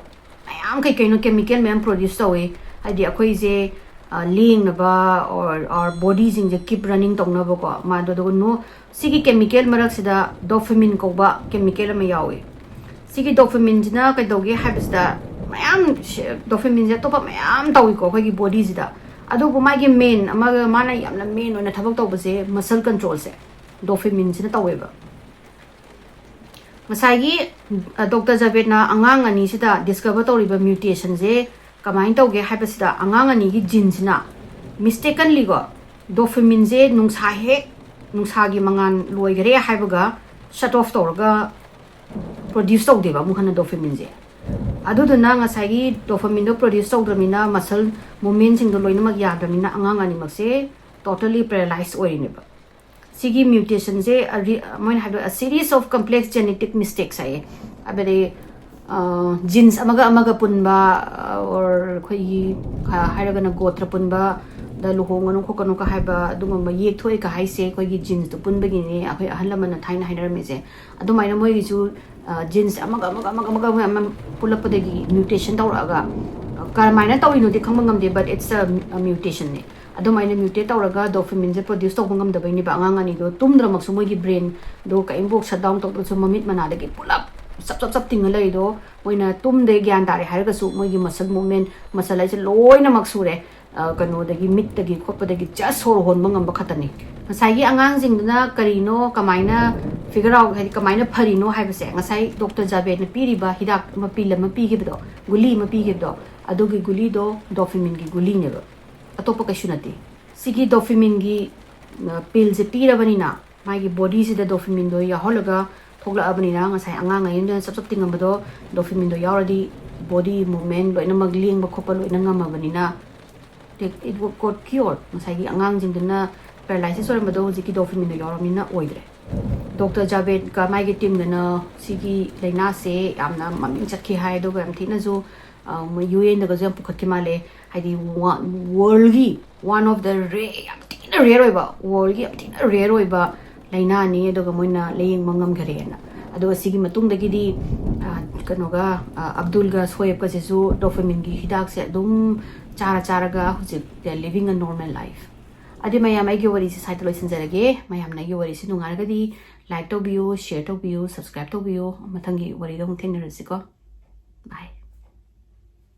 ꯃꯌꯥꯝ ꯀꯩ ꯀꯩꯅꯣ ꯀꯦꯃꯤꯀꯦꯜ ꯃꯌꯥꯝ ꯄ꯭ꯔꯣꯗ꯭ꯌꯨꯁ ꯇꯧꯋꯦ꯫ ꯍꯥꯏꯗꯤ ꯑꯩꯈꯣꯏꯁꯦ ꯂꯦꯡꯅꯕ, or our bodyꯁꯤꯡꯁꯦ keep running ꯇꯧꯅꯕꯀꯣ꯫ ꯃꯥꯗꯣ ꯑꯗꯨꯒ ꯅꯣ ꯁꯤꯒꯤ chemical ꯃꯔꯛꯁꯤꯗ dopamine ꯀꯧꯕ chemical ꯑꯃ ꯌꯥꯎꯏ꯫ ꯁꯤꯒꯤ dopamineꯁꯤꯅ ꯀꯩꯗꯧꯒꯦ ꯍꯥꯏꯕꯁꯤꯗ, ꯃꯌꯥꯝ dopamineꯁꯦ ꯑꯇꯣꯞꯄ ꯃꯌꯥꯝ ꯇꯧꯏꯀꯣ ꯑꯩꯈꯣꯏꯒꯤ bodyꯁꯤꯗ꯫ ꯑꯗꯨꯕꯨ ꯃꯥꯒꯤ main ꯑꯃꯒ, ꯃꯥꯅ ꯌꯥꯝꯅ main ꯑꯣꯏꯅ ꯊꯕꯛ ꯇꯧꯕꯁꯦ muscle controlꯁꯦ, dopamineꯁꯤꯅ ꯇꯧꯋꯦꯕ꯫ ꯉꯁꯥꯏꯒꯤ ꯗꯣꯛꯇꯔ ꯖꯥꯕꯦꯗꯅ ꯑꯉꯥꯡ ꯑꯅꯤꯁꯤꯗ discover ꯇꯧꯔꯤꯕ mutationꯁꯦ ꯀꯃꯥꯏꯅ ꯇꯧꯒꯦ ꯍꯥꯏꯕꯁꯤꯗ, ꯑꯉꯥꯡ ꯑꯅꯤꯒꯤ geneꯁꯤꯅ mistakenlyꯀꯣ, dopamineꯁꯦ ꯅꯨꯡꯁꯥ ꯍꯦꯛ, ꯅꯨꯡꯁꯥꯒꯤ ꯃꯉꯥꯜ ꯂꯣꯏꯈꯔꯦ ꯍꯥꯏꯕꯒ shut off ꯇꯧꯔꯒ produce ꯇꯧꯗꯦꯕ ꯑꯃꯨꯛ ꯍꯟꯅ dopamineꯁꯦ꯫ ꯑꯗꯨꯗꯨꯅ ꯉꯁꯥꯏꯒꯤ dopamineꯗꯣ produce ꯇꯧꯗ꯭ꯔꯕꯅꯤꯅ muscle movementꯁꯤꯡꯗꯣ ꯂꯣꯏꯅꯃꯛ ꯌꯥꯗ꯭ꯔꯕꯅꯤꯅ ꯑꯉꯥꯡ ꯑꯅꯤꯃꯛꯁꯦ totally paralyzed ꯑꯣꯏꯔꯤꯅꯦꯕ꯫ ꯁꯤꯒꯤ mutationꯁꯦ ꯑꯔꯤ-, ꯃꯣꯏꯅ ꯍꯥꯏꯕꯗꯣ a series of complex genetic mistakes ꯍꯥꯏꯌꯦ꯫ ꯍꯥꯏꯕꯗꯤ genes ꯑꯃꯒ ꯑꯃꯒ ꯄꯨꯟꯕ, ꯑ, or ꯑꯩꯈꯣꯏꯒꯤ ꯈ-, ꯍꯥꯏꯔꯒꯅ ꯒꯣꯇ꯭ꯔ ꯄꯨꯟꯕꯗ ꯂꯨꯍꯣꯡꯒꯅꯨ ꯈꯣꯠꯀꯅꯨꯒ ꯍꯥꯏꯕ ꯑꯗꯨꯒꯨꯝꯕ ꯌꯦꯛꯊꯣꯛꯏꯒ ꯍꯥꯏꯁꯦ ꯑꯩꯈꯣꯏꯒꯤ genesꯇꯣ ꯄꯨꯟꯕꯒꯤꯅꯦ ꯑꯩꯈꯣꯏ ꯑꯍꯜ ꯂꯃꯟꯅ ꯊꯥꯏꯅ ꯍꯥꯏꯅꯔꯝꯃꯤꯁꯦ꯫ ꯑꯗꯨꯃꯥꯏꯅ ꯃꯣꯏꯒꯤꯁꯨ genes ꯑꯃꯒ ꯑꯃꯒ ꯑꯃꯒ ꯑꯃꯒ ꯑꯃꯒ ꯄꯨꯜꯂꯛꯄꯗꯒꯤ mutation ꯇꯧꯔꯛꯑꯒ, ꯑ, ꯀꯔꯝꯍꯥꯏꯅ ꯇꯧꯔꯤꯅꯣꯗꯤ ꯈꯪꯕ ꯉꯝꯗꯦ, but it's a, a mutationꯅꯦ꯫ ꯑꯗꯨꯃꯥꯏꯅ mutate ꯇꯧꯔꯒ dopamineꯁꯦ produce ꯇꯧꯕ ꯉꯝꯗꯕꯩꯅꯦꯕ ꯑꯉꯥꯡ ꯑꯅꯤꯗꯣ ꯇꯨꯝꯗ꯭ꯔꯃꯛꯁꯨ ꯃꯣꯏꯒꯤ brainꯗꯣ ꯀꯔꯤꯝꯐꯥꯎ shut down ꯇꯧꯗ꯭ꯔꯁꯨ ꯃꯃꯤꯠ ꯃꯅꯥꯗꯒꯤ ꯄꯨꯂꯞ ꯆꯞ ꯆꯞ ꯆꯞ ꯇꯤꯡꯉ ꯂꯩꯔꯤꯗꯣ꯫ ꯃꯣꯏꯅ ꯇꯨꯝꯗꯦ ꯒ꯭ꯌꯥꯟ ꯇꯥꯔꯦ ꯍꯥꯏꯔꯒꯁꯨ ꯃꯣꯏꯒꯤ muscle movement, muscle ꯍꯥꯏꯁꯦ ꯂꯣꯏꯅꯃꯛ ꯁꯨꯔꯦ꯫ ꯑ, ꯀꯩꯅꯣꯗꯒꯤ, ꯃꯤꯠꯇꯒꯤ ꯈꯣꯠꯄꯗꯒꯤ just ꯁꯣꯔ ꯍꯣꯟꯕ ꯉꯝꯕ ꯈꯛꯇꯅꯤ꯫ ꯉꯁꯥꯏꯒꯤ ꯑꯉꯥꯡꯁꯤꯡꯗꯨꯅ ꯀꯔꯤꯅꯣ, ꯀꯃꯥꯏꯅ figure out, ꯍꯥꯏꯗꯤ ꯀꯃꯥꯏꯅ ꯐꯔꯤꯅꯣ ꯍꯥꯏꯕꯁꯦ ꯉꯁꯥꯏ ꯗꯣꯛꯇꯔ ꯖꯥꯕꯦꯗꯅ ꯄꯤꯔꯤꯕ ꯍꯤꯗꯥꯛ ꯑꯃ, pill ꯑꯃ ꯄꯤꯈꯤꯕꯗꯣ, ꯒꯨꯂꯤ ꯑꯃ ꯄꯤꯈꯤꯕꯗꯣ, ꯑꯗꯨꯒꯤ ꯒꯨꯂꯤꯗꯣ dopamineꯒꯤ ꯒꯨꯂꯤꯅꯦꯕ, ꯑꯇꯣꯞꯄ ꯀꯩꯁꯨ ꯅꯠꯇꯦ꯫ ꯁꯤꯒꯤ dopamineꯒꯤ, ꯑ, pillꯁꯦ ꯄꯤꯔꯕꯅꯤꯅ ꯃꯥꯒꯤ bodyꯁꯤꯗ dopamineꯗꯣ ꯌꯥꯎꯍꯜꯂꯒ ꯊꯣꯛꯂꯛꯑꯕꯅꯤꯅ ꯉꯁꯥꯏ ꯑꯉꯥꯡ ꯑꯅꯤꯗꯨꯅ ꯆꯞ ꯆꯞ ꯇꯤꯡꯉꯝꯕꯗꯣ dopamineꯗꯣ ꯌꯥꯎꯔꯗꯤ body movement ꯂꯣꯏꯅꯃꯛ ꯂꯦꯡꯕ ꯈꯣꯠꯄ ꯂꯣꯏꯅ ꯉꯝꯃꯕꯅꯤꯅ it, it got cured꯫ ꯉꯁꯥꯏꯒꯤ ꯑꯉꯥꯡꯁꯤꯡꯗꯨꯅ paralysis ꯑꯣꯏꯔꯝꯕꯗꯣ ꯍꯧꯖꯤꯛꯀꯤ dopamineꯗꯣ ꯌꯥꯎꯔꯕꯅꯤꯅ ꯑꯣꯏꯗ꯭ꯔꯦ꯫ ꯗꯣꯛꯇꯔ ꯖꯥꯕꯦꯗꯀ ꯃꯥꯒꯤ teamꯗꯨꯅ ꯁꯤꯒꯤ ꯂꯥꯏꯅꯥꯁꯦ ꯌꯥꯝꯅ ꯃꯃꯤꯡ ꯆꯠꯈꯤ ꯍꯥꯏ, ꯑꯗꯨꯒ ꯌꯥꯝ ꯊꯤꯅꯁꯨ, ꯑ, ꯃꯣꯏ UNꯗꯒꯁꯨ ꯌꯥꯝ ꯄꯨꯈꯠꯈꯤ ꯃꯥꯜꯂꯦ꯫ ꯍꯥꯏꯗꯤ ꯋꯥ-, worldꯒꯤ one of the rare, ꯌꯥꯝ ꯊꯤꯅ rare ꯑꯣꯏꯕ, worldꯒꯤ ꯌꯥꯝ ꯊꯤꯅ rare ꯑꯣꯏꯕ ꯂꯥꯏꯅꯥꯅꯤ, ꯑꯗꯨꯒ ꯃꯣꯏꯅ ꯂꯥꯌꯦꯡꯕ ꯉꯝꯈꯔꯦꯅ꯫ ꯑꯗꯨꯒ ꯁꯤꯒꯤ ꯃꯇꯨꯡꯗꯒꯤꯗꯤ, ꯑ, ꯀꯩꯅꯣꯒ, ꯑ, ꯑꯕꯗꯨꯜꯒ ꯁꯣꯌꯦꯕꯀꯁꯤꯁꯨ dopamineꯒꯤ ꯍꯤꯗꯥꯛꯁꯦ ꯑꯗꯨꯝ ꯆꯥꯔ ꯆꯥꯔꯒ ꯍꯧꯖꯤꯛ they are living a normal life. ꯑꯗꯨꯗꯤ ꯃꯌꯥꯝ, ꯑꯩꯒꯤ ꯋꯥꯔꯤꯁꯦ ꯁ꯭ꯋꯥꯏꯗ ꯂꯣꯏꯁꯤꯟꯖꯔꯒꯦ꯫ ꯃꯌꯥꯝꯅ ꯑꯩꯒꯤ ꯋꯥꯔꯤꯁꯦ ꯅꯨꯡꯉꯥꯏꯔꯒꯗꯤ like ꯇꯧꯕꯤꯌꯨ, share ꯇꯧꯕꯤꯌꯨ, subscribe ꯇꯧꯕꯤꯌꯨ꯫ ꯃꯊꯪꯒꯤ ꯋꯥꯔꯤꯗ ꯑꯃꯨꯛ ꯊꯦꯡꯅꯔꯁꯤꯀꯣ꯫ Bye꯫